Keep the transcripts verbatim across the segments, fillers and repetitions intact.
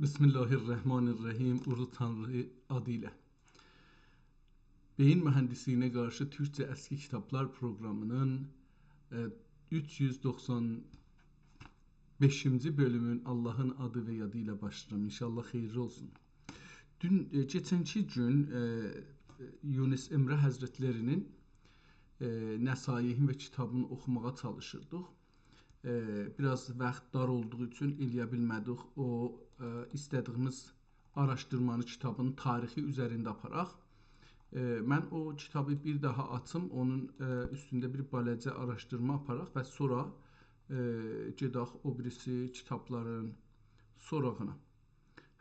بسم الله الرحمن الرحیم. اولو تانری آدی ایله. بئیین موهندیسلیگینه قارشی تورکجه اسکی کیتابلار پروقرامی‌نین، ائ، اوچ یوز دوخسان بئشینجی بؤلومون آللاهین آدی و یادی ایله باشلاییرام. انشاءالله خئییرلی اولسون. دون، ائ، کئچنکی گون، ائ، یونس امره حضرتلری‌نین، ائ، نصایحین و کیتابینی اوخوماغا چالیشیردیق. ائ، بیر آز واخت دار اولدوغو اوچون ائلیه بیلمه‌دیک او، ائ، ایسته‌دیگیمیز آراشدیرمانی کیتابین تاریخی اوزرینده آپاراق. ائ، من او کیتابی بیر داها آچیم، اونون، ائ، اوستونده بیر بالاجا آراشدیرما آپاراق و سونرا، ائ، گئدک او بیریسی کیتابلارین سوراغینا.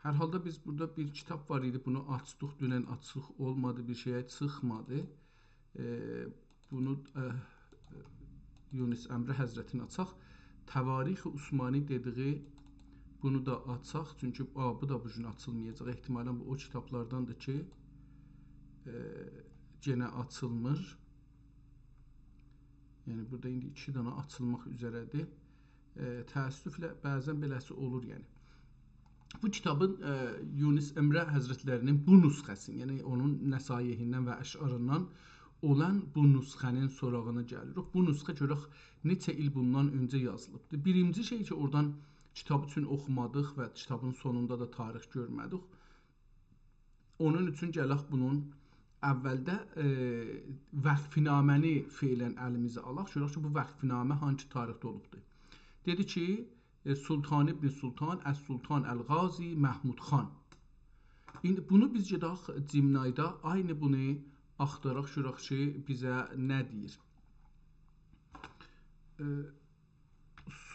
هر حالدا بیز بورادا بیر کیتاب وار ایدی، بونو آچدیق، دونن آچیق اولمادی، بیر شئیه چیخمادی. ائ، بونو، ائ، یونس امره حضرتینی آچاق. تواریخ عثمانی دئدیگی، بونو دا آچاق. چونکی، آ، بو دا بو گون آچیلمایاجاق. احتمالاً بو او کیتابلارداندیر کی، ائ، یئنه آچیلمیر. یعنی، بورادا ایندی ایکی دانا آچیلماق اوزره‌دیر. ائ، تأسفله، بعضاً بئله‌سی اولور، یعنی. بو کیتابین، ائ، یونس امره حضرتلری‌نین بو نسخه‌سینی، یعنی اونون نصایحیندن و اشعاریندان اولان بو نسخه‌نین سوراغینا گلیریک. بو نسخه گؤرک نئچه ایل بوندان اؤنجه یازیلیبدیر. بیرینجی شئی کی، اورادان کیتاب اوچون اوخومادیق و کیتابین سونوندا دا تاریخ گؤرمه‌دیک. اونون اوچون گلک بونون اولده، ائ، وقف‌نامه‌نی فعلاً الیمیزه آلاق. گؤرک کی، بو وقف‌نامه هانسی تاریخده اولوبدور. دئدی کی، ائ، سلطان ابن سلطان، السلطان القاضی محمود خان. ایندی بونو بیز گئدک جیمنایدا، عینی بونو آختاراق گؤرک کی، بیزه نه دئییر. ائ،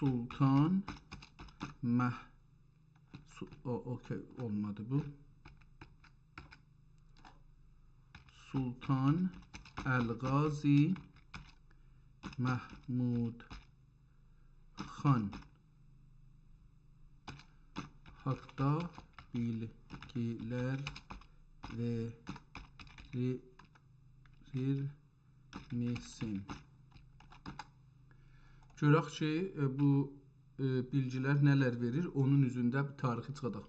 سلطان مح-، سو-، او-، اوکی، اولمادی بو. سلطان القاضی محمود خان حاقدا بیلگیلر وئریر میسین؟ گؤرک کی، ائ، بو، ائ، بیلگیلر نه‌لر وئریر، اونون اوزونده بیر تاریخی چیخاداق.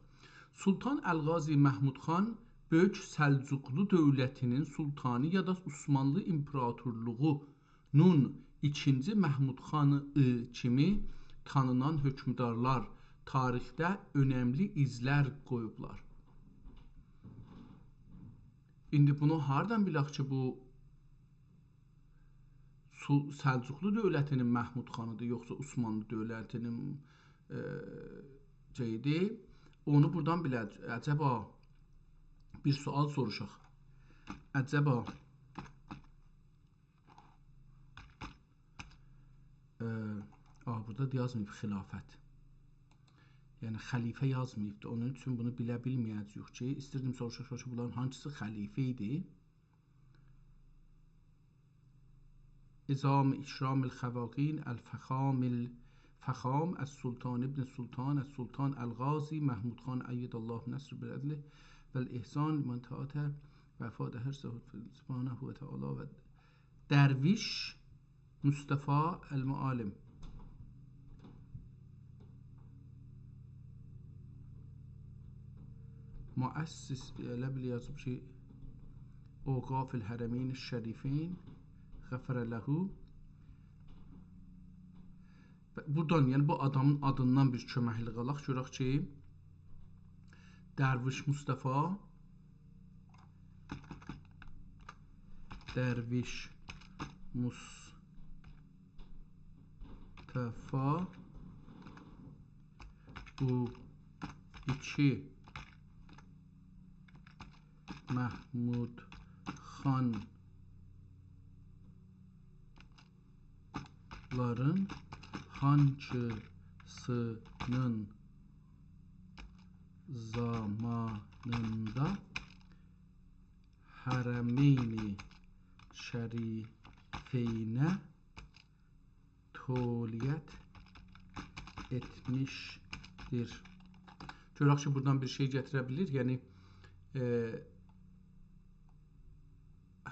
سلطان القاضی محمود خان بؤیوک سلجوقلو دؤولتی‌نین سلطانی یا دا عثمانلی ایمپراتورلوغونون ایکینجی محمود خانی کیمی تانینان حؤکمدارلار تاریخده اؤنملی ایزلر قویوبلار. ایندی بونو هاردان بیلک کی، بو سو-، سلجوقلو دؤولتی‌نین محمود خانی‌دیر، یوخسا عثمانلی دؤولتی‌نین، ائ، شئیی‌دیر؟ اونو بورادان بیلک. عجبا، بیر سؤال سوروشاق. عجبا، ائ، آ، بورادا دا یازماییب خلافت. یعنی، خلیفه یازماییبدی. اونون اوچون بونو بیله بیلمه‌یه‌جه‌ییک کی، ایستیردیم سوروشاق کی، بونلارین هانسیسی خلیفه ایدی؟ عظام اکرام الخواقین الفخام الفخام السلطان ابن سلطان السلطان القاضی محمود خان أید الله نصر بالعدل و الإحسان من طاعت وفا ده هر سهود سبحانه و تعالی و درویش مصطفی المعلم. مؤسس، ائله بیل یازیب کی، اوقاف الحرمین الشریفین، غفر له. بورادان، یعنی بو آدامین آدیندان بیر کؤمکلیک آلاق، گؤرک کی، درویش مصطفی، درویش مصطفی بو ایکی محمود خانلارین هانسی‌نین زامانیندا حرمین شریفینه تولیت ائتمیشدیر. گؤرک کی، بورادان بیر شئی گتیره بیلیر. یعنی، ائ،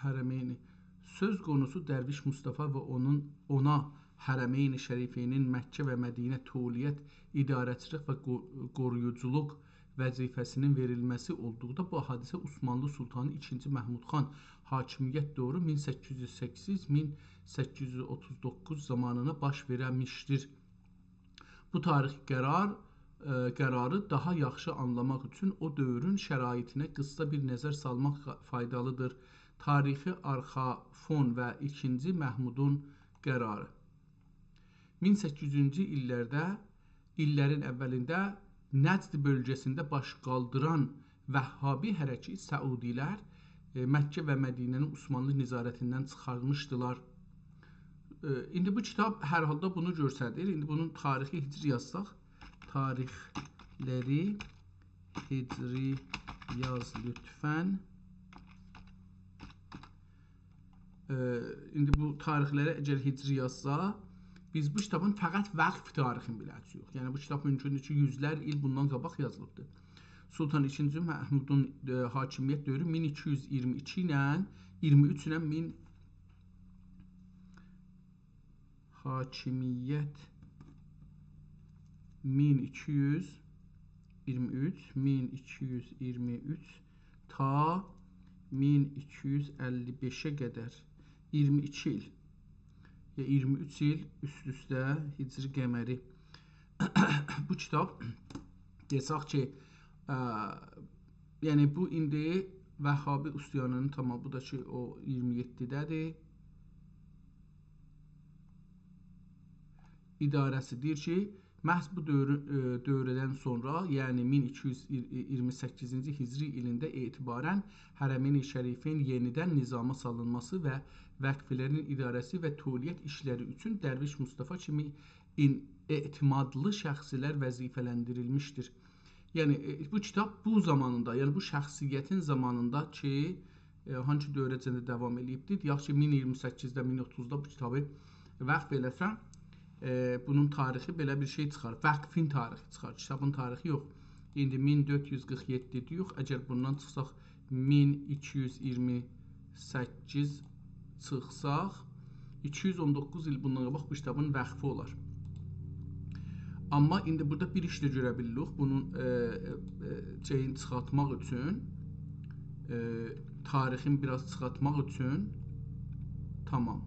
حرمین، سؤز قونوسو درویش مصطفی و اونون، اونا حرمین شریفینین مکه و مدینه تولیت، اداره‌چیلیک و قو-، قورویوجولوق وظیفه‌سینین وئریلمه‌سی اولدوقدا بو حادثه عثمانلی سلطانی ایکینجی محمود خان حاکمیت دؤورو مین سککیز یوز سککیز، مین سککیز یوز اوتوز دوققوز زامانینا باش وئرمیشدیر. بو تاریخی قرار، ائ، قراری داها یاخشی آنلاماق اوچون او دؤورون شرایطینه قیسا بیر نظر سالماق فایدالیدیر. تاریخی آرخا فون و ایکینجی محمودون قراری. مین سککیز یوزونجو ایللرده، ایللرین اولینده نجد بؤلگه‌سینده باش قالدیران وهابی حرکتی سعودی‌لر، ائ، مکه و مدینه‌نی عثمانلی نظارتیندن چیخارمیشدیلار. ائ، ایندی بو کیتاب هر حالدا بونو گؤستریر. ایندی بونون تاریخی هجری یازساق، تاریخلری هجری یاز لطفاً. ائ، ایندی بو تاریخلری اگر هجری یازسا، بیز بو کیتابین فقط وقف تاریخینی بیله‌جه‌ییک. یعنی بو کیتاب مومکوندور کی، یوزلر ایل بوندان قاباق یازیلیبدیر. سلطان ایکینجی محمودون، ائ، حاکمیت دؤورو مین ایکی یوز ایگیرمی ایکی ایله ایگیرمی اوچ ایله مین، حاکمیت مین ایکی یوز ایگیرمی اوچ، مین ایکی یوز ایگیرمی اوچ تا مین ایکی یوز اللی بئشه قدر، ایگیرمی ایکی ایل، یا ایگیرمی اوچ ایل اوست-اوسته هجری قمری. بو کیتاب، دئسک کی، ا، یعنی بو ایندی وهابی عصیانینین، تامام، بو دا کی، او ایگیرمی یئددیده‌دیر. اداره‌سی دئییر کی، محض بو دؤورو-، ائ، دؤوره‌دن سونرا، یعنی مین ایکی یوز ایگیرمی سککیزینجی هجری ایلینده اعتباراً حرمین شریفین یئنیدن نظاما سالینماسی و وقفلرین اداره‌سی و تولیت ایشلری اوچون درویش مصطفی کیمی ان-، اعتمادلی شخصلر وظیفه‌لندیریلمیشدیر. یعنی، ائ، بو کیتاب بو زامانیندا، یعنی بو شخصیتین زامانیندا کی، ائ، هانسی دؤوره‌جن ده داوام ائله‌ییبدیر. دئیک کی، مین ایگیرمی سککیزده، مین اوتوزدا بو کیتابی وقف ائله‌سن، ائ، بونون تاریخی بئله بیر شئی چیخار. وقفین تاریخی چیخار، کیتابین تاریخی یوخ. ایندی مین دؤرد یوز قیرخ یئددی دئییک، اگر بوندان چیخساق، مین ایکی یوز ایگیرمی سککیز چیخساق، ایکی یوز اون دوققوز ایل بوندان قاباق بو کیتابین وقفی اولار. آمما ایندی بورادا بیر ایش ده گؤره بیلیریک. بونون، ائ، ائ، ائ، شئیین چیخارتماق اوچون، ائ، تاریخین بیر آز چیخارتماق اوچون، تامام،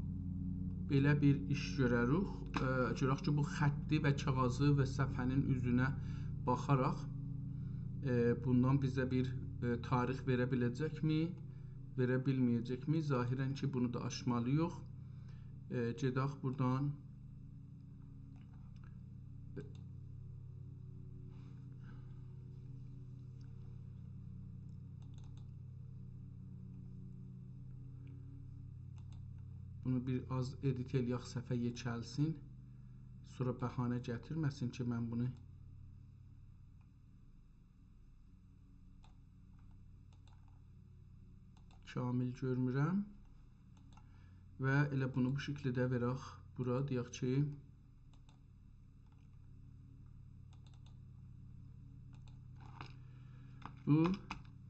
بئله بیر ایش گؤرروک. ائ، گؤرک کی، بو خطی و کاغیذی و صفحه‌نین اوزونه باخاراق، ائ، بوندان بیزه بیر، ائ، تاریخ وئره بیله‌جکمی، وئره بیلمه‌یه‌جکمی؟ ظاهراً کی، بونو دا آچمالی‌ییق. ائ، گئدک بورادان. بونو بیر آز ادیت ائله‌یک، صفحه یئکلسین. سونرا بهانه گتیرمه‌سین کی، من بونو کامل گؤرمورم. و ائله بونو بو شکیلده وئرک بورا، دئیک کی، بو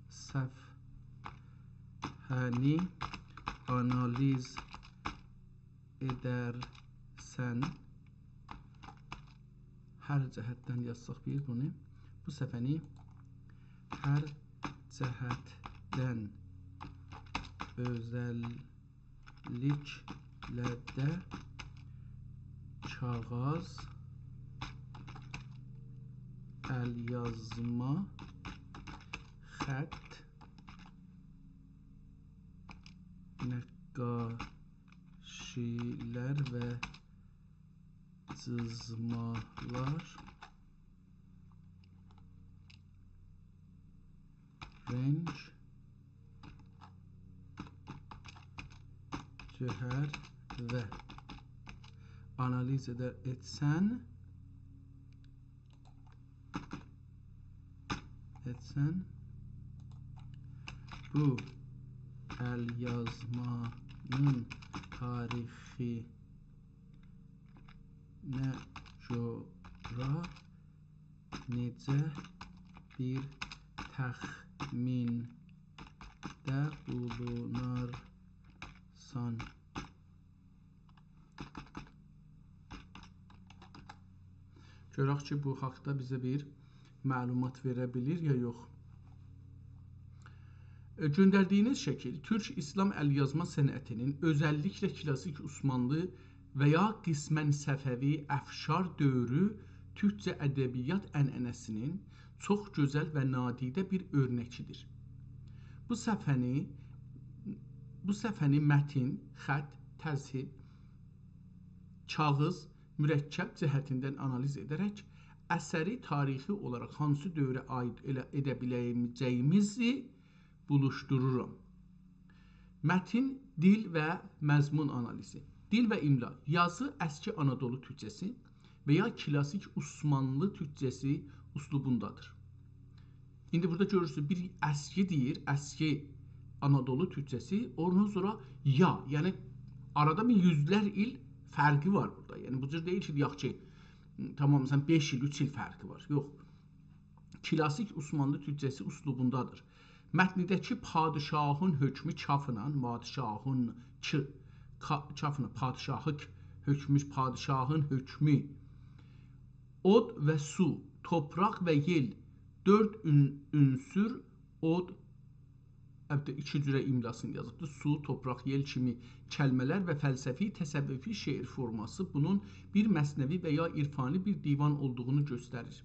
صفحه‌نی آنالیز ائدرسن، هر جهتدن یازساق بیر بونو، بو صفحه‌نی هر جهتدن، اؤزللیکله ده کاغیذ، ال‌یازما، خط، نقاشی‌لر و جیزمالار، رنگ، جوهر و آنالیز ائدر ائتسن، ائتسن، بو ال‌یازمانین تاریخی نه جورا، نئجه بیر تخمینده بولونارسان؟ گؤرک کی، بو حاقدا بیزه بیر، معلومات وئره بیلیر یا یوخ. ائ، گؤندردیگینیز شکیل تورک ایسلام ال‌یازما صنعتینین، اؤزللیکله کلاسیک عثمانلی و یا قسماً صفوی، افشار دؤورو تورکجه ادبیات عنعنه‌سینین چوخ گؤزل و نادیده بیر اؤرنکیدیر. بو صفحه‌نی، بو صفحه‌نی متن، خط، تذهیب، کاغیذ، مرکب جهتیندن آنالیز ائده‌رک اثری تاریخی اولاراق هانسی دؤوره عایید ائله ائده بیله‌جه‌ییمیزی بولوشدورورام. متن، دیل و مضمون آنالیزی. دیل و املا. یازی اسکی آنادولو تورکجه‌سی و یا کلاسیک عثمانلی تورکجه‌سی اسلوبوندادیر. ایندی بورادا گؤرورسونوز، بیر اسکی دئییر، اسکی آنادولو تورکجه‌سی، اوندان سونرا یا، یعنی آرادا بیر یوزلر ایل فرقی وار بورادا. یعنی بو جور دئییل کی، دئیک کی، تامام، مثلا، بئش ایل، اوچ ایل فرقی وار. یوخ. کلاسیک عثمانلی تورکجه‌سی اسلوبوندادیر. متنده‌کی پادشاهین حکمو کافینان، پادشاهین کی-، کا-، کافینان، پادشاهیک حکمو، پادشاهین حکمو، اود و سو، توپراق و یئل، دؤرد عون-، عنصر، اود، البته، ایکی جوره املاسینی یازیبدیر. سو، توپراق، یئل کیمی کلمه‌لر و فلسفی، تصوفی شعر فورماسی بونون بیر مثنوی و یا عرفانی بیر دیوان اولدوغونو گؤستریر.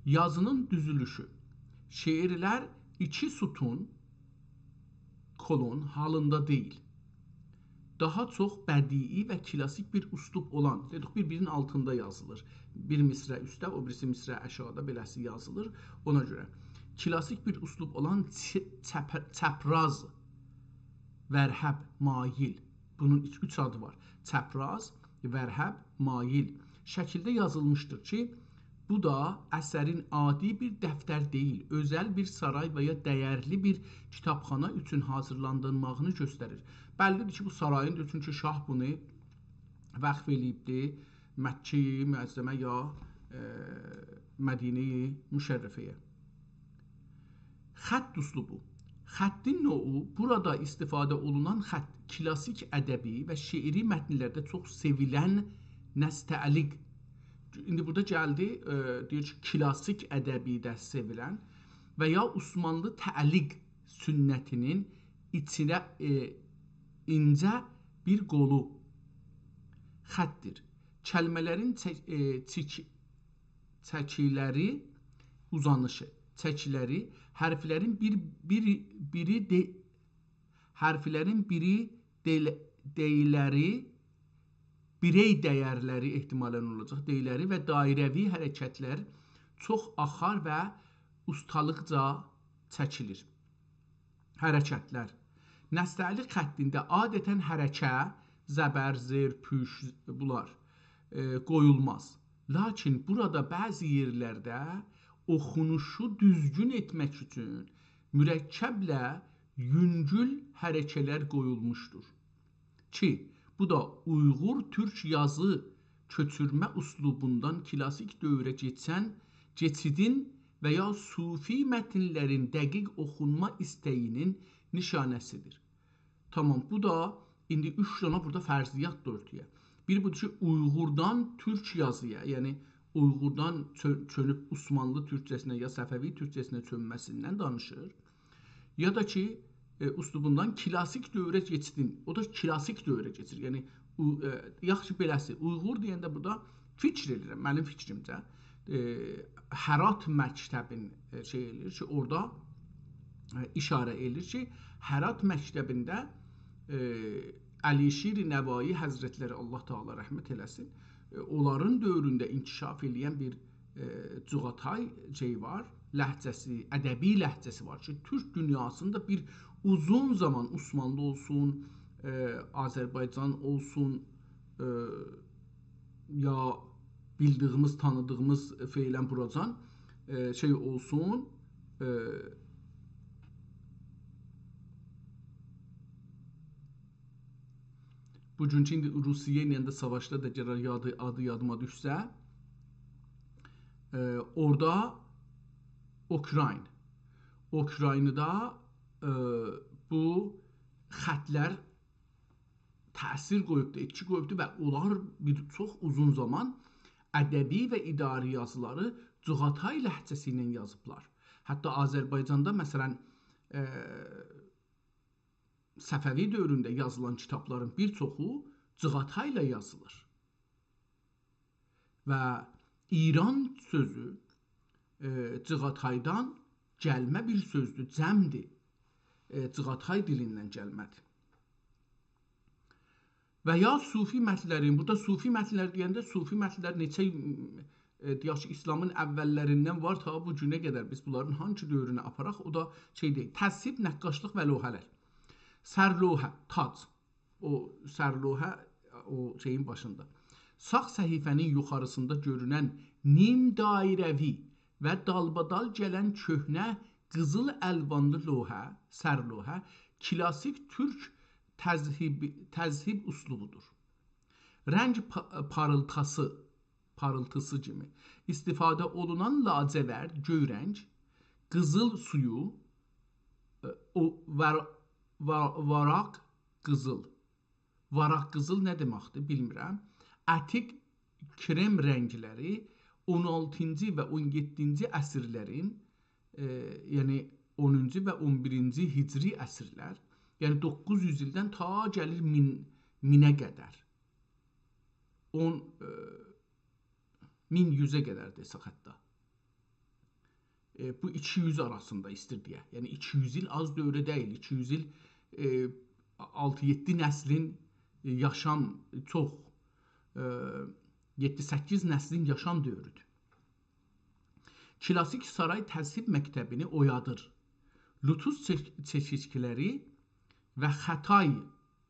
یازینین دوزولوشو. شعرلر ایکی ستون، کلون، حالیندا دئییل. داها چوخ بدیعی و کلاسیک بیر اسلوب اولان، دئدیک، بیر-بیرینین آلتیندا یازیلیر. بیر مصرع اوسته، او بیریسی مصرع آشاغیدا، بئله‌سی یازیلیر. اونا گؤره کلاسیک بیر اسلوب اولان چ-، چپ-، چپراز، ورهب، مایل. بونون اوچ، اوچ آدی وار. چپراز، ورهب، مایل شکیلده یازیلمیشدیر کی، بو دا اثرین عادی بیر دفتر دئییل، اؤزل بیر سارای و یا دَیرلی بیر کیتابخانا اوچون حاضیرلاندیرماغینی گؤستریر. بللیدیر کی، بو سارایین دا، چونکی شاه بونو وقف ائله‌ییبدی مکه معظمه یا، ائ، مدینه مشرفه‌یه. خط اسلوبو. خطین نوعو، بورادا استفاده اولونان خط، کلاسیک ادبی و شعری متنلرده چوخ سئویلن نستعلیق. ایندی بورادا گلدی، ائ، دئییر کی، کلاسیک ادبیده سئویلن و یا عثمانلی تعلیق سنتینین ایچینه، ائ، اینجه بیر قولو خطدیر. کلمه‌لرین چک-، ائ، چک-، چکیلری، اوزانیشی، چکیلری، حرفلرین بیر، بیر، بیری دئ-، حرفلرین بیری دئیل-، دئییلری، بیرئی دَیرلری احتمالاً اولاجاق، دئییلری و دایره‌وی حرکتلر چوخ آخار و اوستالیقجا چکیلیر. حرکتلر. نستعلیق خطینده عادتاً حرکه، زبر، زیر، پوش، بونلار، ائ، قویولماز. لاکین بورادا بعضی یئرلرده اوخونوشو دوزگون ائتمک اوچون مرکبله یونگول حرکه‌لر قویولموشدور کی، بو دا اویغور تورک یازی کؤچورمه اسلوبوندان کلاسیک دؤوره کئچن کئچیدین و یا صوفی متنلرین دقیق اوخونما ایسته‌یینین نیشانه‌سیدیر. تامام، بو دا ایندی اوچ دنه بورادا فرضیات دا اورتایا. بیری بودور کی، اویغوردان تورک یازییا، یعنی اویغوردان چؤ-، چؤنوب عثمانلی تورکجه‌سینه یا صفوی تورکجه‌سینه چؤنمه‌سیندن دانیشیر. یا دا کی، ائ، اسلوبوندان کلاسیک دؤوره کئچدین. او دا کلاسیک دؤوره کئچیر. یعنی، او، ائ، یاخشی بئله‌سی، اویغور دئینده بورادا فیکیر ائدیرم، منیم فیکریمجه، ائ، هرات مکتبین، ائ، شئی ائله‌ییر کی، اورادا، ائ، اشاره ائله‌ییر کی، هرات مکتبینده، ائ، علیشیر نوایی حضرتلری، الله تعالی رحمت ائله‌سین، ائ، اونلارین دؤورونده انکشاف ائله‌ین بیر ائ، جغاتای شئی وار، لهجه‌سی، ادبی لهجه‌سی وار کی، تورک دونیاسیندا بیر اوزون زامان عثمانلی اولسون، ائ، آذربایجان اولسون، ائ، یا بیلدیگیمیز، تانیدیغیمیز فعلاً بوراجان، ائ، شئی اولسون، ائ، بوگونکو ایندی روسیه ایله ده ساواشدا دا گرک یادی، آدی یادیما دوشسه، ائ، اورادا اوکراین، اوکراینادا، ائ، بو خطلر تأثیر قویوبدو، ائتکی قویوبدو و اونلار بیر چوخ اوزون زامان ادبی و اداری یازیلاری جیغاتای لهجه‌سی ایله یازیبلار. حتی آذربایجاندا، مثلا، ائ، صفوی دؤورونده یازیلان کیتابلارین بیر چوخو جیغاتای ایله یازیلیر. و ایران سؤزو، ائ، جیغاتایدان گلمه بیر سؤزدور، جمعدیر. ائ، جیغاتای دیلیندن گلمه‌دیر. و یا صوفی متنلرین، بورادا صوفی متنلر دئینده صوفی متنلر نئچه، ائ، دئیک کی، ایسلامین اوللریندن وار تا بو گونه قدر بیز بونلارین هانسی دؤورونه آپاراق، او دا شئی دئییل، تصحیف، نقاشلیق و لوحه‌لر. سرلوحه، تاج، او سرلوحه، او شئیین باشیندا. ساغ صفحه‌نین یوخاریسیندا گؤرونن نیم دایره‌وی و دالبادال گلن کؤهنه قیزیل الوانلی لوحه، سرلوحه، کلاسیک تورک تذهیب، تذهیب اسلوبودور. رنگ پا-، پاریلتاسی، پاریلتیسی کیمی ایستیفاده اولونان لاجورد، گؤی رنگ، قیزیل سویو، ائ، او، ور-، وا-، واراق قیزیل. واراق قیزیل نه دئمکدیر، بیلمیرم. عتیق کرم رنگلری اون آلتینجی و اون یئددینجی عصرلرین، ائ، یعنی اونونجو و اون بیرینجی هجری عصرلر، یعنی دوققوز یوز ایلدن تا گلیر مین، مینه قدر. اون، ائ، مین یوزه قدر دئسک حتی. ائ، بو ایکی یوز آراسیندا ایستیر دئیه. یعنی ایکی یوز ایل آز دؤوره دئییل. ایکی یوز ایل، ائ، آلتی-یئددی نسلین، ائ، یاشام، چوخ، ائ، یئددی-سککیز نسلین یاشام دؤورودور. کلاسیک سارای تذهیب مکتبینی اویادیر. لوتوس چئ-، چئشیتلری و خطای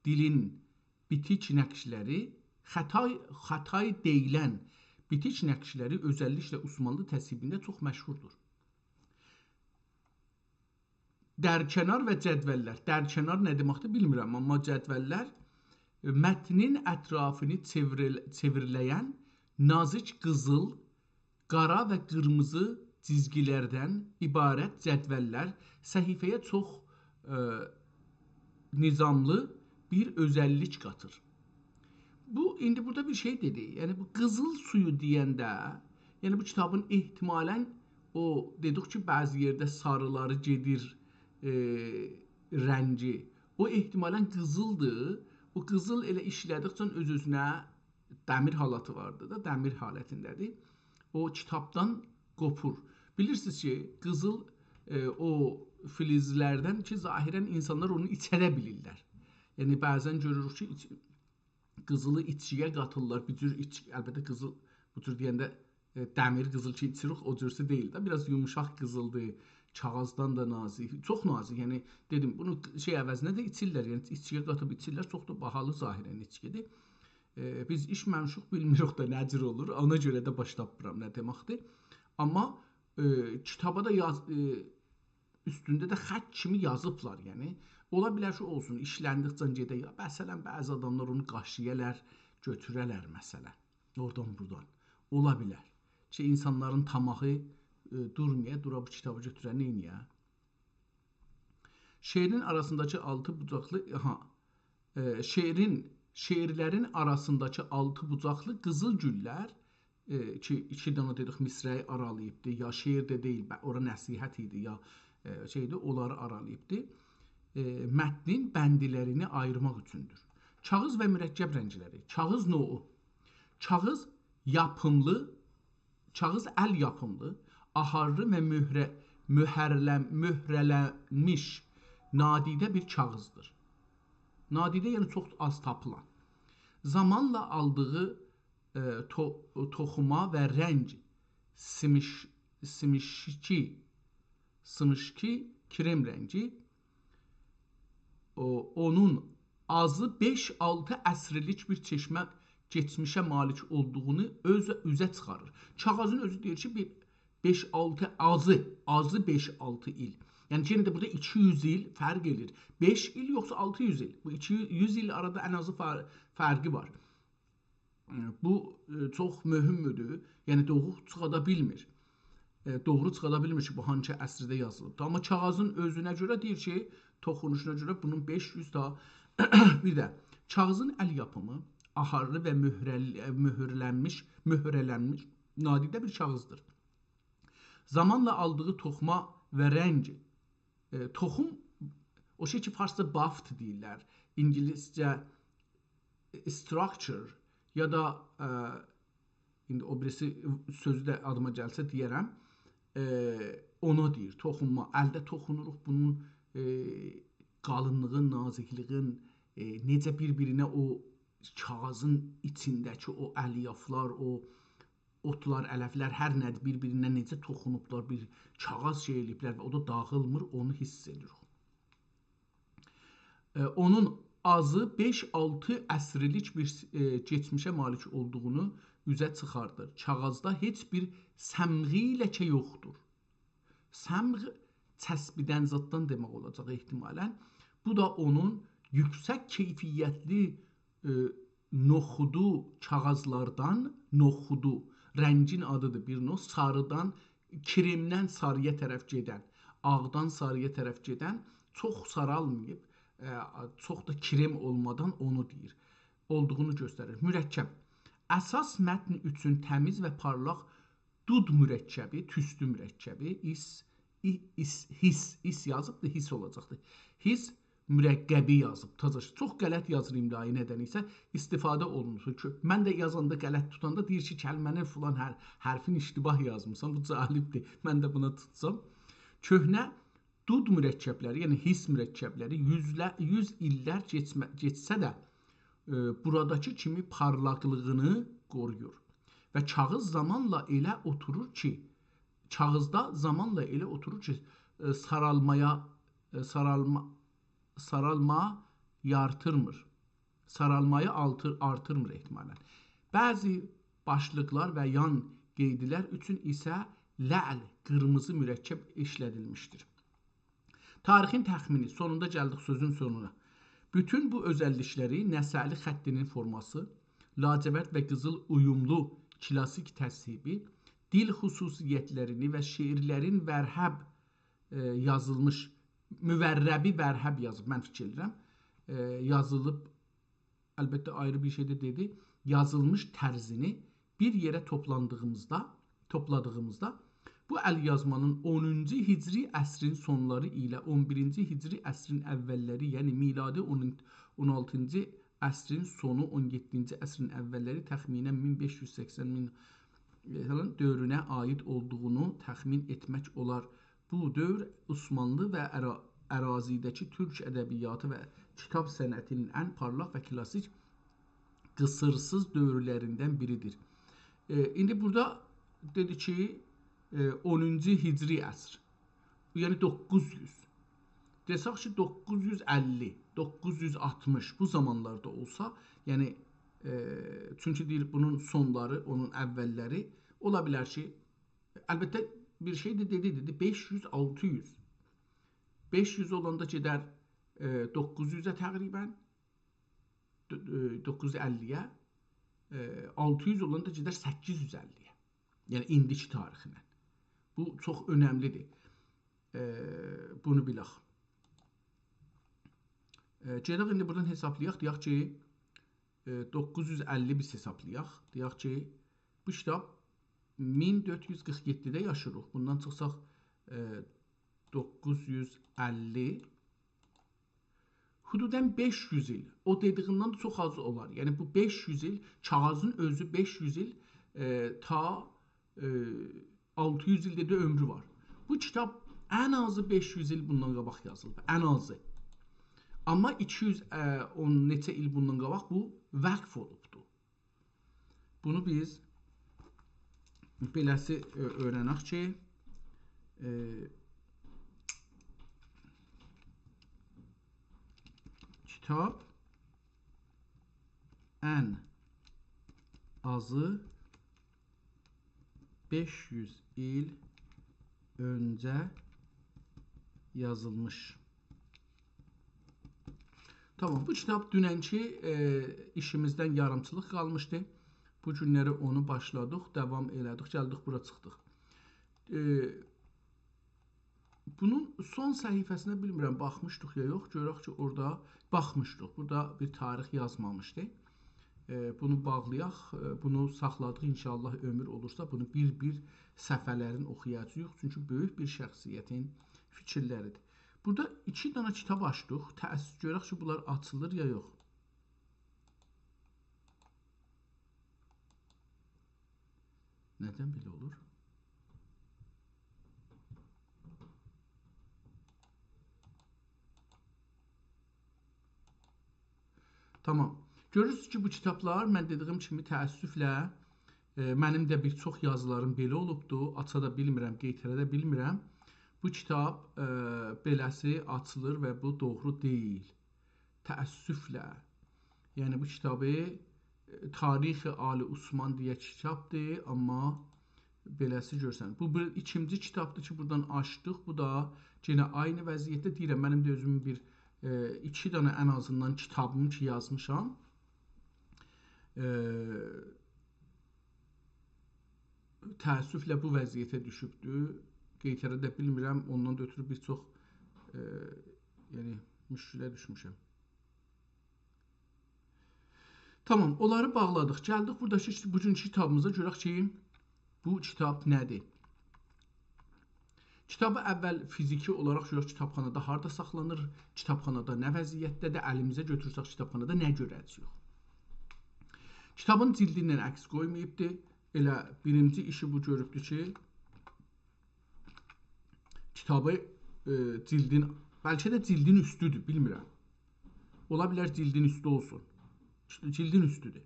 دیلین بیتیک نقشلری، خطای، خطای دئییلن بیتیک نقشلری اؤزللیکله عثمانلی تذهیبینده چوخ مشهوردور. درکنار و جدوللر. درکنار نه دئمکدیر، بیلمیرم، آمما جدوللر، ائ، متنین اطرافینی چئوریل-، چئویرله‌ین نازیک قیزیل، قارا و قیرمیزی جیزگیلردن عبارت جدوللر صفحه‌یه چوخ، ائ، نظاملی بیر اؤزللیک قاتیر. بو، ایندی بورادا بیر شئی دئدی. یعنی، بو قیزیل سویو دئینده، یعنی، بو کیتابین احتمالاً او، دئدیک کی، بعضی یئرده ساریلاری گئدیر، ائ، رنگی. او احتمالاً قیزیلدیر. او قیزیل ائله ایشله‌دیکجه اؤز-اؤزونه دمیر حالاتی واردی دا، دمیر حالتینده‌دیر. او کیتابدان قوپور. بیلیرسینیز کی، قیزیل، ائ، او فلزلردن کی، ظاهراً اینسانلار اونو ایچه ده بیلیرلر. یعنی، بعضاً گؤروروک کی، ایچ-، قیزیلی ایچکی‌یه قاتیرلار. بیر جور ایچ-، البته، قیزیل، بو جور دئینده، ائ، دمیر قیزیل کی، ایچیریک، او جورسو دئییل ده. بیر آز یوموشاق قیزیلدیر، کاغیذدان دا نازیک، چوخ نازیک. یعنی، دئدیم، بونو شئی عوضینه ده ایچیرلر. یعنی، ایچکی‌یه قاتیب ایچیرلر. چوخ دا باهالی ظاهراً ایچکی‌دیر. ائ، بیز ایچمه‌میشیک، بیلمیریک ده نه جور اولور. اونا گؤره ده باش تاپمیرام نه دئمکدیر. آمما، ائ، کیتابا دا یاز-، ائ، اوستونده ده خط کیمی یازیبلار، یعنی. اولا بیلر کی، اولسون، ایشلندیکجه گئده. یا، مثلاً، بعضی آداملار اونو قاشییالار، گؤتوره‌لر، مثلاً. اورادان، بورادان. اولا بیلر کی، اینسانلارین طاماحی، ائ، دورمایا، دورا بو کیتابی گؤتوره، نئینیه؟ شعرین آراسینداکی آلتی بوجاقلی، ها، ائ، شعرین، شعرلرین آراسینداکی آلتی بوجاقلی قیزیل گوللر، ائ، کی، ایکی دنه دئدیک، مصرعی آرالاییبدی، یا شعر ده دئییل، به-، اورا نصیحت ایدی، یا، ائ، شئیدی، اونلاری آرالاییبدی. ائ، متنین بندلرینی آییرماق اوچوندور. کاغیذ و مرکب رنگلری. کاغیذ نوعو. کاغیذ یاپیملی، کاغیذ ال یاپیملی، آهارلی و مؤهره-، مؤهرلن-، مؤهره‌لنمیش نادیده بیر کاغیذدیر. نادیده، یعنی چوخ آز تاپیلان. زامانلا آلدیغی، ائ، تو-، توخوما و رنگ سیمیش-، سیمیشکی، سیمیشکی کرم رنگی، او، اونون آزی بئش-آلتی عصرلیک بیر چشمه، کئچمیشه مالیک اولدوغونو اؤز، اوزه چیخاریر. کاغیذین اؤزو دئییر کی، بیر بئش-آلتی، آزی، آزی بئش-آلتی ایل. یعنی، یئنه ده بورادا ایکی یوز ایل فرق ائله‌ییر. بئش ایل یوخسا آلتی یوز ایل. بو ایکی یوز ایل آرادا ان آزی فر-، فرقی وار. بو، ائ، چوخ مهمدور. یعنی، دوغرو چیخادا بیلمیر. ائ، دوغرو چیخادا بیلمیر کی، بو هانسی عصرده یازیلیبدیر. آمما کاغیذین اؤزونه گؤره دئییر کی، توخونوشونا گؤره بونون بئش یوز تا، بیر ده کاغیذین ال یاپیمی، آهارلی و مؤهرل-، ائ، مؤهورلنمیش، مؤهره‌لنمیش نادیده بیر کاغیذدیر. Zamanla aldığı toxuma ve renk, e, toxum، او شئی کی، فارسدا بافت دئییرلر، اینگیلیسجه، e, structure یا دا، e، ایندی او بیریسی سؤزو ده یادیما گلسه دئیه‌رم، e، اونا دئییر، توخونما. الده توخونوروق، بونون، e، قالینلیغین، نازیکلیگین، e، نئجه بیر-بیرینه او کاغیذین ایچینده‌کی او الیافلار، او اوتلار، علفلر، هر نه‌دیر، بیر-بیرینه نئجه توخونوبلار، بیر کاغیذ شئی ائله‌ییبلر و او دا داغیلمیر، اونو حیس ائدیریک. E، اونون آزی بئش-آلتی عصرلیک بیر، e، کئچمیشه مالیک اولدوغونو اوزه چیخاردیر. کاغیذدا هئچ بیر صمغی لکه یوخدور. صمغ چسبیدن زاددان دئمک اولاجاق احتمالاً. بو دا اونون یوکسک کیفیتلی، e، نوخودو کاغیذلاردان، نوخودو، رنگین آدیدیر بیر نوع، ساریدان، کریمدن سارییا طرف گئدن، آغدان سارییا طرف گئدن، چوخ سارالماییب، e، چوخ دا کریم اولمادان اونو دئییر، اولدوغونو گؤستریر. مرکب. اساس متن اوچون تمیز و پارلاق دود مرکبی، توستو مرکبی، ایس، ای-، ایس، هیس، ایس یازیبدیر، هیس اولاجاقدیر. هیس مرکبی یازیب، تازا. چوخ غلط یازیر املایی، ندن ایسه استفاده اولونور. چونکی من ده یازاندا، غلط توتاندا دئییر کی، کلمه‌نین فلان حر-، حرفین اشتباه یازمیسان، بو جالبدیر. من ده بونا توتسام. کؤهنه دود مرکبلری، یعنی هیس مرکبلری یوزله-، یوز ایللر کئچمه-، کئچسه ده، e، بوراداکی کیمی پارلاقلیغینی قورویور. و کاغیذ زامانلا ائله اوتورور کی، کاغیذدا زامانلا ائله اوتورور کی، e، سارالمایا، e، سارالما-، سارالما یارتیرمیر. سارالمایی آلتیر-، آرتیرمیر احتمالاً. بعضی باشلیقلار و یان قئیدلر اوچون ایسه لعل، قیرمیزی مرکب ایشله‌دیلمیشدیر. تاریخین تخمینی، سونوندا گلدیک سؤزون سونونا. بوتون بو اؤزللیکلری نسه‌لی خطینین فورماسی، لاجورد و قیزیل اویوملو کلاسیک تثهیبی، دیل خصوصیتلرینی و شعرلرین ورهب، e، یازیلمیش، مورّبی ورهب یازیب، من فیکیر ائدیرم، e، یازیلیب، البته، آیری بیر شئی ده دئدی، یازیلمیش طرزینی بیر یئره توپلاندیغیمیزدا، توپلادیغیمیزدا، بو ال‌یازمانین اونونجو هجری عصرین سونلاری ایله اون بیرینجی هجری عصرین اوللری، یعنی میلادی اون، اون آلتینجی عصرین سونو، اون یئددینجی عصرین اوللری، تخمیناً مین بئش یوز سکسن مین، e، فلان دؤورونه عایید اولدوغونو تخمین ائتمک اولار. بو دؤور عثمانلی و ارا-، اراضی‌ده‌کی تورک ادبیاتی و کیتاب صنعتینین ان پارلاق و کلاسیک قیصیرسیز دؤورلریندن بیریدیر. E، ایندی بورادا دئدی کی، e، اونونجو هجری عصر، یعنی دوققوز یوز. دئسک کی، دوققوز یوز اللی، دوققوز یوز آلتمیش بو زامانلاردا اولسا، یعنی، e، چونکی دئییر، بونون سونلاری، اونون اوللری، اولا بیلر کی، البته، بیر شئی ده دئدی، دئدی، بئش یوز، آلتی یوز. بئش یوز اولاندا گئدر، e، دوققوز یوزه تقریباً، دو-، e، دوققوز یوز اللی‌یه، e، آلتی یوز اولاندا گئدر سککیز یوز اللی‌یه. یعنی، ایندیکی تاریخینن. بو چوخ اؤنملی‌دیر. E، بونو بیلک. E، گئدک ایندی بورادان حسابلایاق. دئیک کی، e، دوققوز یوز اللی بیز حسابلایاق. دئیک کی، بو کیتاب مین دؤرد یوز قیرخ یئددیده یاشیریق. بوندان چیخساق، e، دوققوز یوز اللی، حدوداً بئش یوز ایل. او دئدیگیندن ده چوخ آز اولار. یعنی، بو بئش یوز ایل، کاغیذین اؤزو بئش یوز ایل، e، تا، e، آلتی یوز ایل ده عؤمرو وار. بو کیتاب ان آزی بئش یوز ایل بوندان قاباق یازیلیب، ان آزی. آمما ایکی یوز، e، اون نئچه ایل بوندان قاباق بو وقف اولوبدو. بونو بیز بئله‌سی، e، اؤیرنک کی، e، کیتاب ان آزی بئش یوز ایل اؤنجه یازیلمیش. تامام، بو کیتاب دوننکی، e، ایشیمیزدن یاریمچیلیق قالمیشدی. بو گونلری اونو باشلادیق، داوام ائله‌دیک، گلدیک بورا چیخدیق. E، بونون سون صفحه‌سینه بیلمیرم، باخمیشدیق یا یوخ، گؤرک کی، اورادا باخمیشدیق. بورادا بیر تاریخ یازمامیشدی. ائ، بونو باغلایاق، ائ، بونو ساخلادیق. انشاءالله عؤمور اولورسا، بونو بیر-بیر صفحه‌لرین اوخویاجاغیق. چونکی بؤیوک بیر شخصیتین فیکیرلریدیر. بورادا ایکی دنه کیتاب آچدیق. تأس-، گؤرک کی، بونلار آچیلیر یا یوخ. ندن بئله اولور؟ تامام. گؤرورسونوز کی، بو کیتابلار، من دئدیگیم کیمی، تأسفله، ائ، منیم ده بیر چوخ یازیلاریم بئله اولوبدو. آچا دا بیلمیرم، قئیتره ده بیلمیرم. بو کیتاب، ائ، بئله‌سی آچیلیر و بو دوغرو دئییل. تأسفله. یعنی، بو کیتابی، ائ، تاریخ آل عثمان دئیه کیتابدیر، آمما بئله‌سی گؤرسن. بو، بو ایکینجی کیتابدیر کی، بورادان آچدیق. بو دا یئنه عینی وضعیتده. دئییرم، منیم ده اؤزومون بیر، ائ، ایکی دنه ان آزیندان کیتابیم کی، یازمیشام. ائ، تأسفله بو وضعیته دوشوبدو. قئیتره ده بیلمیرم، اوندان دا اؤترو بیر چوخ، ائ، یعنی، مشکله دوشموشم. تامام، اونلاری باغلادیق. گلدیک بوراداکی بوگونکو کیتابیمیزا، گؤرک کی، بو کیتاب نه‌دیر؟ کیتابی اول فیزیکی اولاراق گؤرک کیتابخانادا هاردا ساخلانیر، کیتابخانادا نه وضعیتده‌دیر، الیمیزه گؤتورسک کیتابخانادا نه گؤره‌جه‌ییک؟ کیتابین جیلدیندن عکس قویماییبدی. ائله بیرینجی ایشی بو گؤروبدو کی، کیتابی، ائ، جیلدین، بلکه ده جیلدین اوستودور، بیلمیرم. اولا بیلر جیلدین اوستو اولسون. جیلدین اوستودور.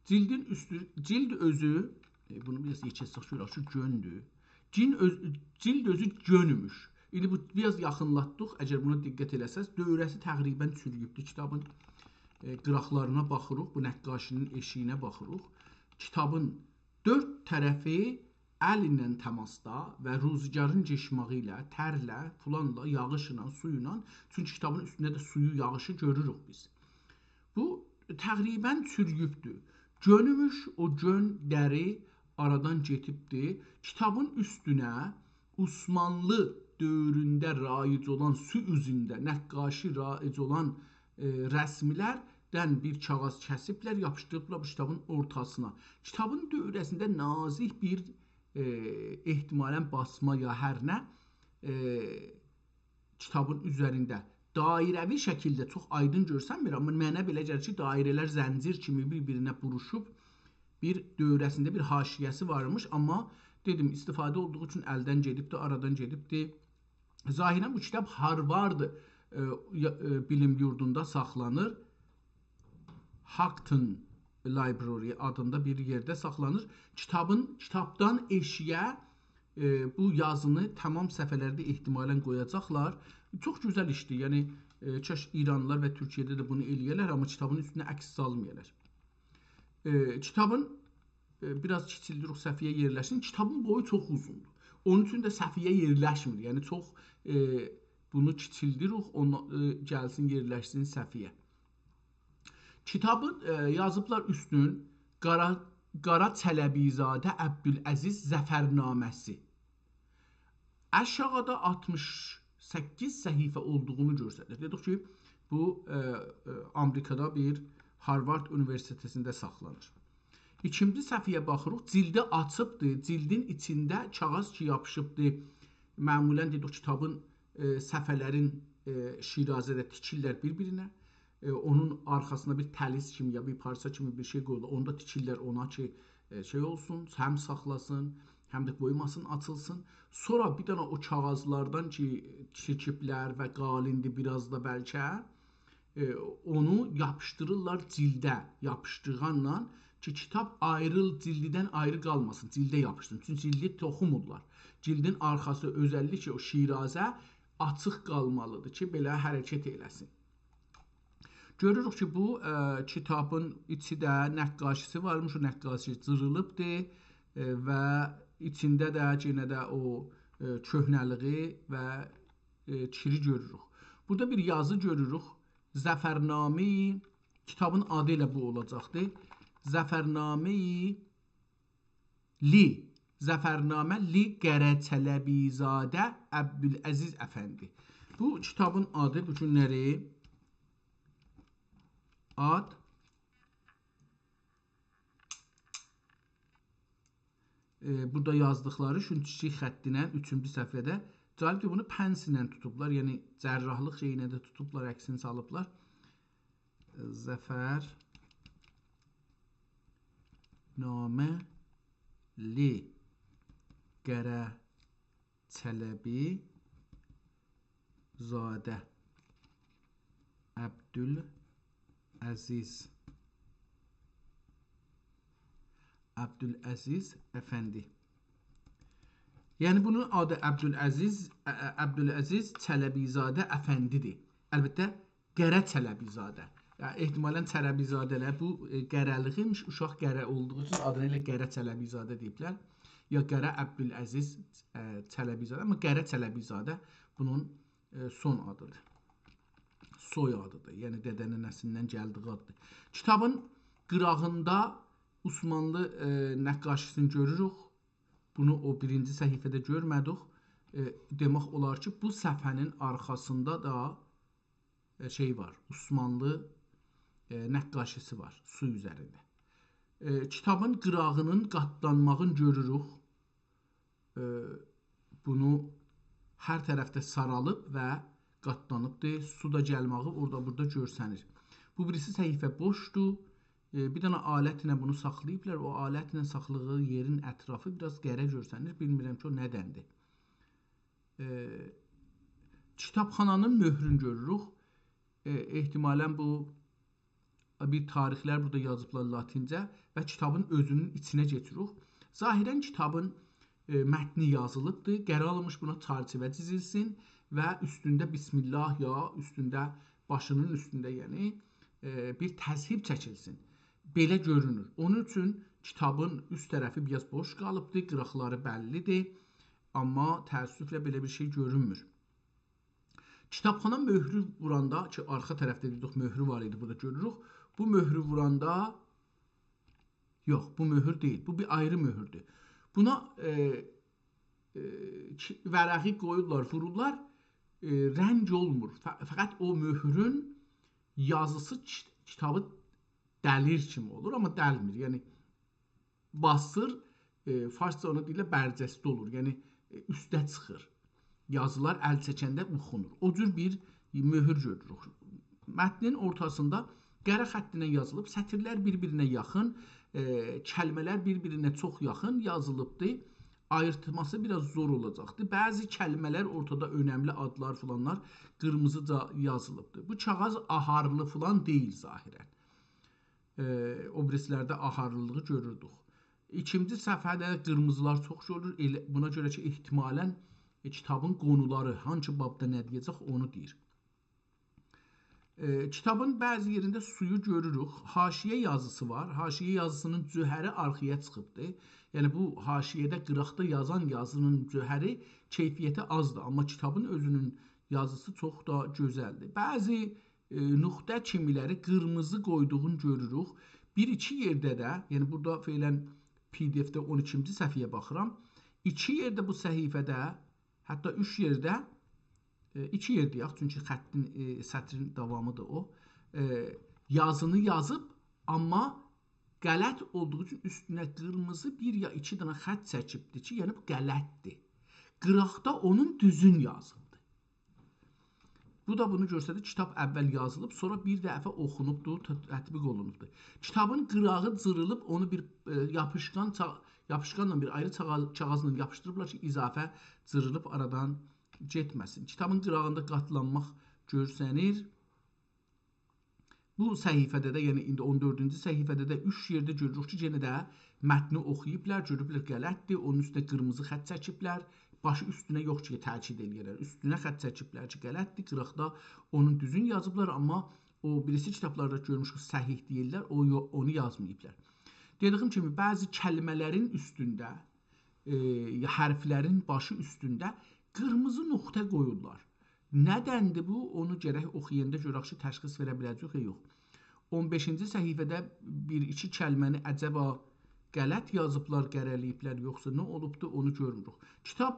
جیلدین اوستو، جیلد اؤزو، ائ، بونو بیر آز یئکلتسک گؤرک، شو گؤندور. جین اؤز-، جیلد اؤزو گؤنموش. ایندی بو بیر آز یاخینلاتدیق، اگر بونا دقت ائله‌سز، دؤوره‌سی تقریبا چورویوبدور کیتابین. ائ، قیراقلارینا باخیریق، بو نقاشی‌نین ائشیگینه باخیریق. کیتابین دؤرد طرفی ال ایله تماسدا و روزگارین گئچمه‌یی ایله، ترله، فلانلا، یاغیشلا، سویلا، چونکی کیتابین اوستونده ده سویو، یاغیشی گؤروروک بیز. بو تقریبا چورویوبدور. گؤنموش، او گؤن دری آرادان گئدیبدی. کیتابین اوستونه عثمانلی دؤورونده رایج اولان، سو اوزونده نقاشی رایج اولان، ائ، رسملردن بیر کاغیذ کسیبلر، یاپیشدیریبلار بو کیتابین اورتاسینا. کیتابین دؤوره‌سینده نازیک بیر، ائ، احتمالا باسما یا هر نه، ائ، کیتابین اوزرینده دایره‌وی شکیلده، چوخ آیدین گؤرسنمیر، آمما منه بئله گلیر کی، دایره‌لر زنجیر کیمی بیر-بیرینه بوروشوب، بیر دؤوره‌سینده بیر حاشیه‌سی وارمیش، آمما دئدیم، استفاده اولدوغو اوچون الدن گئدیبدی، آرادان گئدیبدی. ظاهرا بو کیتاب هاروارد، ائ، یا-، ائ، بیلیم یوردوندا ساخلانیر. Houghton Library آدیندا بیر یئرده ساخلانیر. کیتابین، کیتابدان ائشیگه، ائ، بو یازینی تامام صفحه‌لرده احتمالا قویاجاقلار. چوخ گؤزل ایشدیر. یعنی، ائ، کاش ایرانلیلار و تورکیه‌ده ده بونو ائله‌یه‌لر، آمما کیتابین اوستونه عکس سالمایالار. ائ، کیتابین، ائ، بیر آز کیچیلدیریک صفحه‌یه یئرلشسین. کیتابین بویو چوخ اوزوندور. اونون اوچون ده صفحه‌یه یئرلشمیر. یعنی چوخ، ائ، بونو کیچیلدیریک، اونا، ائ، گلسین یئرلشسین صفحه‌یه. کیتابین، ائ، یازیبلار اوستون قارا، قارا چلبی‌زاده عبدالعزیز ظفرنامه‌سی. آشاغیدا آلتمیش سککیز صفحه اولدوغونو گؤستریر. دئدیک کی، بو، ائ، ائ، آمریکادا بیر هاروارد اونیوئرسیتئتینده ساخلانیر. ایکینجی صفحه‌یه باخیریق، جیلدی آچیبدیر، جیلدین ایچینده کاغیذ کی یاپیشیبدی. معمولا دئدیک، کیتابین، ائ، صفحه‌لرین، ائ، شیرازه‌ده تیکیرلر بیر-بیرینه. ائ، اونون آرخاسینا بیر تلیز کیمی یا بیر پارچا کیمی بیر شئی قویورلار. اونو دا تیکیرلر اونا کی، ائ، شئی اولسون، هم ساخلاسین، هم ده قویماسین، آچیلسین. سونرا بیر دنه او کاغیذلاردان کی، چکیبلر و قالیندی بیر آز دا بلکه، ائ، اونو یاپیشدیریرلار جیلده، یاپیشدیرغانلا کی، کیتاب آیریل، جیلدیدن آیری قالماسین، جیلده یاپیشسین. چونکی جیلدی توخومورلار. جیلدین آرخاسی، اؤزللیکله او شیرازه آچیق قالمالیدیر کی، بئله حرکت ائله‌سین. گؤروروک کی، بو، ائ، کیتابین ایچی ده نقاشی‌سی وارمیش، او نقاشی جیریلیبدیر، ائ، و ایچینده ده یئنه ده او، ائ، کؤهنه‌لیگی و، ائ، کیری گؤروروک. بورادا بیر یازی گؤروروک. ظفرنامه، کیتابین آدی ائله بو اولاجاقدی. ظفرنامه لی، ظفرنامه لی قره چلبی‌زاده عبدالعزیز افندی. بو کیتابین آدی بو گونلری آد ائ، بورادا یازدیقلاری اوچون کیچیک خط ایله اوچونجو صفحه‌ده. جالبدیر، بونو پنس ایله توتوبلار، یعنی جراحلیق شئیینه ده توتوبلار، عکسینی سالیبلار. ظفرنامه‌لی قره چلبی‌زاده عبدالعزیز، عبدالعزیز افندی. یعنی بونون آدی عبدالعزیز، ا، ا، عبدالعزیز چلبی‌زاده افندی‌دیر. البته، قره چلبی‌زاده. یعنی، احتمالاً چلبی‌زاده‌لر بو، ائ، قره‌لیگین، اوشاق قره اولدوغو اوچون آدینا ائله قره چلبی‌زاده دئییبلر. یا قره عبدالعزیز، ائ، چلبی‌زاده، آمما قره چلبی‌زاده بونون، ائ، سون آدی‌دیر. سوی آدی‌دیر. یعنی دده‌نین نسلیندن گلدیگی آددیر. کیتابین قیراغیندا عثمانلی، ائ، نقاشی‌سینی گؤروروک. بونو او بیرینجی صفحه‌ده گؤرمه‌دیک. ائ، دئمک اولار کی، بو صفحه‌نین آرخاسیندا دا، ائ، شئی وار، عثمانلی، ائ، نقاشی‌سی وار سو اوزرینده. ائ، کیتابین قیراغینین قاتلانماغینی گؤروروک. ائ، بونو هر طرفده سارالیب و قاتلانیبدیر. سو دا گلمه‌یی اورادا بورادا گؤرسنیر. بو بیریسی صفحه بوشدور. ائ، بیر دنه آلتله بونو ساخلاییبلار. او آلتله ساخلادیغی یئرین اطرافی بیر آز قره گؤرسنیر. بیلمیرم کی، او ندندیر. ائ، کیتابخانانین مؤهرونو گؤروروک. ائ، احتمالاً بو بیر تاریخلر بورادا یازیبلار لاتینجه و کیتابین اؤزونون ایچینه کئچیریک. ظاهراً کیتابین، ائ، متنی یازیلیبدیر. قرار آلینمیش بونا چرچیوه دوزولسون و اوستونده بسم الله یا اوستونده، باشینین اوستونده، یعنی، ائ، بیر تذهیب چکیلسین. بئله گؤرونور. اونون اوچون کیتابین اوست طرفی بیر آز بوش قالیبدیر، قیراقلاری بللی‌دیر. آمما تأسفله بئله بیر شئی گؤرونمور. کیتابخانا مؤهرو ووراندا، کی، آرخا طرفده دئدیک، مؤهرو وار ایدی، بورادا گؤروروک. بو مؤهرو ووراندا، یوخ، بو مؤهور دئییل، بو بیر آیری مؤهوردور. بونا، ائ، ائ، کی-، ورقی قویورلار، وورورلار، ائ، رنگ اولمور. ف-، فقط او مؤهورون یازیسی کی-، کیتابی دلیر کیمی اولور، آمما دلمیر. یعنی، باسیر، ائ، فارسجا اونا دئییرلر، برجسته اولور، یعنی، ائ، اوسته چیخیر. یازیلار ال چکنده اوخونور. او جور بیر مؤهور گؤروروک. متنین اورتاسیندا قره خط ایله یازیلیب، سطیرلر بیر-بیرینه یاخین، ائ، کلمه‌لر بیر-بیرینه چوخ یاخین یازیلیبدی. آییرتماسی بیر آز زور اولاجاقدی. بعضی کلمه‌لر اورتادا، اؤنملی آدلار فلانلار قیرمیزیجا یازیلیبدی. بو کاغیذ آهارلی فلان دئییل ظاهراً. ائ، او بیریسیلرده آهارلیلیغی گؤروردوک. ایکینجی صفحه‌ده قیرمیزیلار چوخ گؤرولور. ائله، بونا گؤره کی، احتمالاً، ائ، کیتابین قونولاری، هانسی بابدا نه دئیه‌جک، اونو دئییر. ائ، کیتابین بعضی یئرینده سویو گؤروروک. حاشیه یازیسی وار. حاشیه یازیسینین جوهری آرخایا چیخیبدیر. یعنی، بو حاشیه‌ده، قیراقدا یازان یازینین جوهری، کیفیتی آزدیر. آمما کیتابین اؤزونون یازیسی چوخ دا گؤزلدیر. بعضی ائ، نقطه کیمیلری قیرمیزی قویدوغونو گؤروروک. بیر-ایکی یئرده ده، یعنی بورادا فعلاً پی دی اف‌ده اون ایکینجی صفحه‌یه باخیرام. ایکی یئرده بو صفحه‌ده، حتی اوچ یئرده، ائ، ایکی یئر دئیک، چونکی خطین، ائ، سطرین داوامیدیر او. ائ، یازینی یازیب، آمما غلط اولدوغو اوچون اوستونه قیرمیزی بیر یا ایکی دنه خط چکیبدیر کی، یعنی بو غلطدیر. قیراقدا اونون دوزون یازیبدیر. بو دا بونو گؤستریر، کیتاب اول یازیلیب، سونرا بیر دفعه اوخونوبدور، ت-، تطبیق اولونوبدور. کیتابین قیراغی جیریلیب، اونو بیر، ائ، یاپیشقان چا-، یاپیشقانلا، بیر آیری چاغا-، کاغیذلا یاپیشدیریبلار کی، اضافه جیریلیب آرادان گئتمه‌سین. کیتابین قیراغیندا قاتلانماق گؤرسنیر. بو صفحه‌ده ده، یعنی ایندی اون دؤردونجو صفحه‌ده ده اوچ یئرده گؤروروک کی، یئنه ده متنی اوخویوبلار، گؤروبلر غلطدیر، اونون اوستونه قیرمیزی خط چکیبلر. باشی اوستونه یوخ کی، تأکید ائله‌یه‌لر. اوستونه خط چکیبلر کی، غلطدیر. قیراقدا اونون دوزون یازیبلار، آمما او بیریسی کیتابلاردا گؤرموشوک، صحیح دئییرلر، او یو-، اونو یازماییبلار. دئدیگیم کیمی، بعضی کلمه‌لرین اوستونده، ائ، حرفلرین باشی اوستونده قیرمیزی نقطه قویورلار. ندندیر بو؟ اونو گرک اوخویاندا گؤرک کی، تشخیص وئره بیله‌جه‌ییک یا یوخ. اون بئشینجی صفحه‌ده بیر-ایکی کلمه‌نی عجبا غلط یازیبلار، قره‌له‌ییبلر، یوخسا نه اولوبدو، اونو گؤرموروک. کیتاب،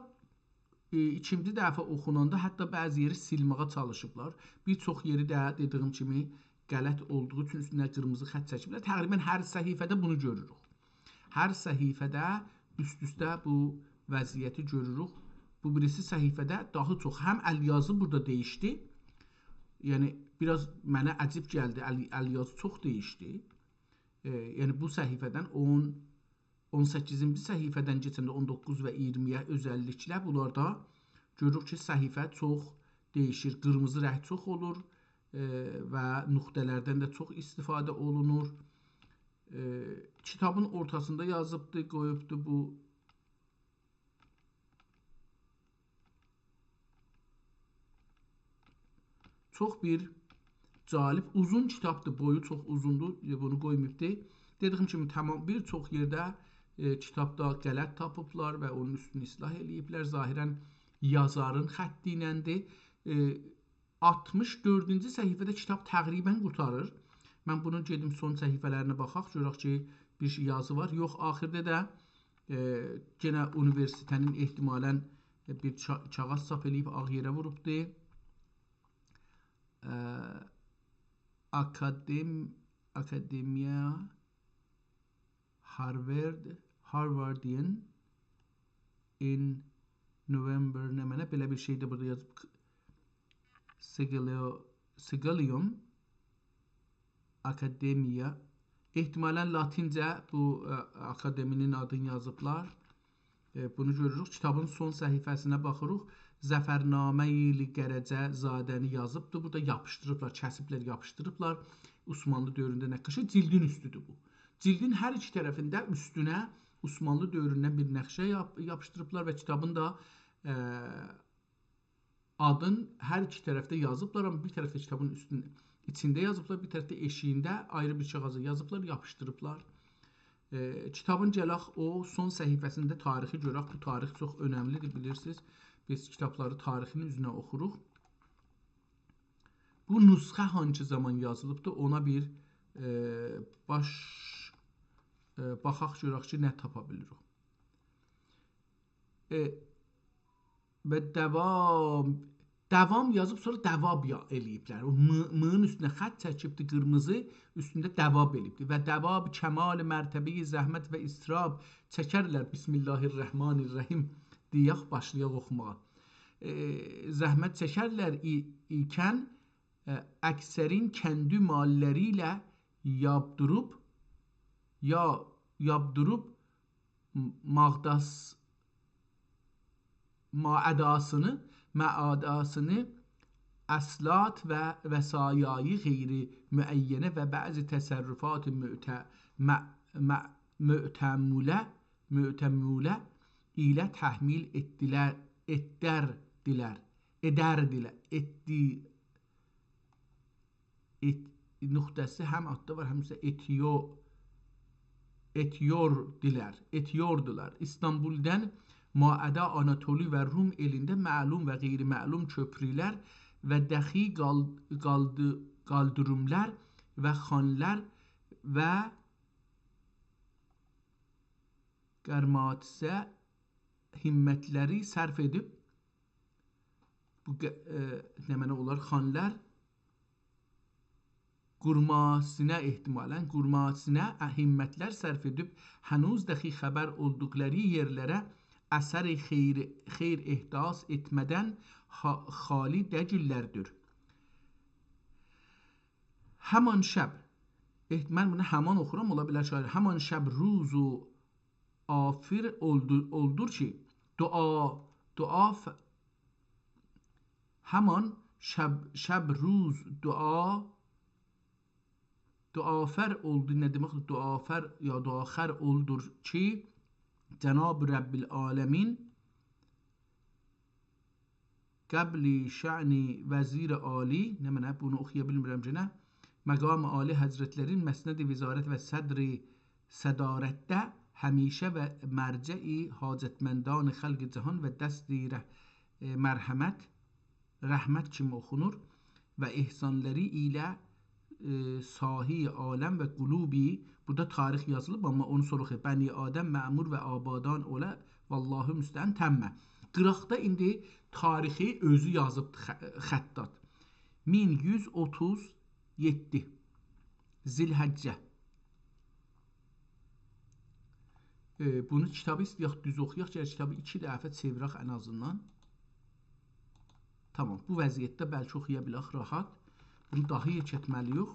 ائ، ایکینجی دفعه اوخوناندا حتی بعضی یئری سیلمه‌یه چالیشیبلار. بیر چوخ یئری ده، دئدیگیم کیمی، غلط اولدوغو اوچون اوستونه قیرمیزی خط چکیبلر. تقریباً هر صفحه‌ده بونو گؤروروک. هر صفحه‌ده اوست-اوسته بو وضعیتی گؤروروک. بو بیریسی صفحه‌ده داها چوخ. هم ال‌یازی بورادا دییشدی. یعنی، بیر آز منه عجیب گلدی. ال-، ال‌یازی چوخ دییشدی. ائ، یعنی، بو صفحه‌دن اون، اون سککیزینجی صفحه‌دن کئچنده اون دوققوز و اییرمی‌یه اؤزللیکله بونلاردا گؤروروک کی، صفحه چوخ دییشیر. قیرمیزی رنگ چوخ اولور، ائ، و نقطه‌لردن ده چوخ استفاده اولونور. ائ، کیتابین اورتاسیندا یازیبدی، قویوبدو بو. چوخ بیر جالب، اوزون کیتابدیر، بویو چوخ اوزوندور، ائ، بونو قویماییبدی. دئدیییم کیمی، تمام، بیر چوخ یئرده، ائ، کیتابدا غلط تاپیبلار و اونون اوستونو اصلاح ائله‌ییبلر. ظاهراً یازارین خطی ایلندیر. ائ، آلتمیش دؤردونجو صفحه‌ده کیتاب تقریباً قورتاریر. من بونون گئدیم سون صفحه‌لرینه باخاق، گؤرک کی، بیر شئی یازی وار. یوخ، آخیردا دا، ائ، یئنه اونیوئرسیته‌نین احتمالاً بیر کا-، کاغیذ چاپ ائله‌ییب، آغ یئره ووروبدو. ائ، آکادئم-، آکادئمیا هاروارد، Harvardian in November، نمنه، بئله بیر شئی ده بورادا یازیب. Sigilio-، Sigillium Academia. احتمالاً لاتینجه بو، ائ، آکادئمی‌نین آدینی یازیبلار. ائ، بونو گؤروروک. کیتابین سون صفحه‌سینه باخیریق. ظفرنامه‌ی لقرجه‌زاده‌نی یازیبدی. بورادا یاپیشدیریبلار، کسیبلر، یاپیشدیریبلار. عثمانلی دؤورونده نقاشی. جیلدین اوستودور بو. جیلدین هر ایکی طرفینده اوستونه عثمانلی دؤوروندن بیر نقشه یاپ-، یاپیشدیریبلار و کیتابین دا، ائ، آدین هر ایکی طرفده یازیبلار، آمما بیر طرفده کیتابین اوستون-، ایچینده یازیبلار، بیر طرفده ائشیگینده آیری بیر کاغیذا یازیبلار، یاپیشدیریبلار. ائ، کیتابین گلک او سون صفحه‌سینده تاریخی گؤرک. بو تاریخ چوخ اؤنملیدیر، بیلیرسینیز. بیز کیتابلاری تاریخینین اوزونه اوخوروق. بو نسخه هانسی زامان یازیلیبدیر، اونا بیر، ائ، باش، ائ، باخاق گؤرک کی، نه تاپا بیلیریک. ائ، و دواب، دوام یازیب، سونرا دواب یا-، ائله‌ییبلر. او م-، م‌نین اوستونه خط چکیبدی، قیرمیزی، اوستونده دواب ائله‌ییبدی. و دواب کمال مرتبه‌ی زحمت و اضطراب چکرلر. بسم الله الرحمن الرحیم دئیک، باشلایاق اوخوماغا. ائ، زحمت چکرلر ای-، ایکن، ائ، اکثرین کندی ماللری ایله یابدوروب، یا-، یابدوروب م-، ماغداس-، ماعداسینی، معاداسینی، اسلات و وصایای غیر معینه و بعضی تصرفات معت-، مع-، مع-، معتموله، معتموله ایله تحمیل ائتدیلر، ائتدردیلر، ائدردیلر، ائتدی-، ائت-، نقطه‌سی هم آلتدا وار، هم ایسه ائتیو-، ائتیوردیلر، ائتیوردولار. ایستانبولدان ماعده آناتولی و روم ائلینده معلوم و غیرمعلوم کؤپرولر و دخی قال-، قالدی-، قالدیریملار و خانلار و قرماتسه همتلری صرف ائدیب، بو ق-، ائ، نمنه اولار، خانلار قورماسینه احتمالاً، قورماسینه همتلر صرف ائدیب، هنوز دخی خبر اولدوقلاری یئرلره اثر خیر، خیر احداث ائتمه‌دن ها-، خالی دئییللردیر. همان شب، احت-، من بونو همان اوخورام، اولا بیلر شاعر، همان شب روز و آفر اولدو-، اولدور کی، دعا، دعا ف-، همان شب، شب روز دعا، دعافر اولدو. نه دئمکدیر؟ دعافر یا دعاخر اولدور کی، جناب رب العالمین قبل شأن وزیر عالی، نمنه، بونو اوخویا بیلمیرم یئنه، مقام عالی حضرتلرین مسند وزارت و صدر صدارتده همیشه و مرجع حاجتمندان خلق جهان و دست ره-، ائ، مرحمت، رحمت کیمی اوخونور و احسانلاری ایله، ائ، ساهی عالم و قلوبی، بورادا تاریخ یازیلیب، آمما اونو سونرا اوخویاق. بنی آدم معمور و آبادان اوله، والله المستعان تمّه. قیراقدا ایندی تاریخی اؤزو یازیب خ-، خطاط. مین یوز اوتوز یئددی. ذوالحجه. ائ، بونو کیتابی ایسته‌یک دوز اوخویاق، گرک کیتابی ایکی دفعه چئویرک ان آزیندان. تامام، بو وضعیتده بلکه اوخویا بیلک راحت. بونو داها یئکلتمه‌لی‌ییک.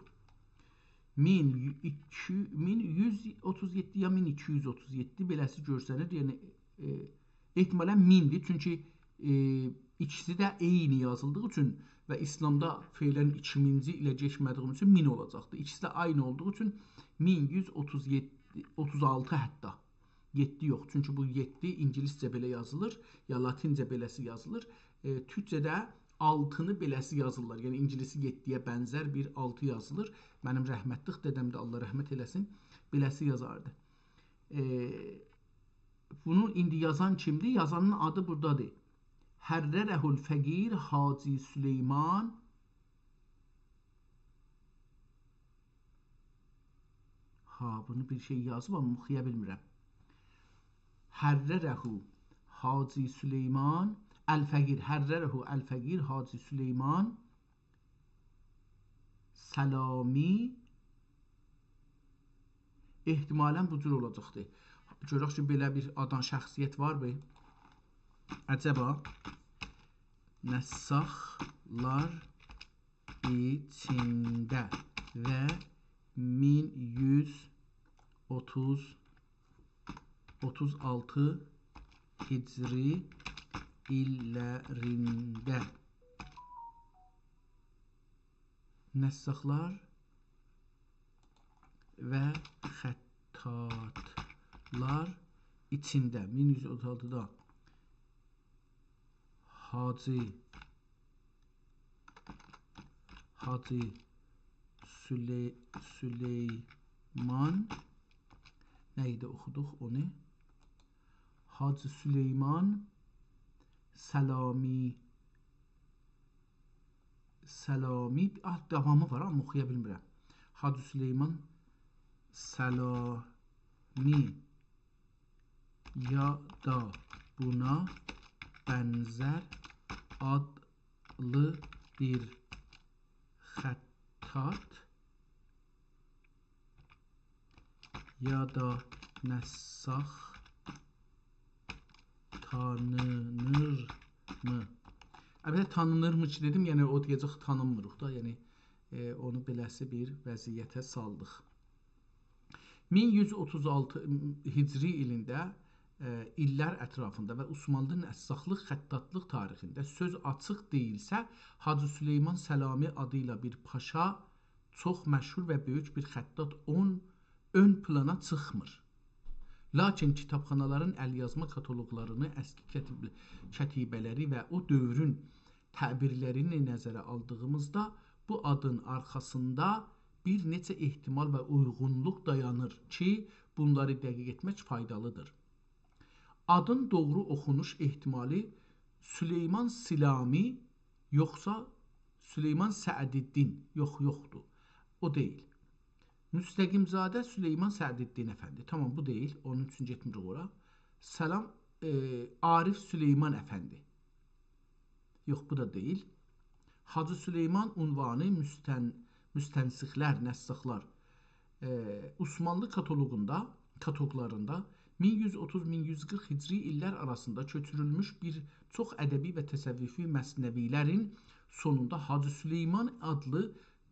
مین ایکی، مین یوز اوتوز یئددی یا مین ایکی یوز اوتوز یئددی بئله‌سی گؤرسنیر. یعنی، ائ، احتمالاً میندیر، چونکی، ائ، ایکیسی ده عینی یازیلدیغی اوچون و ایسلامدا فعلاً ایکی مینجی ایله کئچمه‌دییی اوچون مین اولاجاقدیر. ایکیسی ده عینی اولدوغو اوچون مین یوز اوتوز یئددی، اوتوز آلتی حتی. یئددی یوخ، چونکی بو یئددی اینگیلیسجه بئله یازیلیر، یا لاتینجه بئله‌سی یازیلیر. ائ، تورکجه‌ده آلتینی بئله‌سی یازیرلار. یعنی اینگیلیسی یئددی‌یه بنزر بیر آلتی یازیلیر. منیم رحمتلیک دده‌م ده، الله رحمت ائله‌سین، بئله‌سی یازاردی. ائ، بونو ایندی یازان کیمدیر؟ یازانین آدی بورادادیر. حرره الفقیر حاجی سلیمان. ها، بونو بیر شئی یازیب، آمما اوخویا بیلمیرم. حرره حاجی سلیمان الفقیر، حرره الفقیر حاجی سلیمان سلامی. احتمالاً بو جور اولاجاقدیر. گؤرک کی، بئله بیر آدام، شخصیت وار بو. عجبا نساخلار ایچینده و مین یوز اوتوز، اوتوز آلتی هجری ایللرینده نساخلار و خطاطلار ایچینده مین یوز اوتوز آلتیدا حاجی، حاجی سلی-، سلیمان، نه ایدی اوخودوق اونو؟ حاجی سلیمان سلامی، سلامی، آه، داوامی وار، آمما اوخویا بیلمیرم. حاجی سلیمان سلامی یا دا بونا بنزر آدلی بیر خطاط یا دا نساخ تانینیرمی؟ البته، تانینیرمی کی دئدیم، یعنی او دئیه‌جک تانینمیریق دا، یعنی، ائ، اونو بئله‌سی بیر وضعیته سالدیق. مین یوز اوتوز آلتی هجری ایلینده، ائ، ایللر اطرافیندا و عثمانلی نساخلیق، خطاطلیق تاریخینده سؤز آچیق دئییلسه، حاجی سلیمان سلامی آدی ایله بیر پاشا، چوخ مشهور و بؤیوک بیر خطاط اون، اؤن پلانا چیخمیر. لاکین کیتابخانالارین ال‌یازما کاتالوقلارینی، اسکی کتیب-، کتیبه‌لری و او دؤورون تعبیرلرینی نظره آلدیغیمیزدا بو آدین آرخاسیندا بیر نئچه احتمال و اویغونلوق دایانیر کی، بونلاری دقیق ائتمک فایدالیدیر. آدین دوغرو اوخونوش احتمالی سلیمان سلامی، یوخسا سلیمان سعدالدین؟ یوخ، یوخدور. او دئییل. مستقیم‌زاده سلیمان سعدالدین افندی. تامام، بو دئییل. اونون اوچون گئتمیریک اورا. سلام، ائ، عارف سلیمان افندی. یوخ، بو دا دئییل. حاجی سلیمان عنوانی مستن-، مستنسخلر، نساخلار، ائ، عثمانلی کاتالوقوندا، کاتالوقلاریندا مین یوز اوتوز، مین یوز قیرخ هجری ایللر آراسیندا کؤچورولموش بیر چوخ ادبی و تصوفی مثنوی‌لرین سونوندا حاجی سلیمان آدلی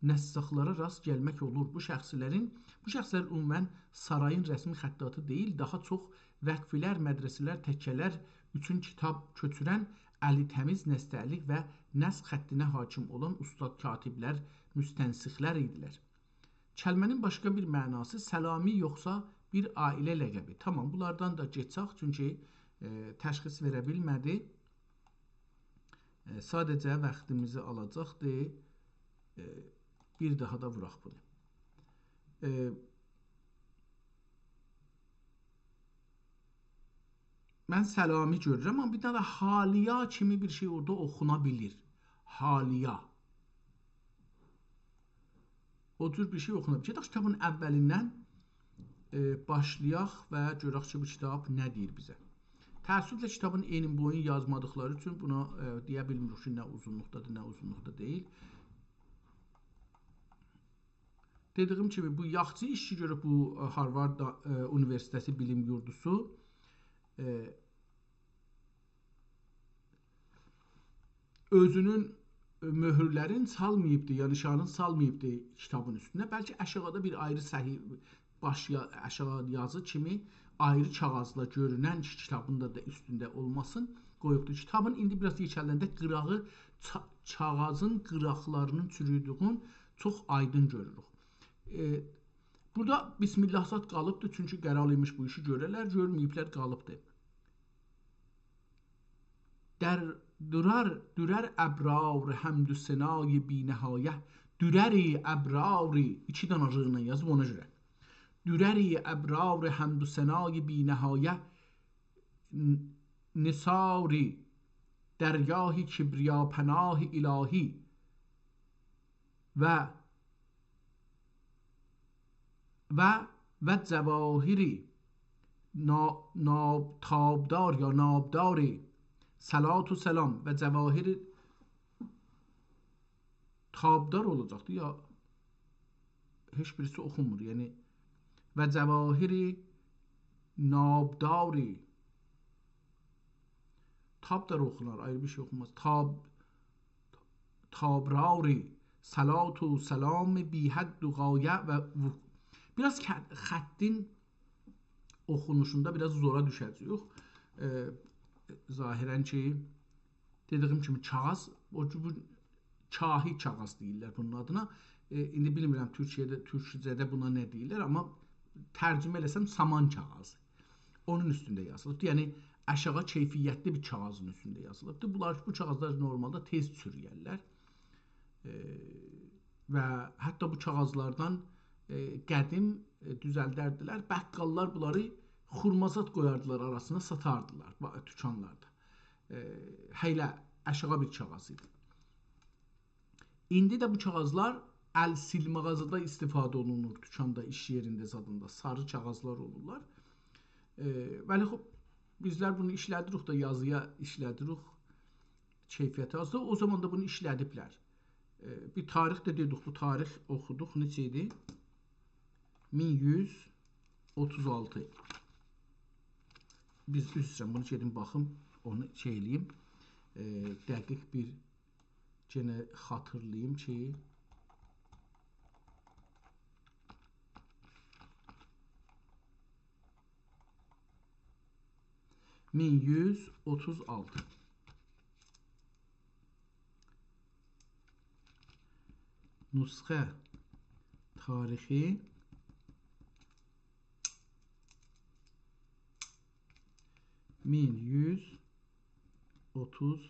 نساخلارا راست گلمک اولور. بو شخصلرین، بو شخصلر عموماً سارایین رسمی خطاطی دئییل، داها چوخ وقف‌لر، مدرسه‌لر، تکه‌لر اوچون کیتاب کؤچورن، الی تمیز نسته‌لیک و نسخ خطینه حاکم اولان اوستاد کاتیبلر، مستنسخلر ایدیلر. کلمه‌نین باشقا بیر معناسی سلامی یوخسا بیر عائله لقبی. تامام، بونلاردان دا گئچک، چونکی، ائ، تشخیص وئره بیلمه‌دی. ائ، ساده‌جه واختیمیزی آلاجاقدی. ائ، بیر داها دا ووراق بونو. ائ، من سلامی گؤرورم، آمما بیر دنه حالیا کیمی بیر شئی اورادا اوخونا بیلیر. حالیا. او جور بیر شئی اوخونا بیلیر. گئدک کیتابین اولیندن، ائ، باشلایاق و گؤرک کی، بو کیتاب نه دئییر بیزه. تأسفله کیتابین انین بویون یازمادیقلاری اوچون بونا، ائ، دئیه بیلمیریک کی، نه اوزونلوقدادیر، نه اوزونلوقدا دئییل. دئدیگیم کیمی، بو یاخچی ایش کی گؤروب بو، ائ، هاروارد دا، ائ، اونیوئرسیتئتی بیلیم یوردوسو، ائ، اؤزونون، ائ، مؤهورلرین سالماییبدی، یعنی نشانین سالماییبدی کیتابین اوستونه. بلکه آشاغیدا بیر آیری صحیفه، باش یا-، آشاغی یازی کیمی آیری کاغیذلا گؤرونن کی، کیتابین دا، دا اوستونده اولماسین، قویوبدو. کیتابین ایندی بیر آز یئکه‌لنده قیراغی، چا-، کاغیذین قیراقلارینین چورودویون چوخ آیدین گؤروروک. ائ، بورادا بسم الله زاد قالیبدی، چونکی قرالی ایمیش بو ایشی گؤره‌لر، گؤرمه‌ییبلر، قالیبدی. در دورر، دورر ابرار حمد و ثنای بی‌نهایه، دورر ابرار، ایکی دنه ر ایله یازیب اونا گؤره. دورر ابرار حمد و ثنای بی‌نهایه، ن-، نثار دریای کبریاپناه الهی و و، و جواهر نا-، ناب-، تابدار یا نابدار، صلات و سلام و جواهر تابدار اولاجاقدی یا هئچ بیریسی اوخونمور، یعنی و جواهر نابدار، تابدار اوخونار، آیری بیر شئی اوخونماز. تاب-، تابرار، صلات و سلام بی‌حد و غایه و و-، بیر آز ک-، خطین اوخونوشوندا بیر آز زورا دوشه‌جه‌ییک. ائ، ظاهراً کی، دئدیگیم کیمی، کاغیذ، او کی، بو کاهی کاغیذ دئییرلر بونون آدینا. ائ، ایندی بیلمیرم تورکیه‌ده، تورکجه‌ده بونا نه دئییرلر، آمما ترجمه ائله‌سم سامان کاغیذی. اونون اوستونده یازیلیبدیر. یعنی آشاغی کیفیتلی بیر کاغیذین اوستونده یازیلیبدیر. بونلار، بو کاغیذلار نورمالدا تئز چورویرلر. ائ، و حتی بو کاغیذلاردان، ائ، قدیم، ائ، دوزلدردیلر. بقاللار بونلاری خورمازاد قویاردیلار آراسینا، ساتاردیلار با-، دوکانلاردا. ائ، هئله آشاغی بیر کاغیذ ایدی. ایندی ده بو کاغیذلار ال سیلماغازیدا استفاده اولونور، دوکاندا، ایش یئرینده، زادیندا ساری کاغیذلار اولورلار. ائ، ولی خوب، بیزلر بونو ایشله‌دیریک دا، یازییا ایشله‌دیریک، کیفیتی آزدیر. او زامان دا بونو ایشله‌دیبلر. ائ، بیر تاریخ ده دئدیک، بو تاریخ اوخودوق، نئچه ایدی؟ مین یوز اوتوز آلتی. بیز، عذر ایسته‌ییرم، بونو گئدیم باخیم، اونو شئی ائله‌ییم. ائ، دقیق بیر یئنه خاطیرلاییم کی، مین یوز اوتوز آلتی. نسخه تاریخی مین یوز اوتوز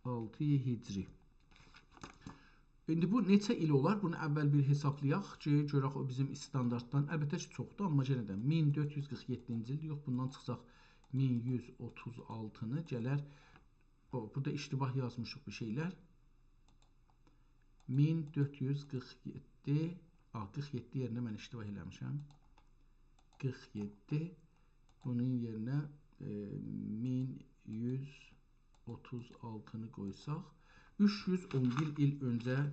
آلتی هجری. ایندی بو نئچه ایل اولار؟ بونو اول بیر حسابلایاق کی، گؤرک او بیزیم استاندارددان. البته کی، چوخدور، آمما یئنه ده مین دؤرد یوز قیرخ یئددینجی ایل، یوخ، بوندان چیخساق مین یوز اوتوز آلتینی گلر. او، بورادا اشتباه یازمیشیق بیر شئیلر. مین دؤرد یوز قیرخ یئددی، آ، قیرخ یئددی یئرینه من اشتباه ائله‌میشم. قیرخ یئددی. بونون یئرینه، ائ، مین یوز اوتوز آلتینی قویساق، اوچ یوز اون بیر ایل اؤنجه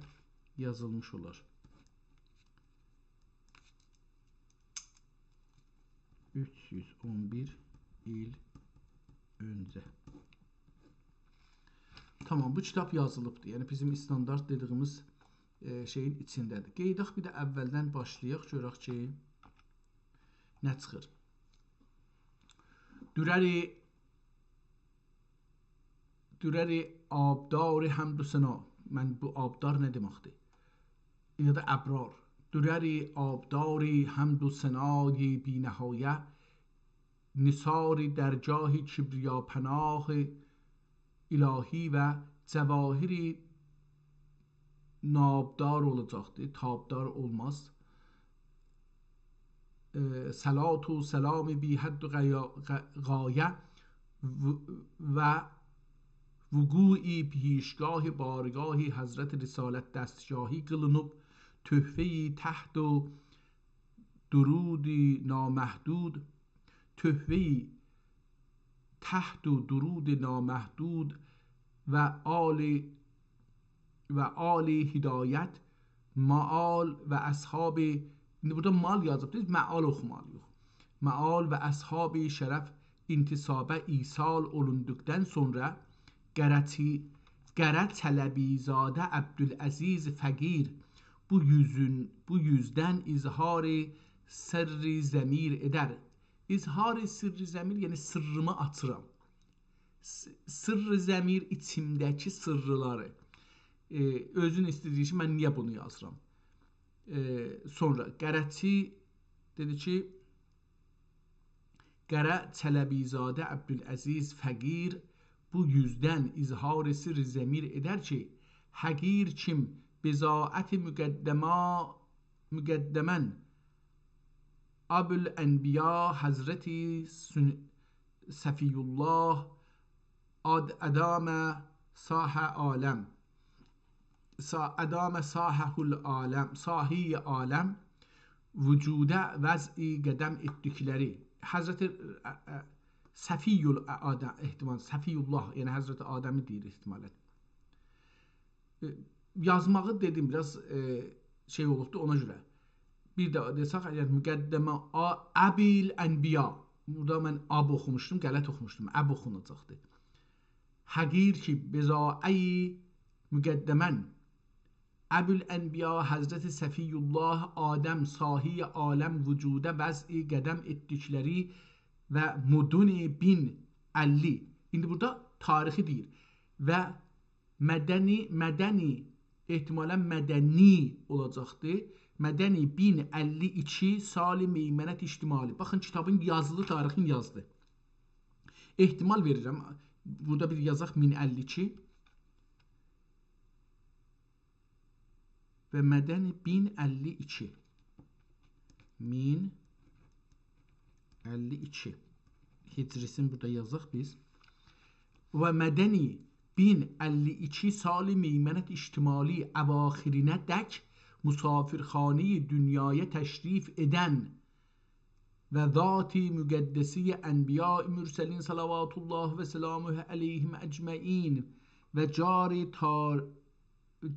یازیلمیش اولار. اوچ یوز اون بیر ایل اؤنجه. تامام، بو کیتاب یازیلیبدیر. یعنی بیزیم استاندارد دئدیگیمیز، ائ، شئیین ایچینده‌دیر. قئییداق بیر ده اولدن باشلایاق، گؤرک کی، نه چیخیر. دورر، دورر آبدار حمد و ثنا. من بو آبدار نه دئمکدیر؟ یا دا ابرار. دورر آبدار حمد و ثنای بی‌نهایه، نثار درگاه کبریاپناه الهی و جواهر نابدار اولاجاقدیر، تابدار اولماز. ائ، صلات و سلام بی‌حد و غیا-، غ-، غایه و، و وقوع پیشگاه بارگاه حضرت رسالت دستگاهی قیلینیب، تحفه‌ی تحت و درود نامحدود، تحفه‌ی تحت و درود نامحدود و آل، و آل هدایت مآل و اصحاب، ایندی بورادا مال یازیب، بیز مآل اوخومالی‌ییق. مآل و اصحاب شرف انتسابه ایصال اولوندوقدان سونرا قره‌چی-، قره چلبی‌زاده عبدالعزیز فقیر بو یوزون، بو یوزدن اظهار سرّ ضمیر ائدر. اظهار سرّ ضمیر، یعنی سرّیمی آچیرام. س-، سرّ ضمیر، ایچیمده‌کی سرّلری. ائ، اؤزون ایسته‌دیگی کی، من نییه بونو یازیرام؟ ائ، سونرا قره‌چی دئدی کی، قره چلبی‌زاده عبدالعزیز فقیر بو یوزدن اظهار سرّ ضمیر ائدر کی، حقیر کیم بضاعت مقدما-، مقدماً ابوالانبیا حضرت سن-، صفی‌الله آد-، ادام صاح عالم، صا-، ادام صاحه العالم، صاحی عالم وجوده وضع قدم ائتدیکلری. حضرت، ا، ا، صفی ال-، آدم، احتمال، صفی‌الله، یعنی حضرت آدمی دئییر احتمالاً. ائ، یازماغی دئدیم، بیر آز، ائ، شئی اولوبدو، اونا گؤره. بیر ده دئسک، اگر مقدمه آ-، ابی‌الانبیا، بورادا من اب اوخوموشدوم، غلط اوخوموشدوم، اب اوخوناجاقدی. حقیر کی، بضاعه‌ی مقدماً ابوالانبیا حضرت صفی‌الله آدم صاحی عالم وجوده وضع قدم ائتدیکلری و مدن بین اللی. ایندی بورادا تاریخی دئییر. و مدنی، مدنی، احتمالاً مدنی اولاجاقدی. مدنی بین اللی ایکی سال میمنت اجتمالی. باخین، کیتابین یازیلی تاریخین یازدی. احتمال وئریرم. بورادا بیر یازاق، مین اللی ایکی. و مدنی بین اللی ایکی. مین اللی ایکی. هجری‌سینی بورادا یازاق بیز. و مدنی بین اللی ایکی سال میمنت اجتمالی اواخرینه‌دک مسافرخانه‌ی دونیایا تشریف ائدن و ذات مقدسه‌ی انبیاء مرسلین صلوات الله و سلامه علیهم اجمعین و جار تار-،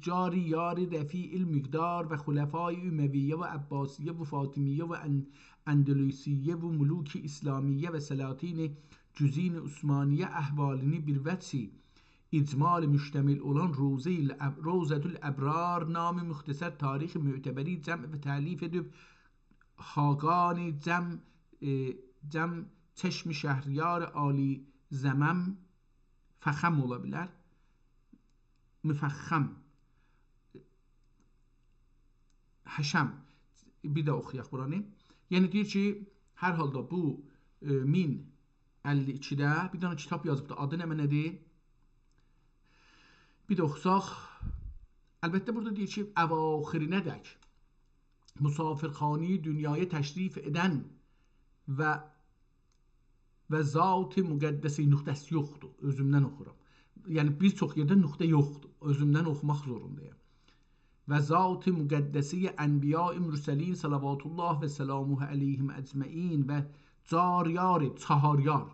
جار یار رفیع المقدار و خلفای امویه و عباسیه و فاطمیه و ان-، اندلسیه و ملوک اسلامیه و سلاطین جزین عثمانیه احوالینی بیر وجهی اجمال مشتمل اولان روضه الاب-، روضة الابرار نام مختصر تاریخ معتبری جمع و تألیف ائدیب، خاقان جم، ائ، جم چشم شهریار عالی زمم، فخم اولا بیلر. مفخم. حشم. بیر ده اوخویاق بورانی. یعنی دئییر کی، هر حالدا بو، ائ، مین اللی ایکیده بیر دنه کیتاب یازیبدی. آدی نمنه‌دیر؟ بیر ده اوخوساق، البته بورادا دئییر کی، اواخرینه‌دک مسافرخانه‌ی دونیایا تشریف ائدن و، و ذات مقدسه‌ی، نقطه‌سی یوخدور، اؤزومدن اوخورام. یعنی، بیر چوخ یئرده نقطه یوخدور، اؤزومدن اوخوماق زوروندایام. و ذات مقدسه‌ی انبیاء مرسلین صلوات الله و سلامه علیهم اجمعین و جار یار، چهار یار،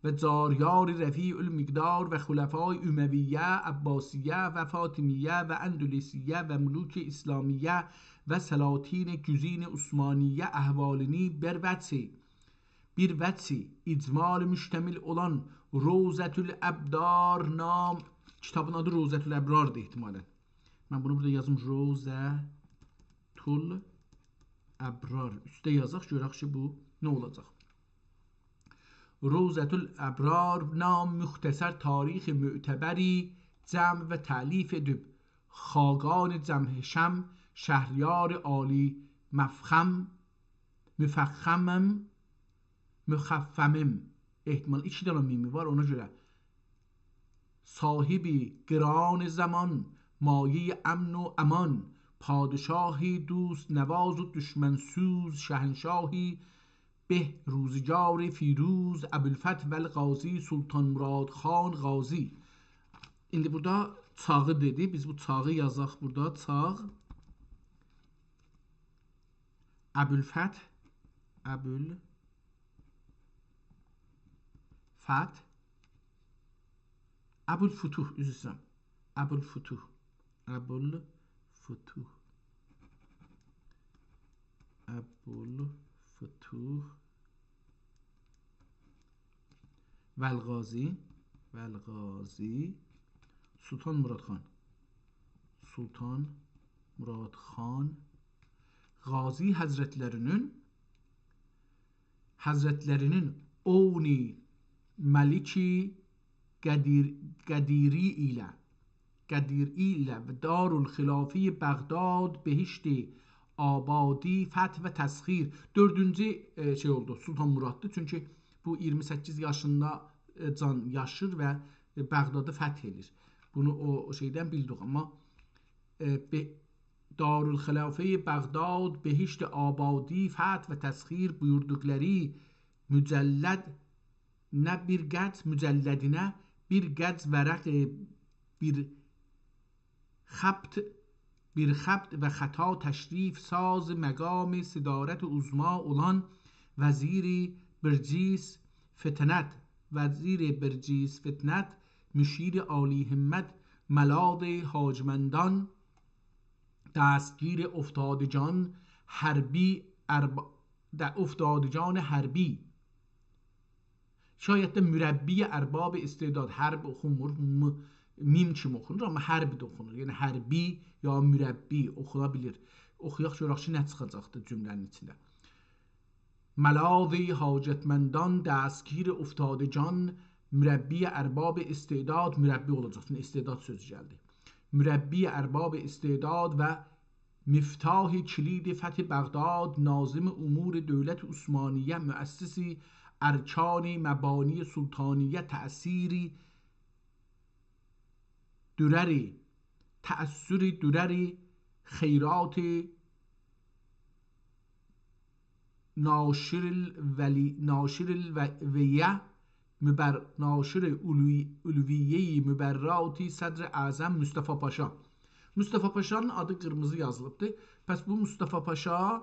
و جار یار رفیع المقدار و خلفای امویه، عباسیه و فاطمیه و اندلسیه و ملوک اسلامیه و سلاطین جزین عثمانیه احوالینی بیر وجهی، بیر وجهی اجمال مشتمل اولان روضة الابرار نام، کیتابین آدی روضة الابراردیر احتمالاً. من بونو بورادا یازیم، روضة الابرار. اوسته یازاق، گؤرک کی، بو نه اولاجاق. روضة الابرار نام مختصر تاریخ معتبری جمع و تألیف ائدیب، خاقان جم حشم شهریار عالی مفخم، مفخمم، مخفمم. احتمال ایکی دنه میمی وار، اونا گؤره. صاحب قران زمان، مایه‌ی امن و امان، پادشاه دوست نواز و دشمن سوز، شهنشاه به روزگار فیروز، ابوالفتح و القاضی، سلطان مراد خان غازی. ایندی بورادا چاغی دئدی. بیز بو چاغی یازاق بورادا. چاغ. ابوالفتح، ابوالفتح، ابوالفتوح، عذر ایسته‌ییرم. ابوالفتوح، ابوالفتوح. ابوالفتوح و القاضی، و القاضی سلطان مراد خان. سلطان مراد خان قاضی حضرتلری‌نین، حضرتلری‌نین عونِ ملک قدیر، قدیری ایله، قدیری ایله و دارالخلافهٔ بغداد بهشتِ آبادی، فتح و تسخیر. دؤردونجو، ائ، شئی اولدو، سلطان مراددیر. چونکی بو اییرمی سککیز یاشیندا، ائ، جان یاشیر و، ائ، بغدادی فتح ائله‌ییر. بونو او، او شئیدن بیلدیک، آمما، ائ، به-، دارالخلافهٔ بغداد بهشتِ آبادی، فتح و تسخیر بویوردوقلاری مجلد، نه بیر قطع مجلدینه، بیر قطع ورق، بیر خبط، بیر خبط و خطا تشریف‌ساز مقامِ صدارتِ عظمی اولان وزیرِ برجیس فطنت، وزیرِ برجیس فطنت، مشیرِ عالی‌همت، ملاذِ حاجتمندان، دستگیرِ افتادگان حربی، ارب-، ده افتادگان حربی. شاید ده مربی ارباب استعداد، حرب اوخونمور، م-، میم کیمی اوخونور، آمما حرب ده اوخونور. یعنی حربی یا مربی اوخونا بیلیر. اوخویاق گؤرک کی، نه چیخاجاقدیر جمله‌نین ایچینده. ملاذِ حاجتمندان، دستگیرِ افتادگان، مربی ارباب استعداد، مربی اولاجاق، چونکی استعداد سؤزو گلدی. مربی ارباب استعداد و مفتاحِ کلیدِ فتحِ بغداد، ناظمِ امورِ دولتِ عثمانیه، مؤسسِ ارکانِ مبانیِ سلطانیه، تأثیرِ دررِ، تأثرِ دررِ خیراتِ ناشر الولی-، ناشر الویه، مبر-، ناشر علوی-، علویهٔ مبراتِ صدر اعظم مصطفی پاشا. مصطفی پاشانین آدی قیرمیزی یازیلیبدی. پس بو مصطفی پاشا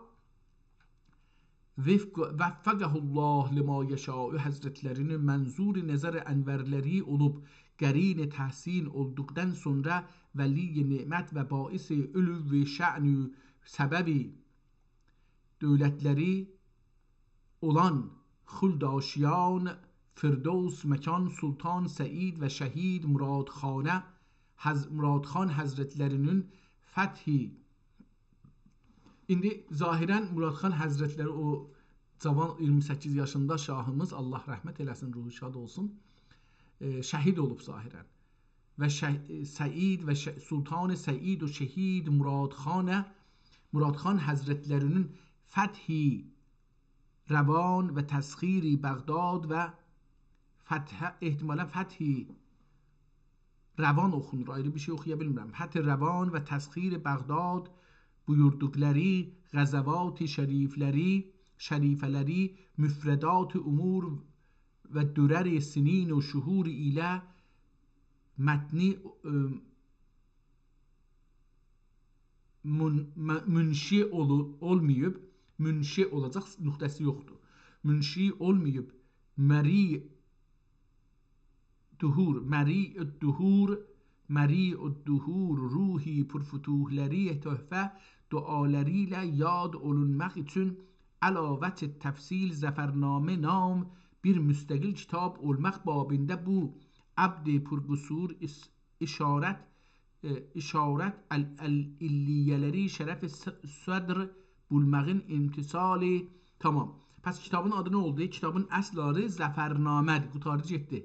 وفق-، وفقه الله لما یشاء حضرتلری‌نین منظورِ نظر انورلری اولوب، قرینِ تحسین اولدوقدان سونرا ولییِ نعمت و باعثِ علوّ شأن و سببِ دولتلری اولان خلدآشیان فردوس مکان سلطان سعید و شهید مراد خانه، حض-، مراد خان حضرتلری‌نین فتحِ ایندی ظاهراً مراد خان حضرتلری، او جاوان اییرمی سککیز یاشیندا شاهیمیز، الله رحمت ائله‌سین، روحو شاد اولسون، ائ، شهید اولوب ظاهراً. و شه-، سعید و شه-، سلطان سعید و شهید مراد خانه، مراد خان حضرتلری‌نین فتحِ روان و تسخیرِ بغداد و فتح، احتمالاً فتحِ روان اوخونور، آیری بیر شئی اوخویا بیلمیرم. فتحِ روان و تسخیرِ بغداد بویوردوقلاری غزواتِ شریفلری، شریفه‌لری، مفرداتِ امور و دررِ سنین و شهور ایله متنی، ائ، من-، م-، منشی اولو-، اولماییب، منشی اولاجاق، نقطه‌سی یوخدور. منشی اولماییب، مریع دهور، مریع الدهور، مریع الدهور، روحِ پرفتوحلری تحفه دعالری ایله یاد اولونماق اوچون علی وجه تفصیل ظفرنامه نام بیر مستقل کیتاب اولماق بابیندا بو عبدِ پرقصور اس-، اشارت، ائ، اشارت ال-، ال-، علیه‌لری شرفِ ص-، صدر بولماغین امتثالی. تامام. پس کیتابین آدی نه اولدو؟ کیتابین اصل آدی ظفرنامه‌دیر. قوتاردی گئتدی.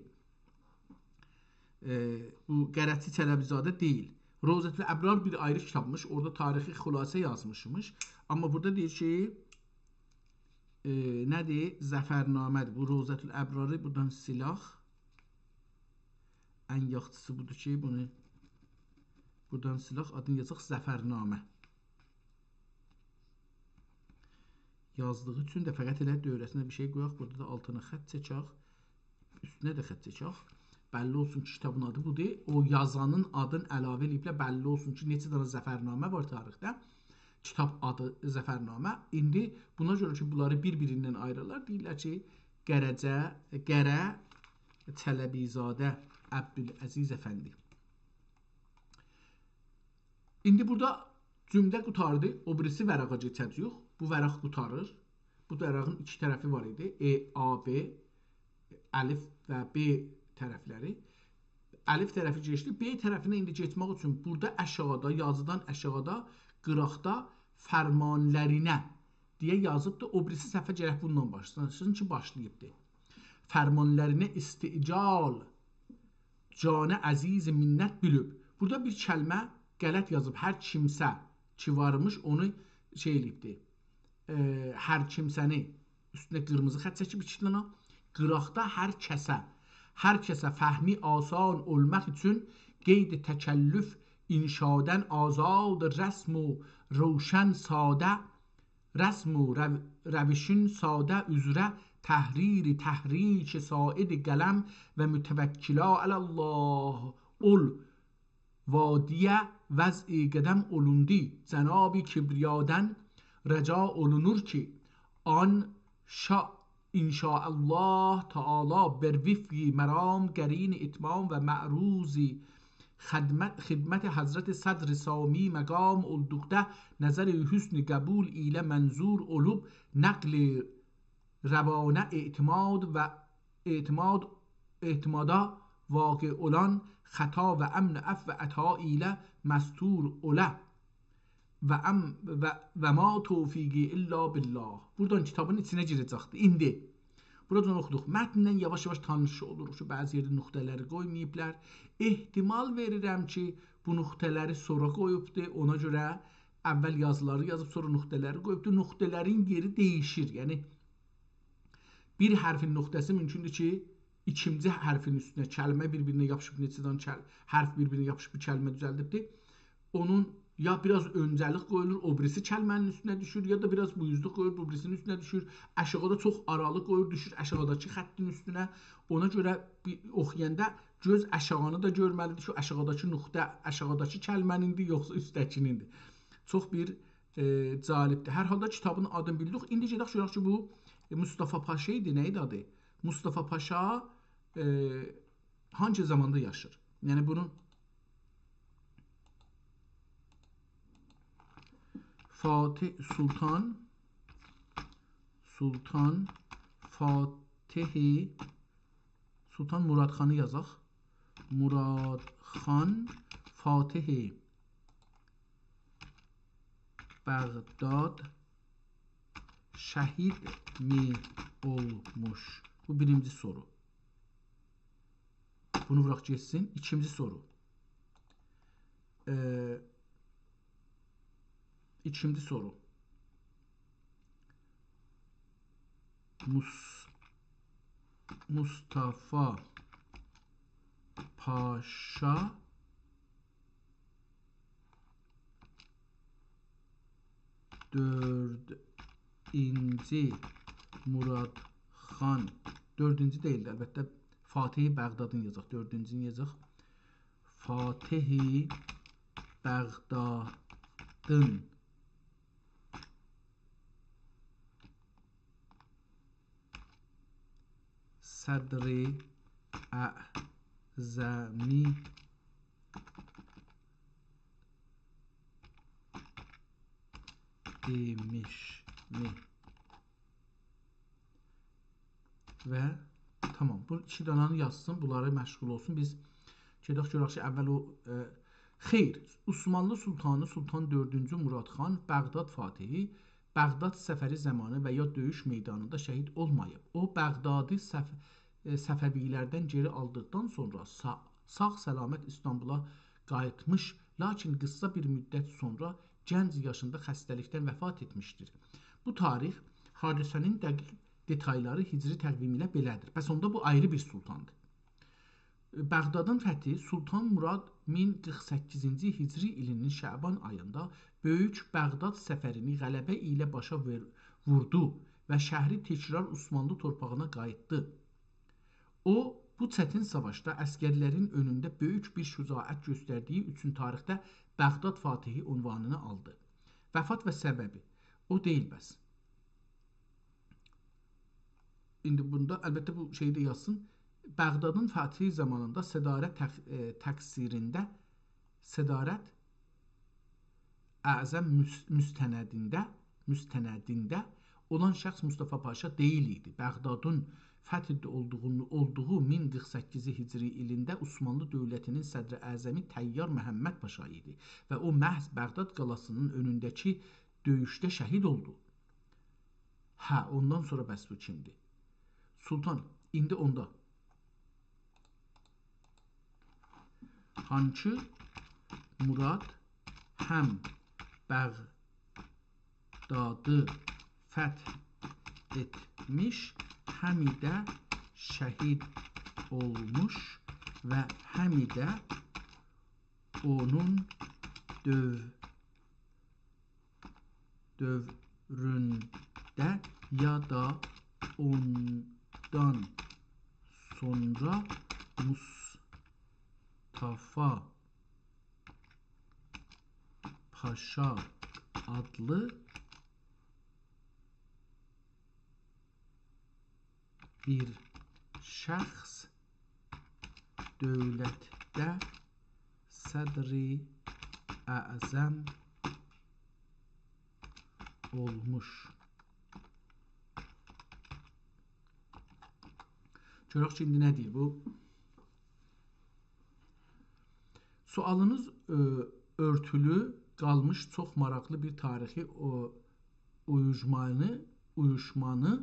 ائ، بو غرضچی چلبی‌زاده دئییل. روضةالابرار بیر آیری کیتابمیش. اورادا تاریخی خلاصه یازمیشمیش. آمما بورادا دئییر کی، ائ، نه‌دیر؟ ظفرنامه‌دیر. بو روضةالابراری بورادان سیلاخ. ان یاخشیسی بودور کی، بونو بورادان سیلاخ، آدینی یازاق ظفرنامه. یازدیغی اوچون ده فقط ائله دؤوره‌سینه بیر شئی قویاق. بورادا دا آلتینا خط چکک. اوستونه ده خط چکک. بللی اولسون کی، کیتابین آدی بودور. او یازانین آدینی علاوه ائله‌ییبلر. بللی اولسون کی، نئچه دنه ظفرنامه وار تاریخده. کیتاب آدی ظفرنامه. ایندی بونا گؤره کی، بونلاری بیر-بیریندن آییریرلار، دئییرلر کی، قره‌جه، قره چلبی‌زاده عبدالعزیز افندی. ایندی بورادا جمله قوتاردی، او بیریسی ورقه کئچه‌جه‌ییک. بو ورق قوتاریر. بو ورقین ایکی طرفی وار ایدی. A، A، B، الف و B طرفلری. الف طرفی کئچدی. B طرفینه ایندی کئچمک اوچون بورادا آشاغیدا، یازیدان آشاغیدا، قیراقدا «فرمانلرینه» دئیه یازیبدی. او بیریسی صفحه گرک بونونلا باشلاسین کی، باشلاییبدی. «فرمانلرینه استعجال جان عزیز منت بیلیب». بورادا بیر کلمه غلط یازیب. «هر کیمسه» کی وارمیش، اونو شئی ائله‌ییبدی. ائ، «هر کیمسه»نی اوستونه قیرمیزی خط چکیب ایکی دنه. قیراقدا «هر کسه». «هر کسه فهمی آسان اولماق اوچون، قید تکلف انشادن آزاد، رسم و روشن ساده، رسم و رو-، روشن ساده اوزره تحریر تحریک ساعد قلم و متوکلا علی الله اول وادیه وضع قدم اولوندو. جناب کبریادن رجا اولونور کی، آن شا-، ان‌شاءالله تعالی بر وفق مرام قرین اتمام و معروض خدمت، خدمت حضرت صدر سامی مقام اولدوقدا نظر حسن قبول ایله منظور اولوب، نقل روانه اعتماد و اعتماد، اعتمادا واقع اولان خطا و امن عفو و عطا ایله مستور اوله. و ام-، و، و ما توفیقی الا بالله. بورادان کیتابین ایچینه گیره‌جکدی. ایندی بورادان اوخودوق. متنله یاواش-یاواش تانیش اولوروق کی، بعضی یئرده نقطه‌لری قویماییبلار. احتمال وئریرم کی، بو نقطه‌لری سونرا قویوبدو. اونا گؤره اول یازیلاری یازیب، سونرا نقطه‌لری قویوبدو. نقطه‌لرین یئری دییشیر. یعنی، بیر حرفین نقطه‌سی مومکوندور کی، ایکینجی حرفین اوستونه، کلمه بیر-بیرینه یاپیشیب، نئچه دنه کل-، حرف بیر-بیرینه یاپیشیب بیر کلمه دوزلدیبدیر. اونون یا بیر آز اؤنجه‌لیک قویولور، او بیریسی کلمه‌نین اوستونه دوشور، یا دا بیر آز بویوزلوق قویولور، بو بیریسینین اوستونه دوشور. آشاغیدا چوخ آرالیق قویور، دوشور آشاغیداکی خطین اوستونه. اونا گؤره بیر اوخویاندا گؤز آشاغینی دا گؤرمه‌لیدیر کی، آشاغیداکی نقطه آشاغیداکی کلمه‌نیندیر، یوخسا اوستده‌کینیندیر. چوخ بیر، ائ، جالبدیر. هر حالدا کیتابین آدینی بیلدیک. ایندی گئدک گؤرک کی، بو، ائ، مصطفی پاشا ایدی، نه ایدی آدی؟ مصطفی پاشا، ائ، هانسی زاماندا یاشیر؟ یعنی بونو فاتح سلطان، سلطان فاتح، سلطان مراد خانی یازاق. مراد خان فاتح بغداد شهید می اولموش؟ بو بیرینجی سورو. بونو ووراق گئتسین. ایکینجی سورو. ائ، ایکینجی سورو. مص-، مصطفی پاشا دؤردونجو مراد خان، دؤردونجو دئییلدی، البته، فاتح بغدادین یازاق، دؤردونجونو یازاق. فاتح بغدادین صدر اعظمی ایمیش. و تامام، بو ایکی دانانی یازسین، بونلاری مشغول اولسون. بیز گئدک گؤرک کی، اول او، ائ، خیر، عثمانلی سلطانی سلطان دؤردونجو مراد خان بغداد فاتحی بغداد سفری زامانی و یا دؤیوش میدانیندا شهید اولماییب. او، بغدادی صف-، ائ، صفوی‌لردن گئری آلدیقدان سونرا سا-، ساغ-سلامت ایستانبولا قاییتمیش، لاکین قیسا بیر مدت سونرا گنج یاشیندا خسته‌لیکدن وفات ائتمیشدیر. بو تاریخ حادثه‌نین دقیق دئتایلاری هجری تقویم ایله بئله‌دیر. پس اوندا بو آیری بیر سلطاندیر. بغدادین فتی سلطان مراد مین قیرخ سککیزینجی هجری ایلینین شعبان آییندا بؤیوک بغداد سفرینی غلبه ایله باشا وئر-، ووردو و شهری تکرار عثمانلی تورپاغینا قاییتدی. او، بو چتین ساواشدا عسگرلرین اؤنونده بؤیوک بیر شجاعت گؤستردیگی اوچون تاریخده بغداد فاتحی عنوانینی آلدی. وفات و سببی. او دئییل بس. ایندی بوندا، البته، بو شئیی ده یازسین. بغدادین فتحی زامانیندا صدارت تق-، ائ، تقصیرینده، صدارت اعظم مس-، مستندینده، مستندینده اولان شخص مصطفی پاشا دئییل ایدی. بغدادین فتح اولدوغونو، اولدوغو مین قیرخ سککیز هجری ایلینده عثمانلی دؤولتینین صدر اعظمی طیار محمد پاشا ایدی و او محض بغداد قالاسینین اؤنونده‌کی دؤیوشده شهید اولدو. هه، اوندان سونرا بس بو کیمدیر؟ سلطان، ایندی اوندا. هانکی مراد هم بغدادی فتح ائتمیش، هم ده شهید اولموش و هم ده اونون دؤو-، دؤورونده یا دا اوندان سونرا مصطفی پاشا آدلی بیر شخص دؤولتده صدر اعظم اولموش. گؤرک کی، ایندی نه دئییر بو؟ سؤالینیز، ائ، اؤرتولو قالمیش چوخ ماراقلی بیر تاریخی او-، اویوشمانی، اویوشمانی،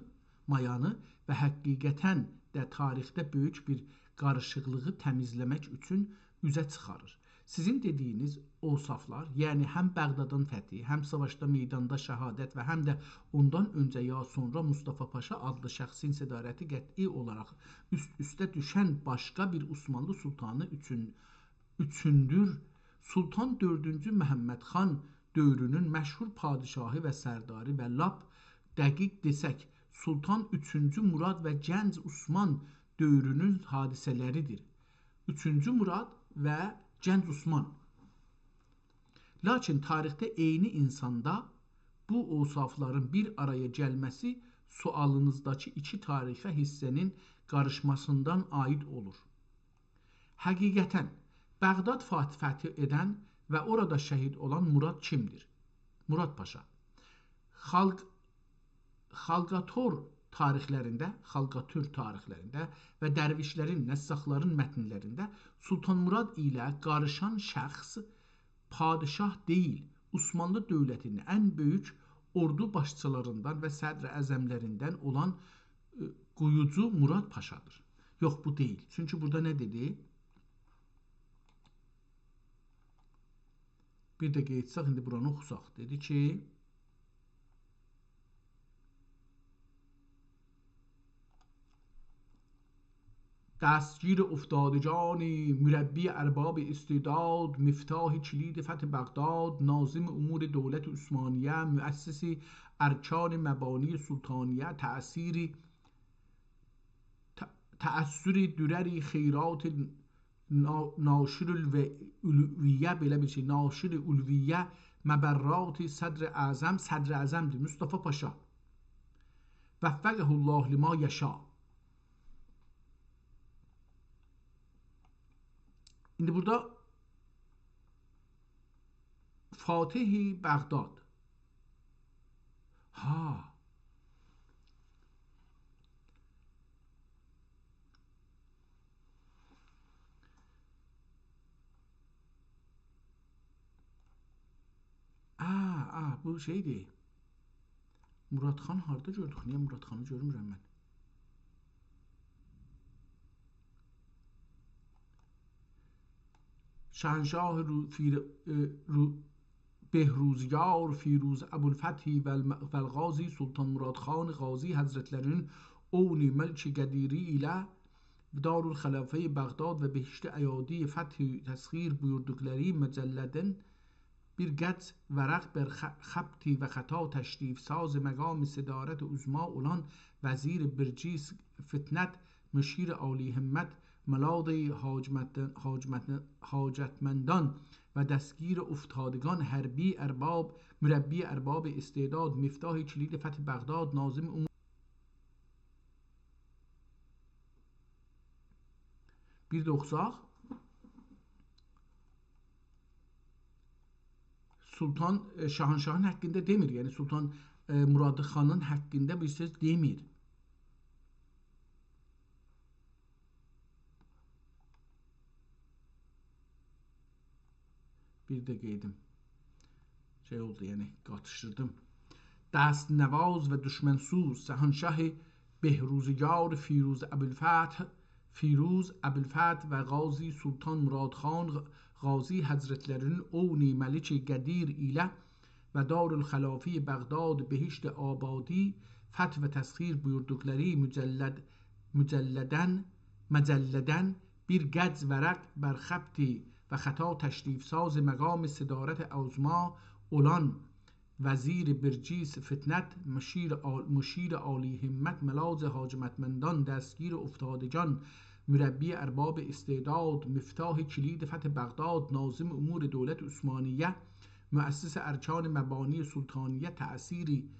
مایانی و حقیقتاً ده تاریخده بؤیوک بیر قاریشیقلیغی تمیزله‌مک اوچون اوزه چیخاریر. سیزین دئدیگینیز اوصافلار، یعنی هم بغدادین فتی، هم ساواشدا میداندا شهادت و هم ده اوندان اؤنجه یا سونرا مصطفی پاشا آدلی شخصین صدارتی قطعی اولاراق اوست-اوسته دوشن باشقا بیر عثمانلی سلطانی اوچون، اوچوندور. سلطان دؤردونجو محمد خان دؤورونون مشهور پادشاهی و سرداری و لاپ دقیق دئسک، سلطان اوچونجو مراد و گنج عثمان دؤورونون حادثه‌لریدیر. اوچونجو مراد و گنج عثمان. لاکین تاریخده عینی اینساندا بو اوصافلارین بیر آرایا گلمه‌سی سؤالینیزداکی ایکی تاریخی حیصه‌نین قاریشماسیندان عاید اولور. حقیقتاً، بغداد فات-، فتح ائدن و اورادا شهید اولان مراد کیمدیر؟ مراد پاشا. خالق-، خالقاتور تاریخلرینده، خالقاتور تاریخلرینده و درویشلرین، نساخلارین متنلرینده سلطان مراد ایله قاریشان شخص پادشاه دئییل، عثمانلی دؤولتینین ان بؤیوک اوردو باشچیلاریندان و صدر اعظملریندن اولان، ائ، قویوجو مراد پاشادیر. یوخ، بو دئییل. چونکی بورادا نه دئدی؟ بیر ده قئییتساق، ایندی بورانی اوخوساق. دئدی کی، دستگیر افتادگان، مربی ارباب استعداد، مفتاح کلید فتح بغداد، ناظم امور دولت عثمانیه، مؤسس ارکان مبانی سلطانیه، تأثیر، ت-، تأثر درر خیرات نا-، ناشر الو-، علویه، بئله بیر شئی، ناشر علویه، مبرات صدر اعظم، صدر اعظمدیر، مصطفی پاشا. وفقه الله لما یشاء. ایندی بورادا فاتح بغداد. ها. آ، آ، بو شئیدیر. مراد خان هاردا گؤردوک؟ نییه مراد خانی گؤرمورم من؟ شهنشاه رو-، فیر-، ائ، رو-، بهروزیار، فیروز ابوالفتح و الم-، و الغازی، سلطان مراد خان غازی حضرتلری‌نین عون ملک قدیری ایله دارالخلافهٔ بغداد و بهشت ایادی فتح تسخیر بویوردوقلاری مجلدین بیر قطع ورق بر خ-، خبط و خطا تشریف‌ساز مقام صدارت عظمی اولان وزیر برجیس فطنت، مشیر عالی‌همت، ملاذ حاجمت-، حاجمت-، حاجتمندان و دستگیر افتادگان، حربی ارباب، مربی ارباب استعداد، مفتاح کلید فتح بغداد، ناظم امور بیر ده اوخوساق. سلطان، ائ، شاهنشاهین حاقیندا دئمیر. یعنی سلطان، ائ، مراد خانین حاقیندا بیر سؤز دئمیر. بیر ده قئیدیم. شئی اولدو، یعنی قاتیشدیردیم. دست‌نواز و دشمن‌سوز، شهنشاه بهروزگار، فیروز ابوالفتح، فیروز ابوالفتح و غازی سلطان مراد خان غازی حضرتلری‌نین عونی ملک قدیر ایله و دارالخلافهٔ بغداد بهشت آبادی فتح و تسخیر بویوردوقلاری مجلد، مجلدن، مجلدن بیر قجز ورق بر خط و خطا تشریف‌ساز مقام صدارت عظمی اولان وزیر برجیس فطنت، مشیر عال-، مشیر عالی همت، ملاذ حاجمتمندان، دستگیر افتادگان، مربی ارباب استعداد، مفتاح کلید فتح بغداد، ناظم امور دولت عثمانیه، مؤسس ارکان مبانی سلطانیه، تأثیری،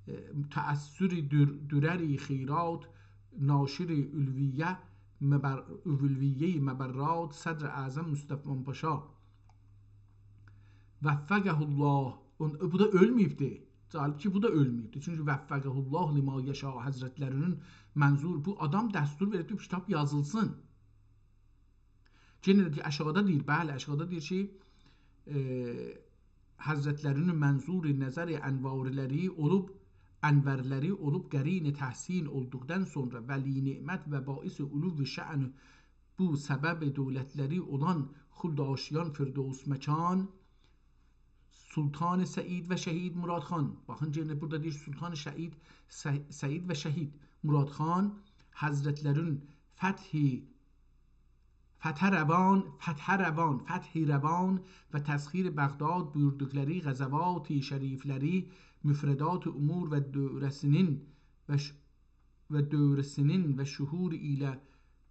ائ، تأثر در-، درر خیرات، ناشر علویه، مبر-، علویهٔ مبرات، صدر اعظم مصطفی پاشا. وفقه الله. اون-، بو دا اؤلمه‌ییبدی. جالب کی، بو دا اؤلمه‌ییبدی. چونکی وفقه الله لما یشاء حضرتلری‌نین منظور، بو آدام دستور وئریبدی، بو کیتاب یازیلسین. یئنه ده آشاغیدا دئییر، بلی، آشاغیدا دئییر کی، ائ، حضرتلری‌نین منظور نظر انوارلری اولوب، انورلری اولوب، قرین تحسین اولدوقدان سونرا ولی نعمت و باعث علو شأن بو سبب دولتلری اولان خلد آشیان فردوس مکان، سلطان سعید و شهید مراد خان. باخین، یئنه بورادا دئییر، سلطان شهید، سع-، سعید و شهید مراد خان حضرتلرین فتح، فتح روان، فتح روان، فتح روان و تسخیر بغداد بویوردوقلاری غزوات شریفلری، مفردات امور و دوره‌سینین و ش-، و دوره‌سینین و شهور ایله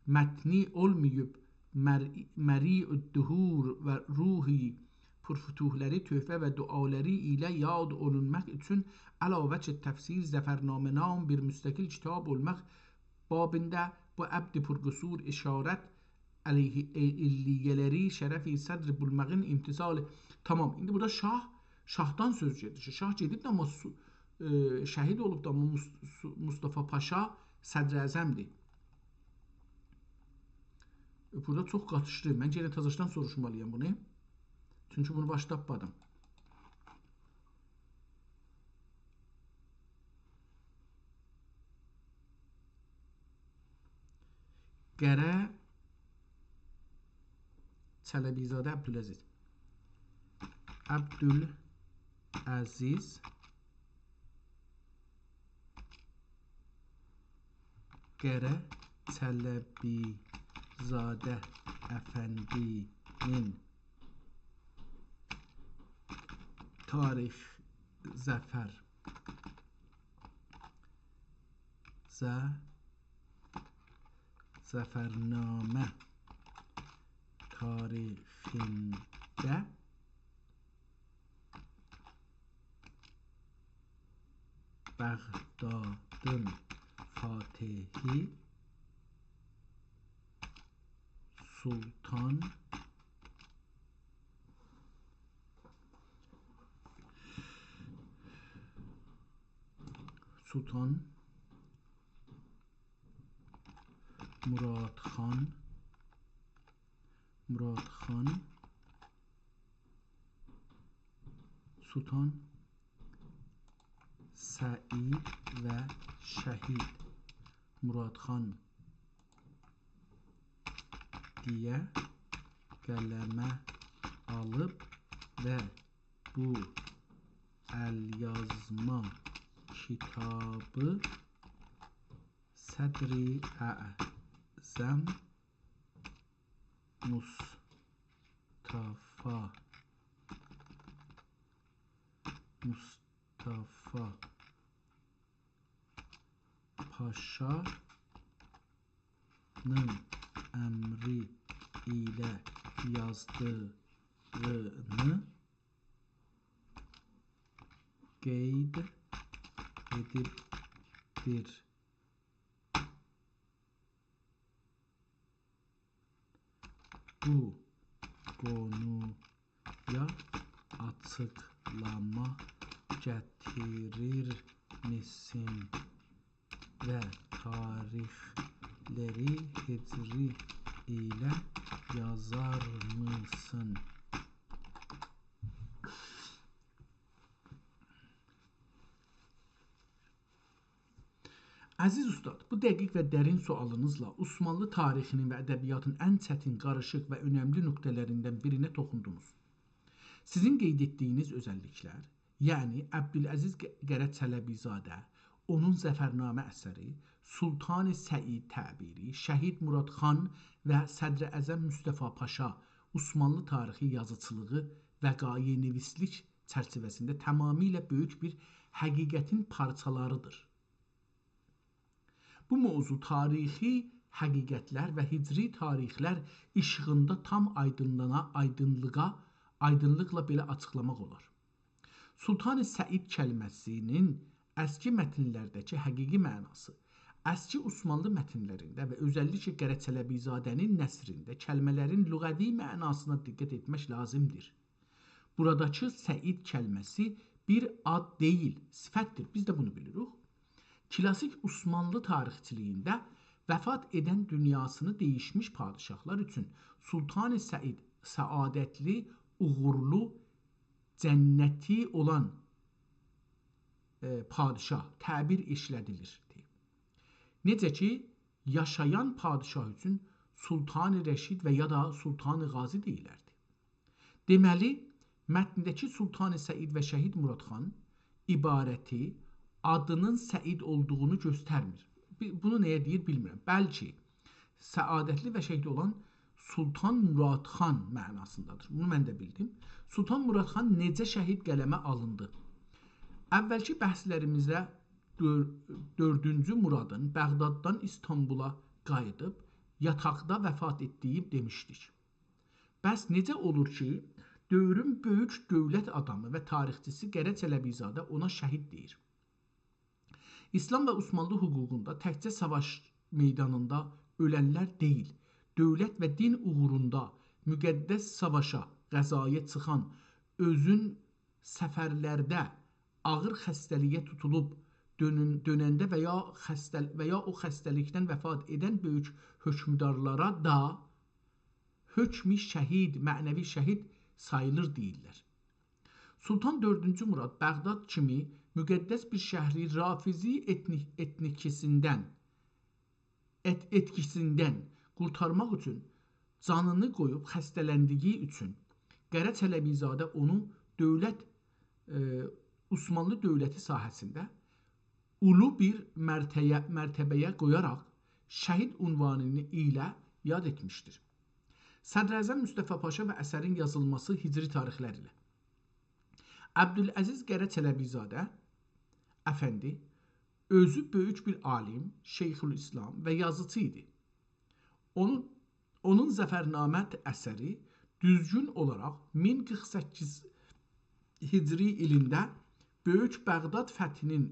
متنی اولماییب، مر-، مریع الدهور و روحی پرفتوحلری، تحفه و دعالری ایله یاد اولونماق اوچون علی وجه تفصیل ظفرنامه نام بیر مستقل کیتاب اولماق بابیندا بو عبد پرقصور اشارت علیه علیه‌لری شرف صدر بولماغین امتثال. تامام، ایندی بورادا شاه، شاهدان سؤز گئدیر. شاه گئدیب ده، آمما سو-، ائ، شهید اولوب دا، آمما مص-، سو-، مصطفی پاشا صدر اعظمدیر. بورادا چوخ قاتیشدی. من یئنه تازاشدان سوروشمالییام بونو. چونکی بونو باش تاپمادیم. قره چلبی‌زاده عبدالعزیز. عبدالعزیز قره چلبی‌زاده افندی‌نین تاریخ ظفر ظ-، ظفرنامه تاریخینده بغدادین فاتحی سلطان، سلطان مراد خان، مراد خان، سلطان سعید و شهید مراد خان دئیه قلمه آلیب و بو ال‌یازما کیتابی صدر اعظم مصطفی، مصطفی پاشانین امری ایله یازدیغینی قید ائدیبدیر. بو قونویا آچیق آچیقلاما گتیریرمیسین و تاریخلری هجری ایله یازارمیسین؟ عزیز اوستاد، بو دقیق و درین سؤالینیزلا عثمانلی تاریخی‌نین و ادبیاتین ان چتین، قاریشیق و اؤنملی نقطه‌لریندن بیرینه توخوندونوز. سیزین قید ائتدیگینیز اؤزللیکلر، یعنی عبدالعزیز ق-، قره چلبی‌زاده، اونون ظفرنامه اثری، سلطان سعید تعبیری، شهید مراد خان و صدراعظم مصطفی پاشا عثمانلی تاریخی یازیچیلیغی، وقایع‌نویسلیک چرچیوه‌سینده تمامیله بؤیوک بیر حقیقتین پارچالاریدیر. بو موضوع تاریخی حقیقتلر و هجری تاریخلر ایشیغیندا تام آیدینلانا، آیدینلیغا، آیدینلیقلا بئله آچیقلاماق اولار. سلطان سعید کلمه‌سی‌نین اسکی متنلرده‌کی حقیقی معناسی، اسکی عثمانلی متنلرینده و اؤزللیکله قره چلبی‌زاده‌نین نثرینده کلمه‌لرین لغوی معناسینا دقت ائتمک لازیمدیر. بوراداکی سعید کلمه‌سی بیر آد دئییل، صفتدیر. بیز ده بونو بیلیریک. کلاسیک عثمانلی تاریخچیلیگینده وفات ائدن دونیاسینی دییشمیش پادشاهلار اوچون سلطان سعید، سعادتلی، اوغورلو، جنتی اولان، ائ، پادشاه تعبیر ایشله‌دیلیر. نئجه کی، یاشایان پادشاه اوچون سلطان رشید و یا دا سلطان غازی دئییلردی. دئمه‌لی، متنده‌کی سلطان سعید و شهید مراد خان عبارتی آدینین سعید اولدوغونو گؤسترمیر. بی-، بونو نه‌یه دئییر، بیلمیرم. بلکه سعادتلی و شهید اولان سلطان مراد خان معناسیندادیر. بونو من ده بیلدیم. سلطان مراد خان نئجه شهید قلمه آلیندی؟ اولکی بحثلریمیزده دؤر-، دؤردونجو مرادین بغداددان ایستانبولا قاییدیب یاتاقدا وفات ائتدیگی دئمیشدیک. بس نئجه اولور کی، دؤورون بؤیوک دؤولت آدامی و تاریخچیسی قره چلبی‌زاده اونا شهید دئییر؟ ایسلام و عثمانلی حقوقوندا تکجه ساواش میدانیندا اؤلنلر دئییل، دؤولت و دین اوغروندا مقدس ساواشا، غزایا چیخان، اؤزون سفرلرده آغیر خسته‌لیگه توتولوب دؤنون-، دؤننده و یا خسته‌ل-، و یا او خسته‌لیکدن وفات ائدن بؤیوک حکمدارلارا دا حکم شهید، معنوی شهید ساییلیر دئییرلر. سلطان دؤردونجو مراد بغداد کیمی مقدس بیر شهری رافضی ائتنی-، ائتنیکیسیندن، ائت-، ائتکیسیندن قورتارماق اوچون جانینی قویوب خسته‌لندیگی اوچون قره چلبی‌زاده اونو دؤولت، ائ، عثمانلی دؤولتی ساحه‌سینده اولو بیر مرته‌یه-، مرتبه‌یه قویاراق شهید عنوانی ایله یاد ائتمیشدیر. صدراعظم مصطفی پاشا و اثرین یازیلماسی هجری تاریخلر ایله. عبدالعزیز قره چلبی‌زاده افندی اؤزو بؤیوک بیر عالیم، شیخ‌الاسلام و یازیچی ایدی. اونون، اونون ظفرنامه اثری دوزگون اولاراق مین قیرخ سککیز هجری ایلینده بؤیوک بغداد فتحینین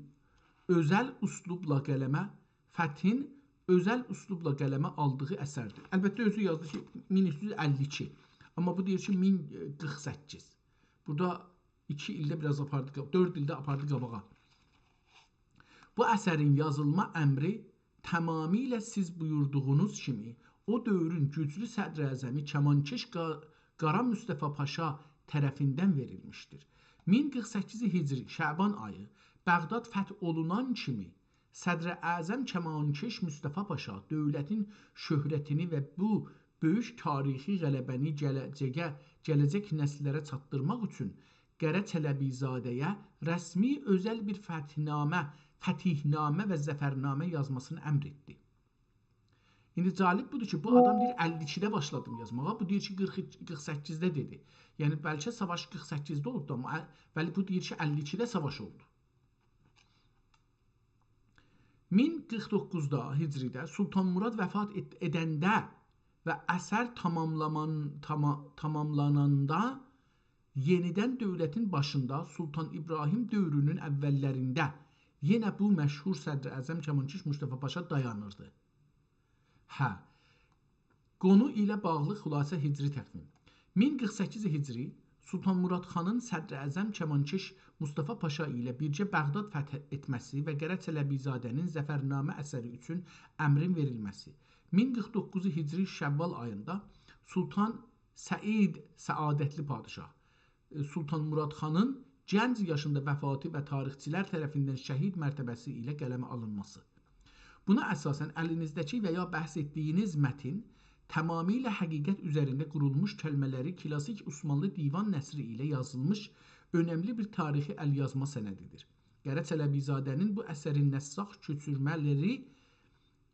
اؤزل اسلوبلا قلمه، فتحین اؤزل اسلوبلا قلمه آلدیغی اثردیر. البته، اؤزو یازدی کی، مین اوچ یوز اللی ایکی. آمما بو دئییر کی، مین قیرخ سککیز. بورادا ایکی ایلده بیر آز آپاردی قا-، دؤرد ایلده آپاردی قاباغا. بو اثرین یازیلما امری تمامیله سیز بویوردوغونوز کیمی او دؤورون گوجلو صدراعظمی کمانکش قا-، قارا مصطفی پاشا طرفیندن وئریلمیشدیر. مین قیرخ سککیز هجری شعبان آیی بغداد فتح اولونان کیمی صدراعظم کمانکش مصطفی پاشا دؤولتین شهرتینی و بو بؤیوک تاریخی غلبه‌نی گله‌جگه، گله‌جک نسللره چاتدیرماق اوچون قره چلبی‌زاده‌یه رسمی اؤزل بیر فتحنامه، فتحنامه و ظفرنامه یازماسینی امر ائتدی. ایندی جالب بودور کی، بو آدام دئییر، اللی ایکیده باشلادیم یازماغا. بو دئییر کی، قیرخ، قیرخ سککیزده دئدی. یعنی، بلکه ساواش قیرخ سککیزده اولوب دا، آمما ال-، بلی، بو دئییر کی، اللی ایکیده ساواش اولدو. مین قیرخ دوققوزدا هجریده سلطان مراد وفات ائت-، ائدنده و اثر تاماملامان-، تاما-، تاماملاناندا یئنیدن دؤولتین باشیندا سلطان ابراهیم دؤورونون اوللرینده یئنه بو مشهور صدراعظم کمانکش مصطفی پاشا دایانیردی. هه. قونو ایله باغلی خلاصه هجری تقویم. مین قیرخ سککیز هجری سلطان مراد خانین صدر اعظم کمانکش مصطفی پاشا ایله بیرگه بغداد فتح ائتمه‌سی و قره چلبی‌زاده‌نین ظفرنامه اثری اوچون امرین وئریلمه‌سی. مین قیرخ دوققوز هجری شوال آییندا سلطان سعید، سعادتلی پادشاه، ائ، سلطان مراد خانین گنج یاشیندا وفاتی و تاریخچیلر طرفیندن شهید مرتبه‌سی ایله قلمه آلینماسی. بونا اساساً الینیزده‌کی و یا بحث ائتدیگینیز متن تمامیله حقیقت اوزرینده قورولموش کلمه‌لری کلاسیک عثمانلی دیوان نثری ایله یازیلمیش اؤنملی بیر تاریخی ال‌یازما سندیدیر. قره چلبی‌زاده‌نین بو اثرین نساخ کؤچورمه‌لری،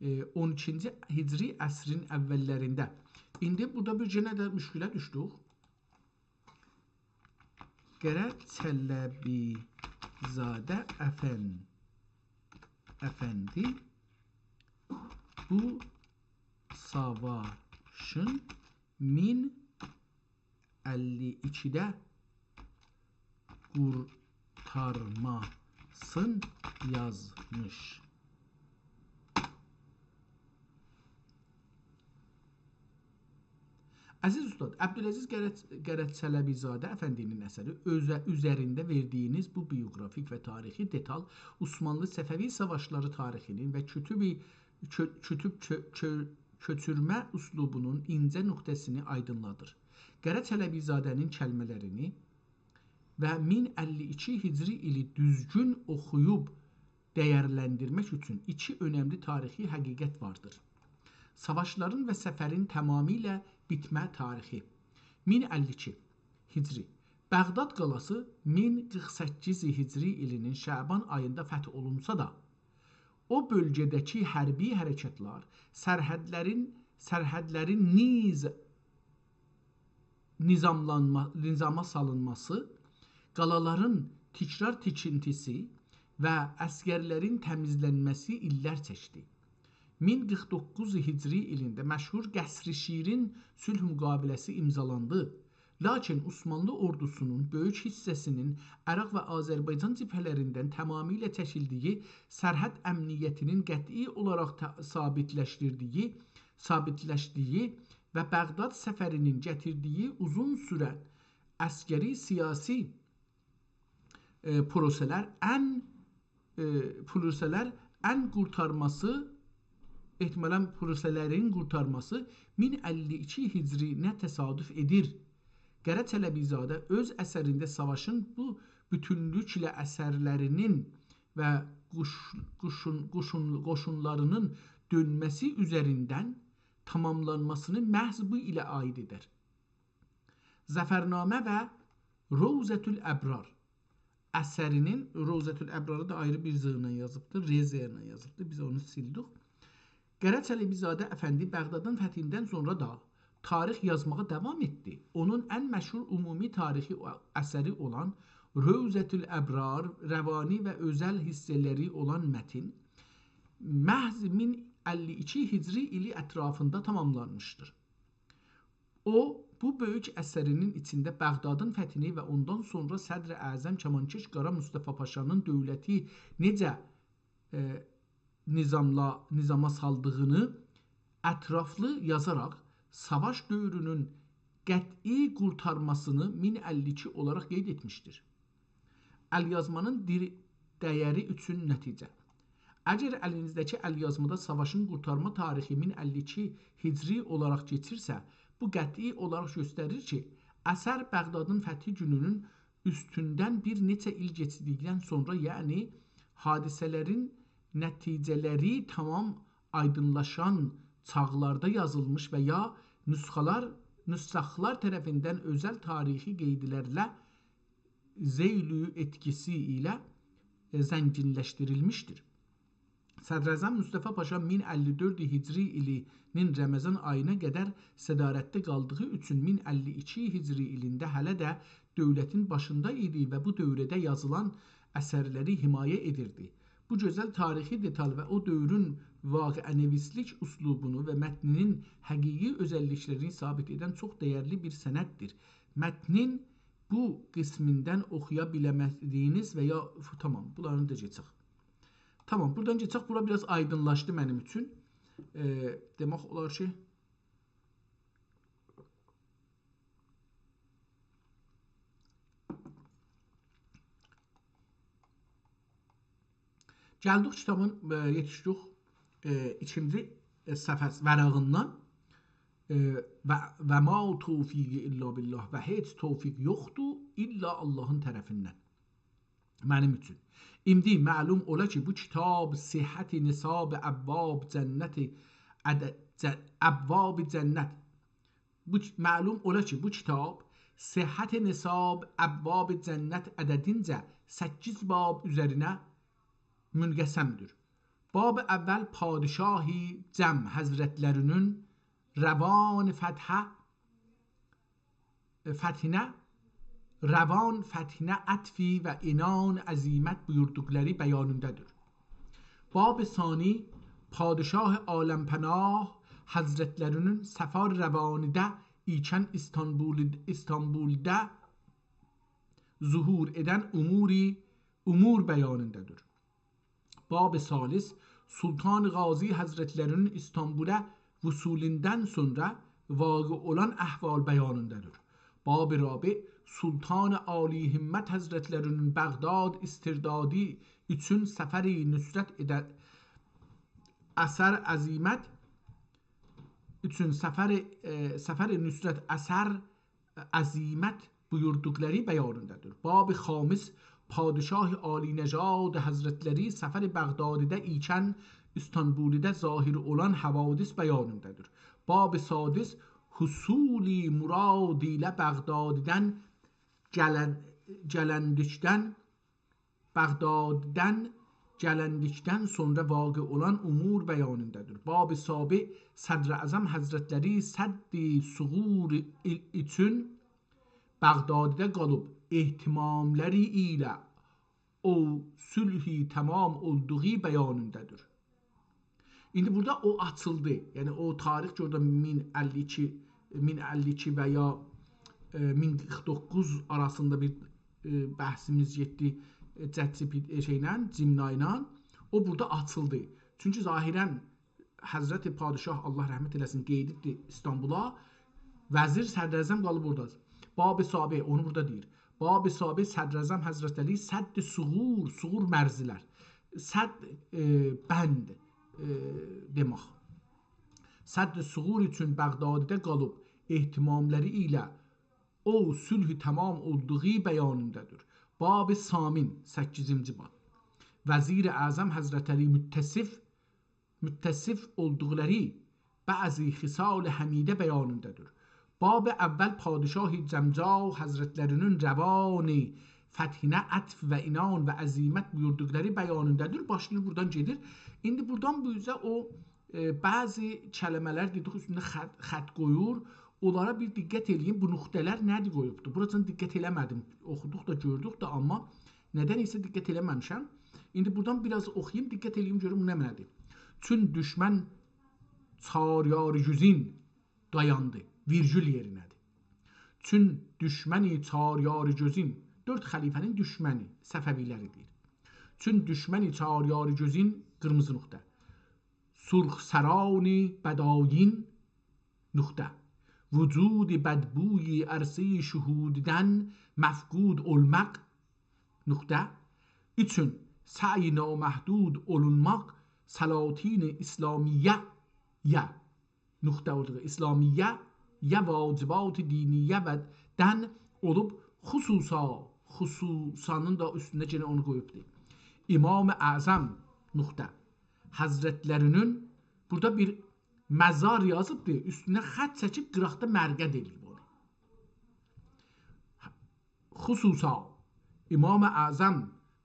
ائ، اون ایکینجی هجری عصرین اوللرینده. ایندی بورادا بیر یئنه ده مشکله دوشدوک. قره چلبی‌زاده افن-، افندی بو ساواشین مین اللی ایکیده قورتارماسین یازمیش. عزیز اوستاد، عبدالعزیز قره-، قره چلبی‌زاده افندی‌نین اثری اؤزه-، اوزرینده وئردیگینیز بو بیوگرافیک و تاریخی دئتال عثمانلی-صفوی ساواشلاری تاریخی‌نین و کوتوبی-، کؤ-، کوتوب کؤ-، کؤ-، کؤچورمه اسلوبونون اینجه نقطه‌سینی آیدینلادیر. قره چلبی‌زاده‌نین کلمه‌لرینی و مین اللی ایکی هجری ایلی دوزگون اوخویوب دیرلندیرمک اوچون ایکی اؤنملی تاریخی حقیقت واردیر. ساواشلارین و سفرین تمامیله بیتمه تاریخی. مین اللی ایکی هجری. بغداد قالاسی مین قیرخ سککیز هجری ایلی‌نین شعبان آییندا فتح اولونسا دا، او بؤلگه‌ده‌کی حربی حرکتلر، سرحدلرین، سرحدلرین نیز نظاملانما-، نظاما سالینماسی، قالالارین تکرار تیکینتیسی و عسگرلرین تمیزلنمه‌سی ایللر چکدی. مین قیرخ دوققوز هجری ایلینده مشهور قصر شیرین صلح مقاوله‌سی امضالاندی. لاکین عثمانلی اوردوسونون بؤیوک حیصه‌سینین عراق و آذربایجان جبهه‌لریندن تمامیله چکیلدیگی، سرحد امنیتی‌نین قطعی اولاراق تا-، ثابتلشدیردیگی، ثابتلشدیگی و بغداد سفری‌نین گتیردیگی اوزون سورن عسکری، سیاسی، ائ، پروسه‌لر ان، ائ، پروسه‌لر ان قورتارماسی، احتمالاً پروسه‌لرین قورتارماسی مین اللی ایکی هجرینه تصادف ائدیر. قره چلبی‌زاده اؤز اثرینده ساواشین بو بوتونلوکله اثرلری‌نین و قوش-، قوشون-، قوشون-، قوشونلاری‌نین دؤنمه‌سی اوزریندن تاماملانماسینی محض بو ایله عاید ائدر. ظفرنامه و روضة الابرار اثری‌نین، روضة الابراری دا آیری بیر ز ایله یازیبدیر، ر ز ایله یازیبدیر. بیز اونو سیلدیک. قره چلبی‌زاده افندی بغدادین فتحیندن سونرا دا تاریخ یازماغا داوام ائتدی. اونون ان مشهور عمومی تاریخی او-، اثری اولان روضة الابرار، روانی و اؤزل حیصه‌لری اولان متن محض مین اللی ایکی هجری ایلی اطرافیندا تاماملانمیشدیر. او، بو بؤیوک اثری‌نین ایچینده بغدادین فتحینی و اوندان سونرا صدر اعظم کمانکش قارا مصطفی پاشانین دؤولتی نئجه، ائ، نظاملا-، نظاما سالدیغینی اطرافلی یازاراق ساواش دؤورونون قطعی قورتارماسینی مین اللی ایکی اولاراق قید ائتمیشدیر. ال‌یازمانین دیر-، دیری اوچون نتیجه. اگر الینیزده‌کی ال‌یازمادا ساواشین قورتارما تاریخی مین اللی ایکی هجری اولاراق کئچیرسه، بو قطعی اولاراق گؤستریر کی، اثر بغدادین فتحی گونونون اوستوندن بیر نئچه ایل کئچدیکدن سونرا، یعنی حادثه‌لرین نتیجه‌لری تمام آیدینلاشان چاغلاردا یازیلمیش و یا نسخه‌لر، نساخلار طرفیندن اؤزل تاریخی قیدلرله ذیل ائتکیسی ایله، ائ، زنگینلشدیریلمیشدیر. صدراعظم مصطفی پاشا مین اللی دؤرد هجری ایلی‌نین رمضان آیینا قدر صدارتده قالدیغی اوچون مین اللی ایکی هجری ایلینده هله ده دؤولتین باشیندا ایدی و بو دؤوره‌ده یازیلان اثرلری حمایه ائدیردی. بو گؤزل تاریخی دئتال و او دؤورون واقع‌نویسلیک اسلوبونو و متنینین حقیقی اؤزللیکلرینی ثابت ائدن چوخ دیرلی بیر سنددیر. متنین بو قسمیندن اوخویا بیله‌مه‌دیگینیز و یا، تامام، بونلارینی دا کئچک. تامام، بورادان کئچک. بورا بیر آز آیدینلاشدی منیم اوچون. ائ، دئمک اولار کی، گلدیک کیتابین، ائ، یئتیشدیک، ائ، ایکینجی، ائ، صفحه ورقیندن. ائ، «و، و ما توفیقی الا بالله»، و هئچ توفیق یوخدور، الا آللاهین طرفیندن. منیم اوچون. ایندی معلوم اولا کی، بو کیتاب صحت نصاب ابواب جنت عد-، ج-، ابواب جنت. بو کی-، معلوم اولا کی، بو کیتاب صحت نصاب ابواب جنت عددینجه سککیز باب اوزرینه منقسمدیر. باب اول پادشاه جم حضرتلری‌نین روان فتحه فتحینه، روان فتحینه عطف و عنان عزیمت بویوردوقلاری بیانینده‌دیر. باب ثانی، پادشاه عالم‌پناه حضرتلری‌نین سفر روانیده ایکن ایستانبول، ایستانبولدا ظهور ائدن اموری، امور بیانینده‌دیر. باب ثالث، سلطان غازی حضرتلری‌نین ایستانبولا وصولوندان سونرا واقع اولان احوال بیانینده‌دیر. باب رابع، سلطان عالی همت حضرتلری‌نین بغداد استردادی اوچون سفر نصرت ائده-، اثر عزیمت اوچون سفر، ائ، سفر نصرت اثر عزیمت بویوردوقلاری بیانینده‌دیر. باب خامس، پادشاه عالی‌نژاد حضرتلری سفر بغدادیده ایکن ایستانبولدا ظاهر اولان حوادث بیانینده‌دیر. باب سادس، حصول مراد ایله بغدادیدن گلن-، گلندیکدن بغداددان گلندیکدن سونرا واقع اولان امور بیانینده‌دیر. باب سابع، صدراعظم حضرتلری سد صغور ای-، اوچون بغدادده قالیب، اهتماملاری ایله او صلح تمام اولدوغو بیانینده‌دیر. ایندی بورادا او آچیلدی. یعنی او تاریخ کی، اورادا مین اللی ایکی، مین اللی ایکی و یا، ائ، مین قیرخ دوققوز آراسیندا بیر، ائ، بحثیمیز گئتدی، ائ، ChatGPT، ائ، شئیله، Gemini ایله. او بورادا آچیلدی. چونکی ظاهراً حضرت پادشاه، الله رحمت ائله‌سین، قئییدیبدی ایستانبولا. وزیر، صدراعظم قالیب اورادا. باب سابع، اونو بورادا دئییر. باب سابع، صدراعظم حضرتلری سد صغور، صغور مرزلر. سد، ائ، بند، ائ، دئمک. سد صغور اوچون بغدادده قالیب، اهتماملاری ایله او صلح تمام اولدوغو بیانینده‌دیر. باب ثامن، سککیزینجی باب. وزیر اعظم حضرتلری متصف متصف اولدوقلاری بعضی خصال حمیده بیانینده‌دیر. باب اول پادشاه جمجا حضرتلری‌نین روان فتحینه عطف و عنان و عزیمت بویوردوقلاری بیانینده‌دیر. باشلاییر بورادان گئدیر. ایندی بورادان بو اوزه او، ائ، بعضی کلمه‌لر دئدیک، اوستونده خط، خط قویور. اونلارا بیر دقت ائله‌یین. بو نقطه‌لر نه‌دیر قویوبدور؟ بوراجان دقت ائله‌مه‌دیم. اوخودوق دا، گؤردوک ده، آمما ندن ایسه دقت ائله‌مه‌میشم. ایندی بورادان بیر آز اوخویوم، دقت ائله‌ییم گؤروم بو نمنه‌دیر. چون دوشمن چار یار گؤزون دایاندی. ویرگول یئرینه‌دیر. چون دوشمنی چار یار گؤزون، دؤرد خلیفه‌نین دوشمنی، صفوی‌لری دئییر. چون دوشمنی چار یار گؤزون، قیرمیزی نقطه، سرخ سرانی بدایین، نقطه، وجود بدبوی عرصهٔ شهوددن مفقود اولماق، نقطه، اوچون سعی نامحدود اولونماق سلاطین اسلامیه‌یه، نقطه اوردو، اسلامیه‌یه واجبات دینیه‌دن اولوب، خصوصا، خصوصانین دا اوستونده یئنه اونو قویوبدور. امام اعظم، نقطه، حضرتلری‌نین، بورادا بیر مزار یازیبدیر، اوستونه خط چکیب قیراقدا مرقد ائله‌ییب اونو. خصوصا امام اعظم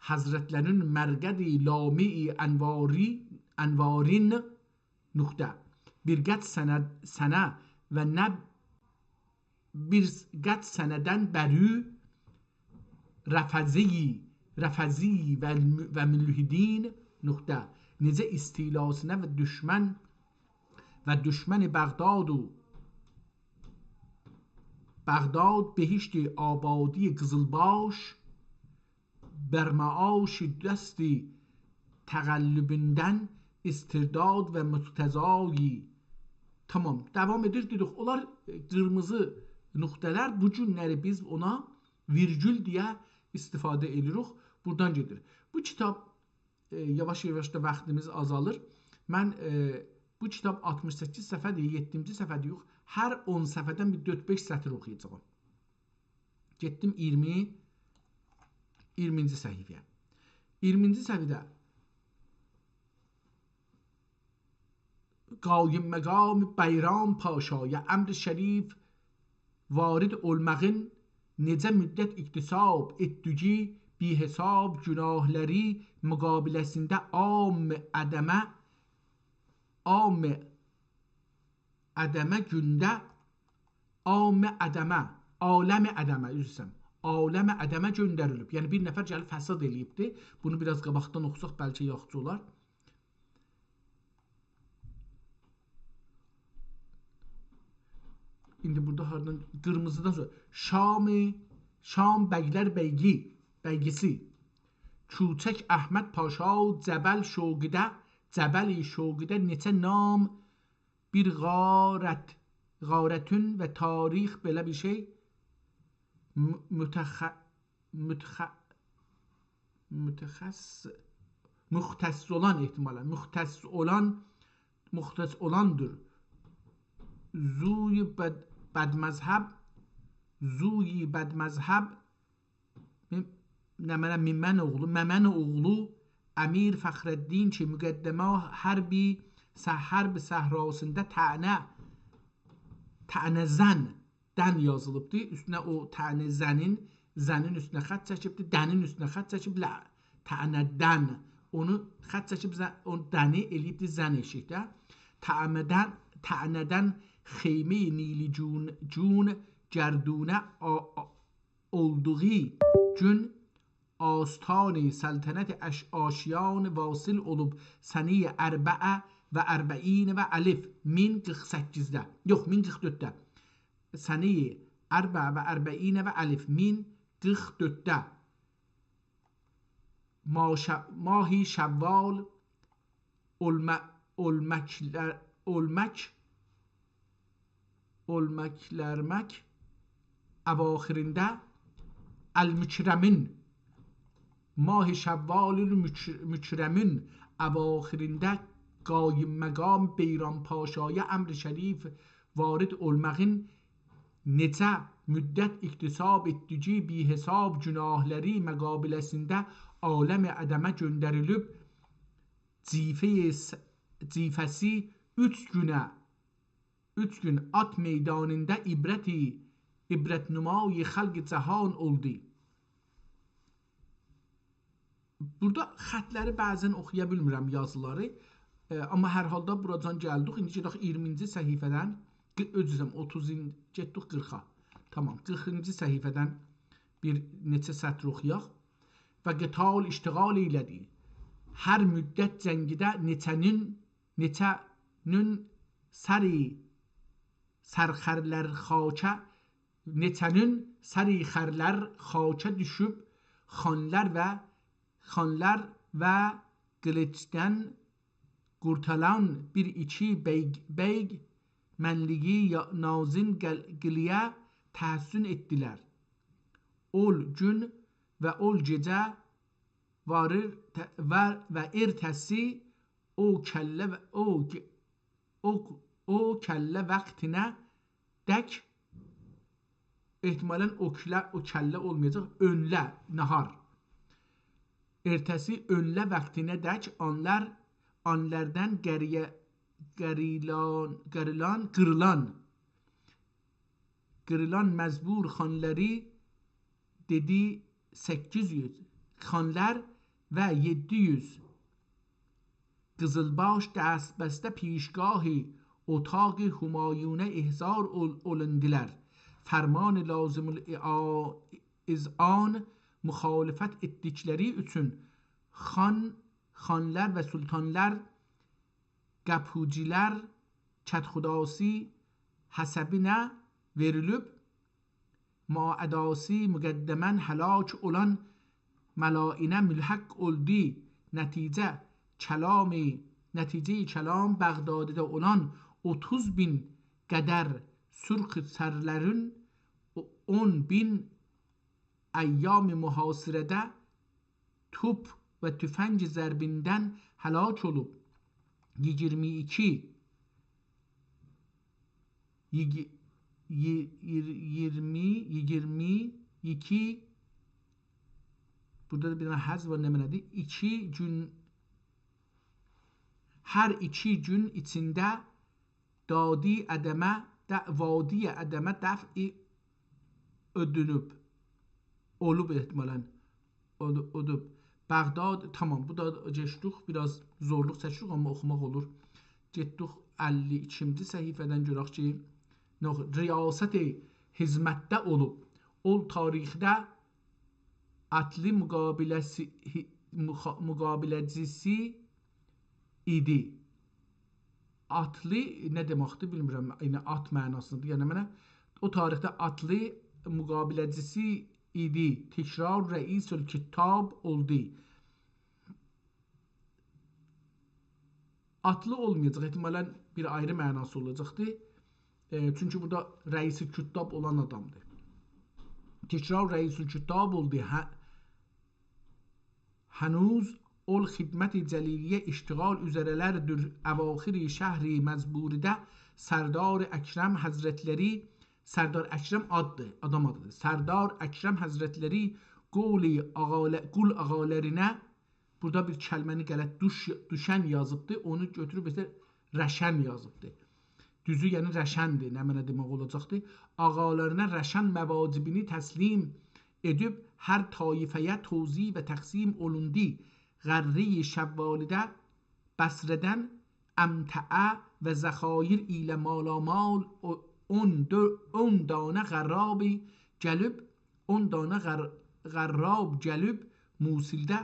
حضرتلری‌نین مرقد لامع انواری، انوارین، نقطه، بیر قد سنه، سنه و نه بیر قد سنه‌دن بری رفضی، رفضی و، و ملحدین، نقطه، نئجه استیلاسینا و دوشمن، و دوشمن بغداد و بغداد بهشت آبادی قیزیلباش، بر معاش دست تقلبیندن استرداد و مقتضایی. تامام، داوام ائدیر، دئدیک، اونلار، ائ، قیرمیزی نقطه‌لر، بو گونلری بیز اونا ویرگول دئیه استفاده ائدیریک. بورادان گئدیر. بو کیتاب ائ، یاواش-یاواش دا واختیمیز آزالیر. من، ائ، بو کیتاب آلتمیش سککیز صفحه‌دیر، یئددینجی صفحه‌دیر، یوخ. هر اون صفحه‌دن بیر دؤرد-بئش سطیر اوخویاجاغام. گئتدیم اییرمی، اییرمینجی صفحه‌یه. اییرمینجی صفحه‌ده قایم مقام بیرام پاشایا امر شریف وارد اولماغین نئجه مدت اکتساب ائتدیگی بی‌حساب گوناهلاری مقابله‌سینده عام عدمه، عام عدمه گونده، عام عدمه، عالم عدمه، عذر ایسته‌ییرم، عالم عدمه گؤندریلیب. یعنی بیر نفر گلیب فساد ائله‌ییبدی. بونو بیر آز قاباقدان اوخوساق بلکه یاخشی اولار. ایندی بورادا هاردان، قیرمیزیدان سونرا شام، شام بیگلر بیگی، بیگیسی. کوچک احمد پاشا جبل شوقیده، جبل شوقیده نئچه نام بیر غارت، غارتون و تاریخ، بئله بیر شئی. م-، متخ-، متخ-، متخص-، مختص اولان احتمالاً، مختص اولان، مختص اولاندیر. زوی بد-، بدمذهب، زوی بدمذهب، میم-، نمنه، میمن اوغلو، ممن اوغلو، امیر فخرالدین کی، مقدمه حربی، صح-، حرب صحراسیندا طعنه، طعنه زن، دن یازیلیبدی. اوستونه او طعنه زنین، زنین اوستونه خط چکیبدی، دنین اوستونه خط چکیب، ل-، طعنه دن. اونو خط چکیب، ز-، او دنی ائله‌ییبدی زن ائشیکده. طعنه دن، طعنه دن خیمه‌ی نیلی جون، جون گردونه آ-، آ-، اولدوغو گون آستان سلطنت اش-، آشیان واصل اولوب سنه‌ی اربعه و اربعین و الف، مین قیرخ سککیزده. یوخ، مین قیرخ دؤردده. سنه‌ی اربعه و اربعین و الف، مین قیرخ دؤردده. ما ش-، ماه شوال اولما-، اولمکلر-، اولمک، اولمکلرمک اواخرینده المکرمین، ماه شوال المکر-، مکرمین اواخرینده قایم مقام بیرام پاشایا امر شریف وارد اولماغین نئچه مدت اکتساب ائتدیگی بی‌حساب گوناهلاری مقابله‌سینده عالم عدمه گؤندریلیب، جیفه‌ی س-، جیفه‌سی اوچ گونه، اوچ گون آت میدانیندا عبرتی، عبرت‌نمای خلق جهان اولدو. بورادا خطلری بعضاً اوخویا بیلمیرم، یازیلاری. ائ، آمما هر حالدا بوراجان گلدیک. ایندی گئدک اییرمینجی صفحه‌دن، ق-، عذر ایسته‌ییرم، اوتوزونجو، گئتدیک قیرخا. تامام، قیرخینجی صفحه‌دن بیر نئچه سطر اوخویاق. و قتال اشتغال ائیله‌دی. هر مدت جنگیده نئچه‌نین، نئچه‌نین سری سرخرلر خاکه، نئچه‌نین سری خرلر خاکه دوشوب، خانلار و، خانلار و قیلیجدان قورتولان بیر ایکی بیگ، بیگ منلیگی یا-، نازین قل-، قیلیه تحسن ائتدیلر. اول گون و اول گئجه واریر ته-، و، و ارتسی او کله و او گ-، او، او کله واختینه دک، احتمالاً او کله، او کله اولمایاجاق، اؤنله، ناهار. ارتسی اؤنله واختینه دک آنلار، آنلاردان قریه، قریلان، قریلان، قیریلان، قیریلان مزبور خانلاری دئدی سککیز یوز، خانلار و یئددی یوز قیزیلباش دست‌بسته پیشگاه اتاق همایونه احضار اول-، اولوندولار. فرمان لازم الاع-، اذعان مخالفت ائتدیکلری اوچون خان، خانلار و سلطانلار قاپیجیلار کدخداسی حسبینه وئریلیب، معاداسی مقدماً هلاک اولان ملائینه ملحق اولدو. نتیجه کلامی، نتیجه‌ی کلام بغدادیده اولان اوتوز مین قدر سرخ سرلرین، او-، اون مین ایام محاصره‌ده توپ و تفنگ ضربیندن هلاک اولوب. ایگیرمی ایکی، ایگی-، ای-، ایر-، ایگیرمی، ایگیرمی ایکی، بورادا دا بیر دنه حذف وار، نمنه‌دیر؟ ایکی گون، هر ایکی گون ایچینده دادی عدمه، د-، وادی عدمه دفع اؤدونوب، اولوب احتمالاً. اودو-، اودوب. بغداد، تامام، بو دا کئچدیک، بیر آز زورلوق چکیریک، آمما اوخوماق اولور. گئتدیک اللی ایکینجی صفحه‌دن گؤرک کی، نه اوخو-، ریاست حزمتده اولوب. اول تاریخده آتلی مقابله‌سی، هی-، مخا-، مقابله‌جیسی ایدی. آتلی نه دئمکدیر، بیلمیرم. یعنی آت معناسیندیر. یعنی منه او تاریخده آتلی مقابله‌جیسی ایدی. تکرار رئیس الکتاب اولدو. آتلی اولمایاجاق. احتمالاً بیر آیری معناسی اولاجاقدیر. ائ، چونکی بورادا رئیس کتاب اولان آدامدیر. تکرار رئیس الکتاب اولدو. هه-، هنوز اول خدمت جلیلیه اشتغال اوزره‌لردیر، اواخر شهر مزبورده سردار اکرم حضرتلری، سردار اکرم آددیر، آدام آدیدیر. سردار اکرم حضرتلری قول آقاله-، قول آقالرینه، بورادا بیر کلمه‌نی غلط دوش-، دوشن یازیبدی، اونو گؤتوروب ایسه رشن یازیبدی. دوزو، یعنی رشندیر، نمنه دئمک اولاجاقدی؟ آقالارینا رشن مواجبینی تسلیم ائدیب، هر طایفه‌یه توزیع و تقسیم اولوندو. غره‌ی شوالیده بصره‌دن امتعه و ذخایر ایله مالامال او-، اون دؤ-، اون دانه غرابی گلیب، اون دانه غر-، غراب گلیب موصلده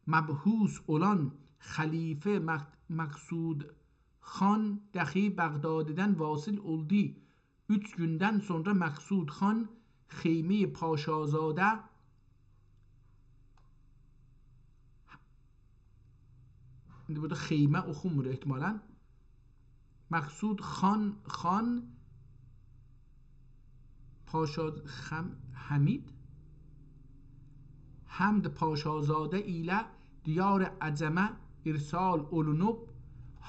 مبعوث اولان خلیفه مق-، مقصود خان دخی بغدادیدن واصل اولدو. اوچ گوندن سونرا مقصود خان خیمه پاشازاده، ایندی بورادا خیمه اوخونمور احتمالاً. مقصود خان، خان پاشا خم-، حمید، حمد پاشازاده ایله دیار عجمه ارسال اولونوب.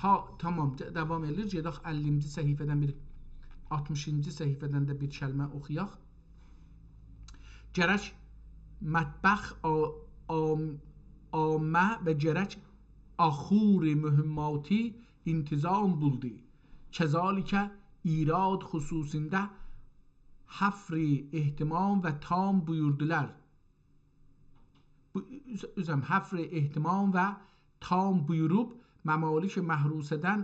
ها، تامام، د-، داوام ائدیر. گئدک اللی ایکینجی صفحه‌دن بیر، آلتمیشینجی صفحه‌دن ده بیر کلمه اوخویاق. گرک مطبخ آ-، آم-، عامه و گرک آخور مهماتی انتظام بولدو. کذالک ایراد خصوصینده حفر اهتمام و تام بویوردولار. بو، اوز-، اوزم، حفر اهتمام و تام بویوروب، ممالک محروسه‌دن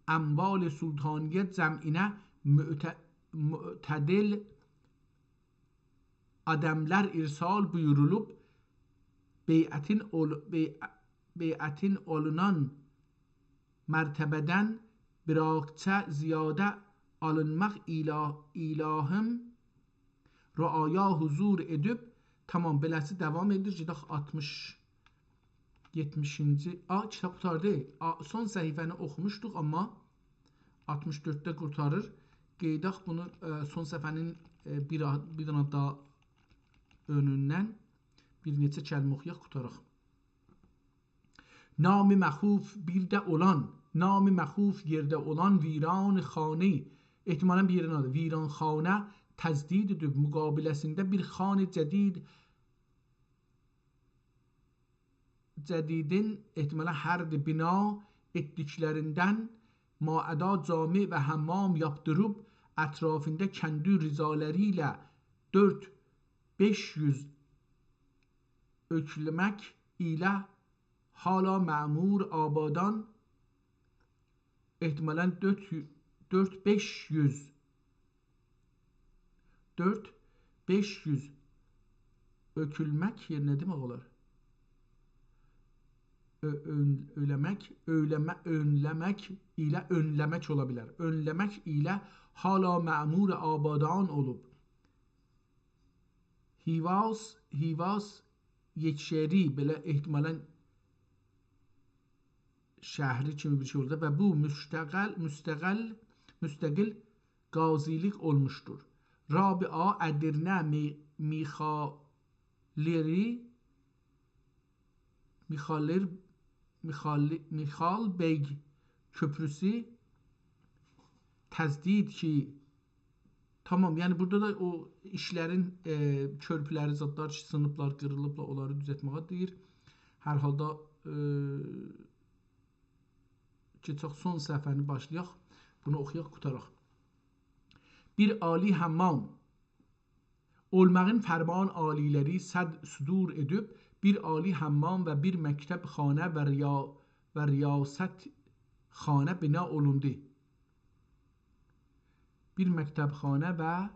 اموال سلطانیه جمعینه معت-، معتدل آدملر ارسال بویورولوب، بیعتین اول-، بی-، بیعتین اولونان مرتبه‌دن براقچه زیاده آلینماق ایلا-، ایلاهیم رعایا حضور ائدیب. تامام، بئله‌سی داوام ائدیر. گئدک آلتمیش، یئتمیشینجی. آ، کیتاب قوتاردی. آ، سون صفحه‌نی اوخوموشدوق، آمما آلتمیش دؤردده قورتاریر. قئییداق بونو، ائ، سون صفحه‌نین، ائ، بیر آ-، بیر دنه داها اؤنوندن بیر نئچه کلمه اوخویاق، قوتاراق. نام مخوف بیر ده اولان، نام مخوف یئرده اولان ویران خانه، احتمالاً بیر یئرین آدی، ویران خانه تجدید ائدیب مقابله‌سینده بیر خان جدید، جدیدین، احتمالاً هردی، بنا ائتدیکلریندن ماادا جامع و حمام یاپدیریب، اطرافیندا کندو رضالری ایله دؤرد بئش یوز اؤکلمک ایله حالا معمور آبادان، احتمالاً دؤرد، دؤرد بئش یوز، دؤرد بئش یوز اؤکلمک یئرینه دئمک اولار. اؤ-، اؤن-، اؤله‌مک، اؤله‌مه-، اؤنله‌مک ایله اؤنله‌مک اولا بیلر. اؤنله‌مک ایله حالا معمور آبادان اولوب. هیواس، هیواس یکشهری، بئله احتمالاً شهری کیمی بیر شئی اولدو و بو مستقل، مستقل، مستقل قاضیلیق اولموشدور. رابعه ادرنه می-، میخالری میخالیر، میخالی-، میخال بیگ کؤپروسو تجدید کی، تامام، یعنی بورادا دا او ایشلرین، ائ، کؤرپولری، زادلار کی، سینیبلار، قیریلیبلار، اونلاری دوزلتمه‌یه دئییر. هر حالدا، ائ، کئچک سون صفحه‌نی باشلایاق. بونو اوخویاق، قوتاراق. بیر عالی حمام اولماغین فرمان عالی‌لری صد-، صدور ائدیب، بیر عالی حمام و بیر مکتب‌خانه و ریا-، و ریاست‌خانه بنا اولوندو. بیر مکتب‌خانه و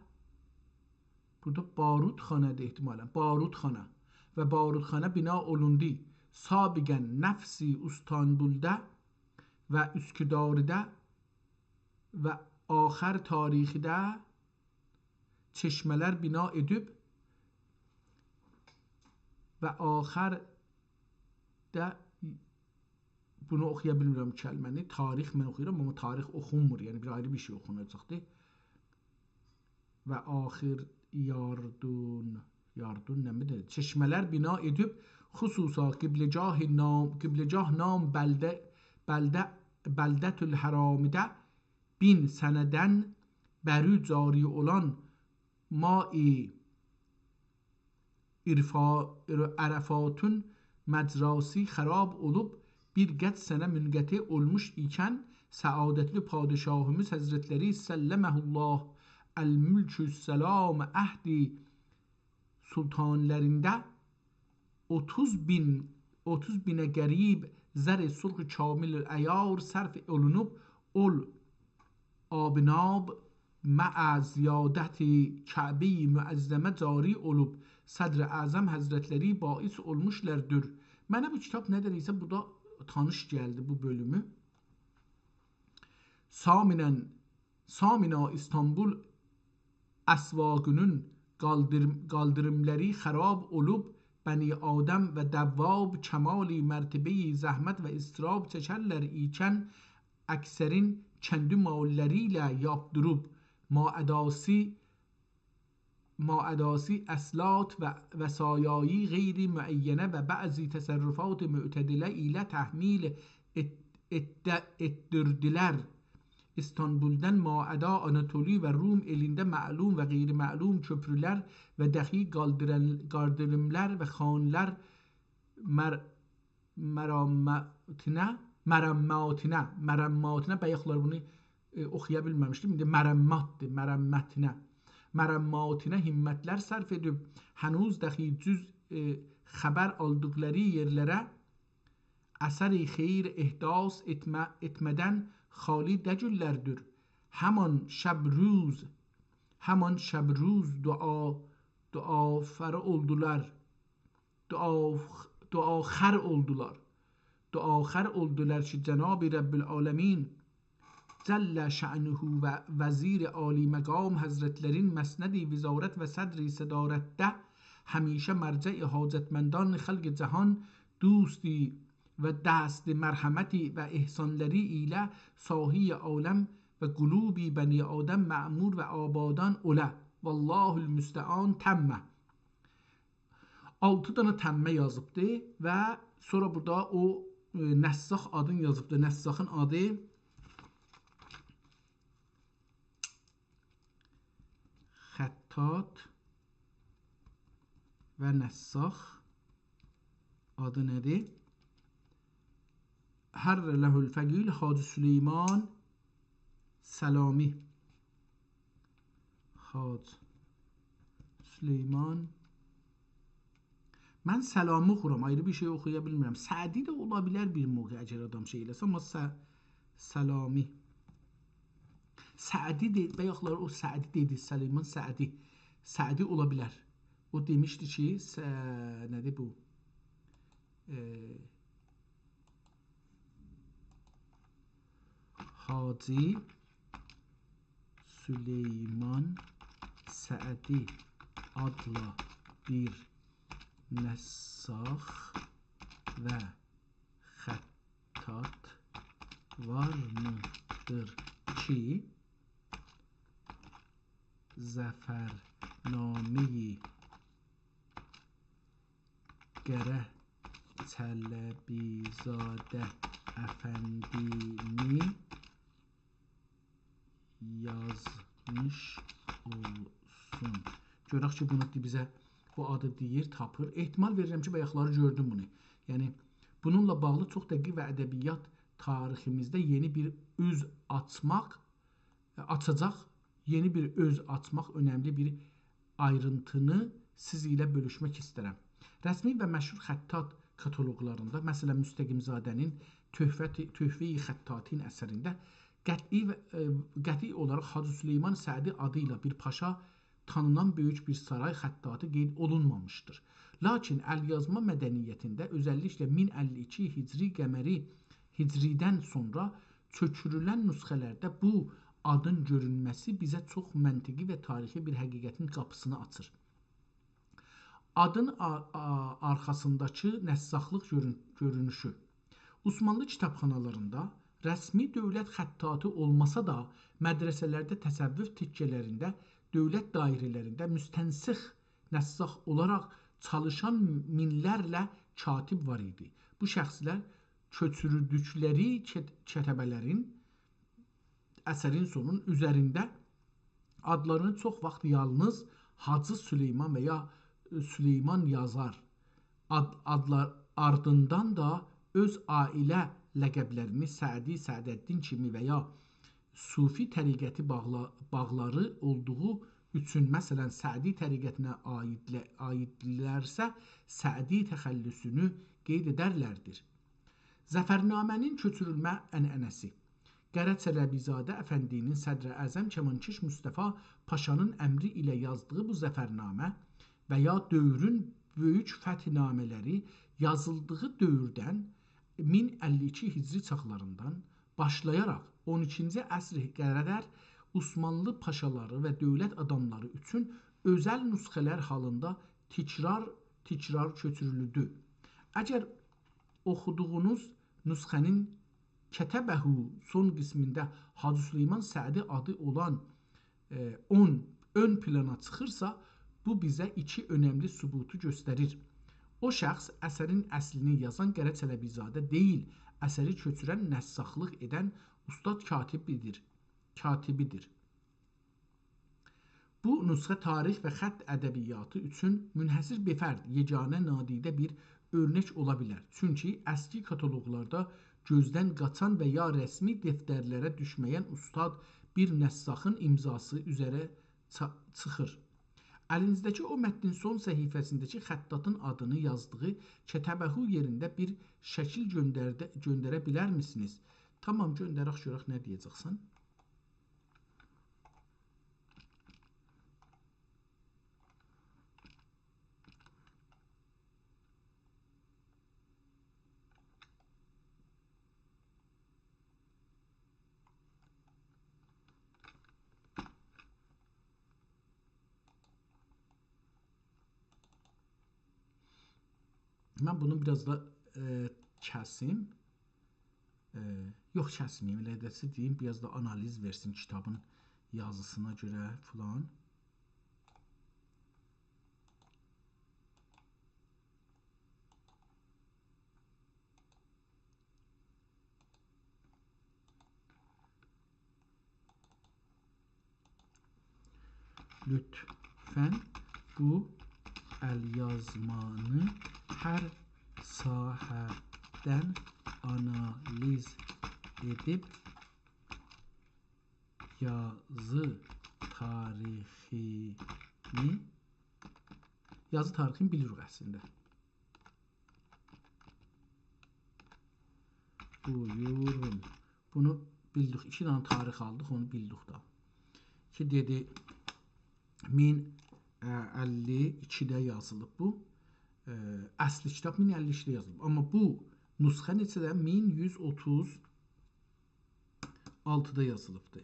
بورادا بارودخانه‌دیر احتمالاً. بارودخانه و بارودخانه بنا اولوندو. سابقاً نفس ایستانبولدا و اسکداردا و آخر تاریخده چشمه‌لر بنا ائدیب و آخر ده بونو اوخویا بیلمیرم کلمه‌نی. تاریخ من اوخویورام، آمما تاریخ اوخونمور. یعنی بیر آیری بیر شئی اوخوناجاقدیر. و آخر یاردون، یاردون نمه‌دیر؟ چشمه‌لر بنا ائدیب، خصوصاً قبله‌گاه نام، قبله‌گاه نام بلده، بلده، بلدة‌الحرامده بین سنه‌دن بری جاری اولان ماء عرفا-، عرفاتون مجراسی خراب اولوب، بیر قد سنه منقطع اولموش ایکن، سعادتلی پادشاهیمیز حضرتلری سلمه الله الملک السلام عهد سلطانلرینده اوتوز بین، اوتوز بینه قریب زر سرخ کامل العیار صرف اولونوب، اول آب و ناب مع زیارت کعبه‌ی معظمه جاری اولوب، صدر اعظم حضرتلری باعث اولموشلاردیر. منه بو کیتاب نه‌دنسه بورادا تانیش گلدی، بو بؤلومو. ثامناً، ثامناً ایستانبول اسواقینین قالدیر-، قالدیریملاری خراب اولوب، بنی آدم و دواب کمال مرتبه‌ی زحمت و اضطراب چکرلر ایکن، اکثرین کندی ماللاری ایله یاپدیریب، ماعداسی، ماعداسی اصلات و وصایای غیر معینه و بعضی تصرفات معتدله ایله تحمیل ائت-، ائتده-، ائتدیردیلر. ایستانبولدان ماعدا، آناتولی و روم ائلینده معلوم و غیر معلوم کؤپرولر و دخیل قالدیران-، قالدیریملار و خانلار مر-، مرمتینه، مرمتینه، مرمتینه، بایاقلار بونو، ائ، اوخویا بیلمه‌میشدیم. ایندی مرمتدیر، مرمتینه. مرمتینه همتلر صرف ائدیب، هنوز دخیل جز، ائ، خبر آلدیقلاری یئرلره اثر خیر احداث ائتمه-، ائتمه‌دن خالی دئییللردیر. همان شب روز، همان شب روز دعا، دعاخوار اولدولار. دعا-، دعاخوار اولدولار. دعاخوار اولدولار کی، جناب رب العالمین جل شأنه و وزیر عالی مقام حضرتلرین مسند وزارت و صدر صدارتده همیشه مرجع حاجتمندان خلق جهان، دوست و دست مرحمت و احسانلاری ایله ساحه‌ی عالم و قلوب بنی آدم معمور و آبادان اوله. والله المستعان. تمه. آلتی دنه تمه یازیبدی و سونرا بورادا او، ائ، نساخ آدینی یازیبدی. نساخین آدی خطاط و نساخ. آدی نه‌دیر؟ حرّ له الفقیه حاجی سلیمان سلامی. حاج سلیمان. من سلامی اوخورام، آیری بیر شئی اوخویا بیلمیرم. سعدی ده اولا بیلر بیر موقع، اگر آدام شئی ائله‌سه، آمما س-، سلامی. سعدی دئ-، بایاقلار او سعدی دئدی، سلیمان سعدی. سعدی اولا بیلر. او دئمیشدی کی، س-، نه‌دیر بو؟ ائ، حاجی سلیمان سعدی آدلی بیر نساخ و خطاط وارمیدیر کی، ظفرنامه‌ی قره-، چلبی‌زاده افندی‌نی یازمیش اولسون. گؤرک کی، بونو دی-، بیزه بو آدی دئییر، تاپیر. احتمال وئریرم کی، بایاقلاری گؤردوم بونو. یعنی، بونونلا باغلی چوخ دقیق و ادبیات تاریخیمیزده یئنی بیر اوز آچماق، آچاجاق، یئنی بیر اوز آچماق، اؤنملی بیر آیرینتینی سیز ایله بؤلوشمک ایسترم. رسمی و مشهور خطاط کاتالوقلاریندا، مثلا، مستقیم‌زاده‌نین تحفت-، تحفه‌ی خطاطین اثرینده قطعی و، ائ، قطعی اولاراق حاجی سلیمان سعدی آدی ایله بیر پاشا تانینان بؤیوک بیر سارای خطاطی قید اولونمامیشدیر. لاکین ال یازما مدنیتینده، اؤزللیکله مین اللی ایکی هجری قمری، هجری‌دن سونرا چؤکورولن نسخه‌لرده بو آدین گؤرونمه‌سی بیزه چوخ منطقی و تاریخی بیر حقیقتین قاپیسینی آچیر. آدین آ-، آ-، آرخاسینداکی نساخلیق گؤرون-، گؤرونوشو. عثمانلی کیتابخانالاریندا رسمی دؤولت خطاطی اولماسا دا، مدرسه‌لرده، تصوف تکه‌لرینده، دؤولت دایره‌لرینده مستنسخ نساخ اولاراق چالیشان مینلرله کاتب وار ایدی. بو شخصلر کؤچوردوکلری کت-، کتبه‌لرین، اثرین سونون اوزرینده آدلارینی چوخ واخت یالنیز حاجی سلیمان و یا، ائ، سلیمان یازار آد-، آدلار آردیندان دا اؤز عائله لقبلرینی سعدی، سعدالدین کیمی و یا صوفی طریقتی باغلا-، باغلاری اولدوغو اوچون، مثلا، سعدی طریقتینه عایدله-، عایدلرسه، سعدی تخلصونو قید ائدرلردیر. ظفرنامه‌نین کؤچورولمه عنعنه‌سی. قره چلبی‌زاده افندی‌نین صدر اعظم کمانکش مصطفی پاشانین امری ایله یازدیغی بو ظفرنامه و یا دؤورون بؤیوک فتح‌نامه‌لری یازیلدیغی دؤوردن، مین اللی ایکی هجری چاغلاریندان باشلایاراق اون ایکینجی عصره قدر عثمانلی پاشالاری و دؤولت آداملاری اوچون اؤزل نسخه‌لر حالیندا تکرار، تکرار کؤچورولدو. اگر اوخودوغونوز نسخه‌نین «کتبه» سون قسمینده حاجی سلیمان سعدی آدی اولان، ائ، اون اؤن پلانا چیخیرسا، بو بیزه ایکی اؤنملی ثبوتو گؤستریر. او شخص اثرین اصلینی یازان قره چلبی‌زاده دئییل، اثری کؤچورن، نساخلیق ائدن اوستاد کاتبی‌دیر. کاتبی‌دیر. بو نسخه تاریخ و خط ادبیاتی اوچون منحصر به فرد، یگانه، نادیده بیر اؤرنک اولا بیلر. چونکی اسکی کاتالوقلاردا گؤزدن قاچان و یا رسمی دفترلره دوشمه‌ین اوستاد بیر نساخین امضاسی اوزره چا-، چیخیر. الینیزده‌کی او متنین سون صفحه‌سینده‌کی خطاطین آدینی یازدیغی «کتبه» یئرینده بیر شکیل گؤندرده-، گؤندره بیلرمیسینیز؟ تامام، گؤندرک، گؤرک نه دئیه‌جکسن. من بونو بیر آز دا، ائ، کسیم. ائ، یوخ، کسمه‌ییم، ائله ده سیزه دئییم، بیر آز دا آنالیز وئرسین کیتابین یازیسینا گؤره فلان. لطفاً بو ال‌یازمانی هر ساحه‌دن آنالیز ائدیب یازی تاریخینی، یازی تاریخینی بیلیریک اصلینده. بویورون. بونو بیلدیک. ایکی دنه تاریخ آلدیق، اونو بیلدیک دا. کی دئدی، مین اللی ایکیده یازیلیب بو. ائ، اصلی کیتاب مین اللی ایکیده یازیلیب. آمما بو نسخه نئچه‌ده؟ مین یوز اوتوز آلتیدا یازیلیبدی.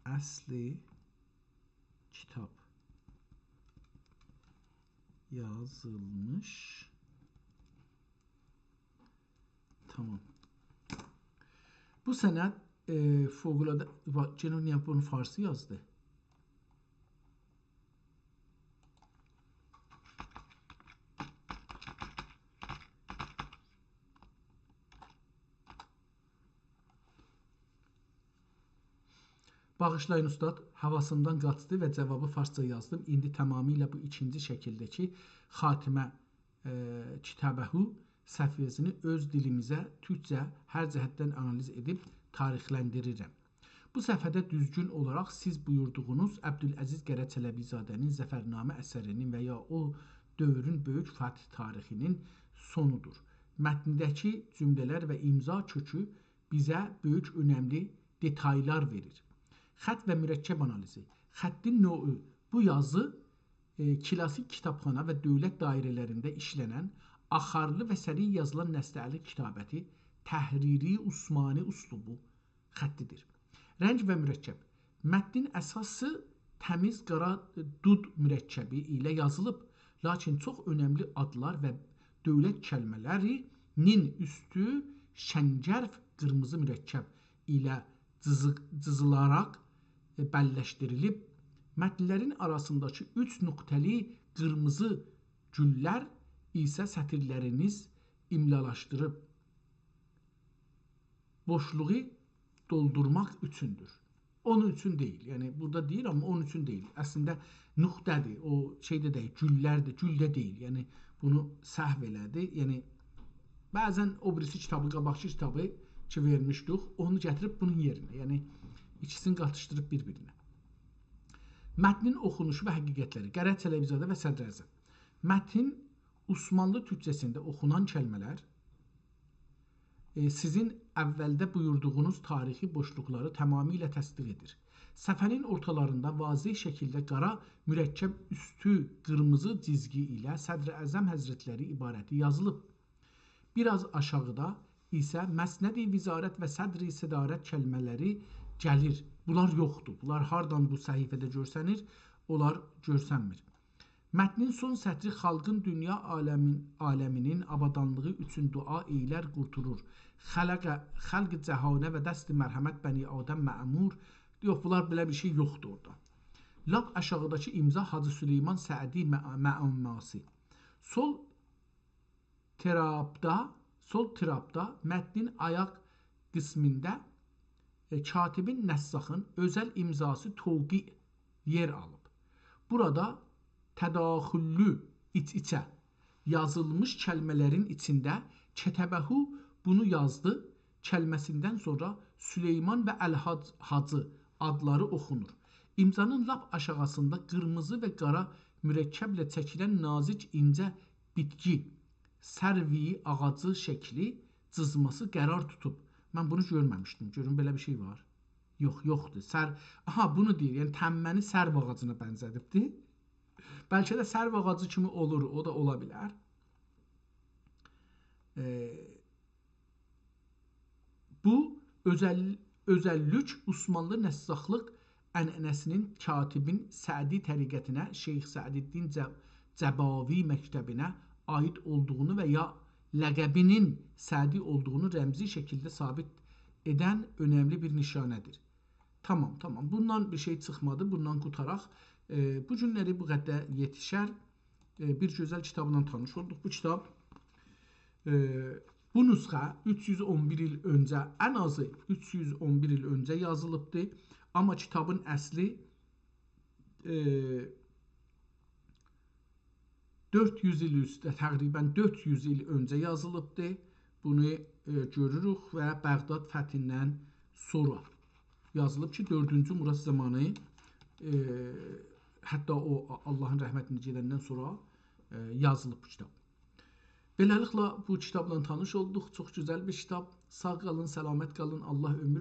اصلی کیتاب یازیلمیش. تامام. بو سند، ائ، فوق‌العاده، وا-، گئنه نییه بونو فارسی یازدی؟ باغیشلایین اوستاد، هاواسیندان قاچدی و جاوابی فارسجا یازدیم. ایندی تمامیله بو ایکینجی شکیلده‌کی «خاتمه، ائ، کتابه» صفحه‌سینی اؤز دیلیمیزه، تورکجه، هر جهتدن آنالیز ائدیب تاریخلندیریرم. بو صفحه‌ده دوزگون اولاراق سیز بویوردوغونوز عبدالعزیز قره چلبی‌زاده‌نین «ظفرنامه» اثرینین و یا او دؤورون بؤیوک فاتح تاریخینین سونودور. متنده‌کی جمله‌لر و امضا کؤکو بیزه بؤیوک اؤنملی دئتایلار وئریر. خط و مرکب آنالیزی. خطین نوعو. بو یازی، ائ، کلاسیک کیتابخانا و دؤولت دایره‌لرینده ایشله‌نن، آخارلی و سریع یازیلان نسته‌الی کتابتی، تحریری عثمانی اسلوبو خطیدیر. رنگ و مرکب. متنین اساسی تمیز قارا دود مرکبی ایله یازیلیب، لاکین چوخ اؤنملی آدلار و دؤولت کلمه‌لری‌نین اوستو شنگرف قیرمیزی مرکب ایله جیزی-، جیزیلاراق، ائ، بللشدیریلیب. متنلرین آراسینداکی اوچ نقطه‌لی قیرمیزی گوللر ایسه سطیرلرینیز املالاشدیریب بوشلوغو دولدورماق اوچوندور. اونون اوچون دئییل. یعنی، بورادا دئییر، آمما اونون اوچون دئییل. اصلینده نقطه‌دیر، او شئی ده دئییل، گوللردیر، گول ده دئییل. یعنی، بونو سهو ائله‌دی. یعنی، بعضا او بیریسی کیتابی، قاباقکی کیتابی کی وئرمیشدیک، اونو گتیریب بونون یئرینه. یعنی، ایکیسینی قاتیشدیریب بیر-بیرینه. متنین اوخونوشو و حقیقتلری. قره چلبی‌زاده و صدراعظم. متن عثمانلی تورکجه‌سینده اوخونان کلمه‌لر، ائ، سیزین اولده بویوردوغونوز تاریخی بوشلوقلاری تمامیله تصدیق ائدیر. صفحه‌نین اورتالاریندا واضح شکیلده قارا مرکب اوستو قیرمیزی جیزگی ایله صدراعظم حضرتلری عبارتی یازیلیب. بیر آز آشاغیدا ایسه مسند وزارت و صدر صدارت کلمه‌لری گلیر. بونلار یوخدور. بونلار هاردان بو صفحه‌ده گؤرسنیر، اونلار گؤرسنمیر. متنین سون سطری: «خالقین دونیا عالمین، عالمینین آبادانلیغی اوچون دعا ائیلر قورتولور. خلق، خلق جهانه و دست مرحمت بنی آدم مأمور.» یوخ، بونلار، بئله بیر شئی یوخدور اورادا. لاپ آشاغیداکی امضا حاجی سلیمان سعدی مع-، معماسی. سول طرفده، سول طرفده متنین آیاق قسمینده، ائ، کاتبین، نساخین اؤزل امضاسی توقیع یئر آلیب. بورادا تداخللی، ایچ-ایچه یازیلمیش کلمه‌لرین ایچینده «کتبه» بونو یازدی کلمه‌سیندن سونرا سلیمان و الحاج حاجی آدلاری اوخونور. امضانین لاپ آشاغیسیندا قیرمیزی و قارا مرکبله چکیلن نازیک اینجه بیتکی، سروی آغاجی شکلی، جیزماسی قرار توتوب. من بونو گؤرمه‌میشدیم. گؤروم، بئله بیر شئی وار. یوخ، یوخدور. سر-، آها، بونو دئییر. یعنی، تنبه‌نی سرو آغاجینا بنزه‌دیبدی. بلکه ده سرو آغاجی کیمی اولور، او دا اولا بیلر. ائ، بو اؤزل-، اؤزللیک عثمانلی نساخلیق عنعنه‌سینین کاتبین سعدی طریقتینه، شیخ سعدالدین جب-، جباوی مکتبینه عایید اولدوغونو و یا لقبینین سعدی اولدوغونو رمزی شکیلده ثابت ائدن اؤنملی بیر نشانه‌دیر. تامام، تامام. بوندان بیر شئی چیخمادی، بوندان قوتاراق. ائ، بو گونلری بو قدر یئتیشر. ائ، بیر گؤزل کیتابلا تانیش اولدوق. بو کیتاب، ائ، بو نسخه اوچ یوز اون بیر ایل اؤنجه، ان آزی اوچ یوز اون بیر ایل اؤنجه یازیلیبدی. آمما کیتابین اصلی، ائ، دؤرد یوز ایل اوسته، تقریبا دؤرد یوز ایل اؤنجه یازیلیبدی. بونو، ائ، گؤروروک و بغداد فتحیندن سونرا یازیلیب کی، دؤردونجو مراد زامانی، ائ، حتی او آ-، آللاهین رحمتینه گئدندن سونرا، ائ، یازیلیب بو کیتاب. بئله‌لیکله، بو کیتابلا تانیش اولدوق. چوخ گؤزل بیر کیتاب. ساغ قالین، سلامت قالین. آللاه عؤمور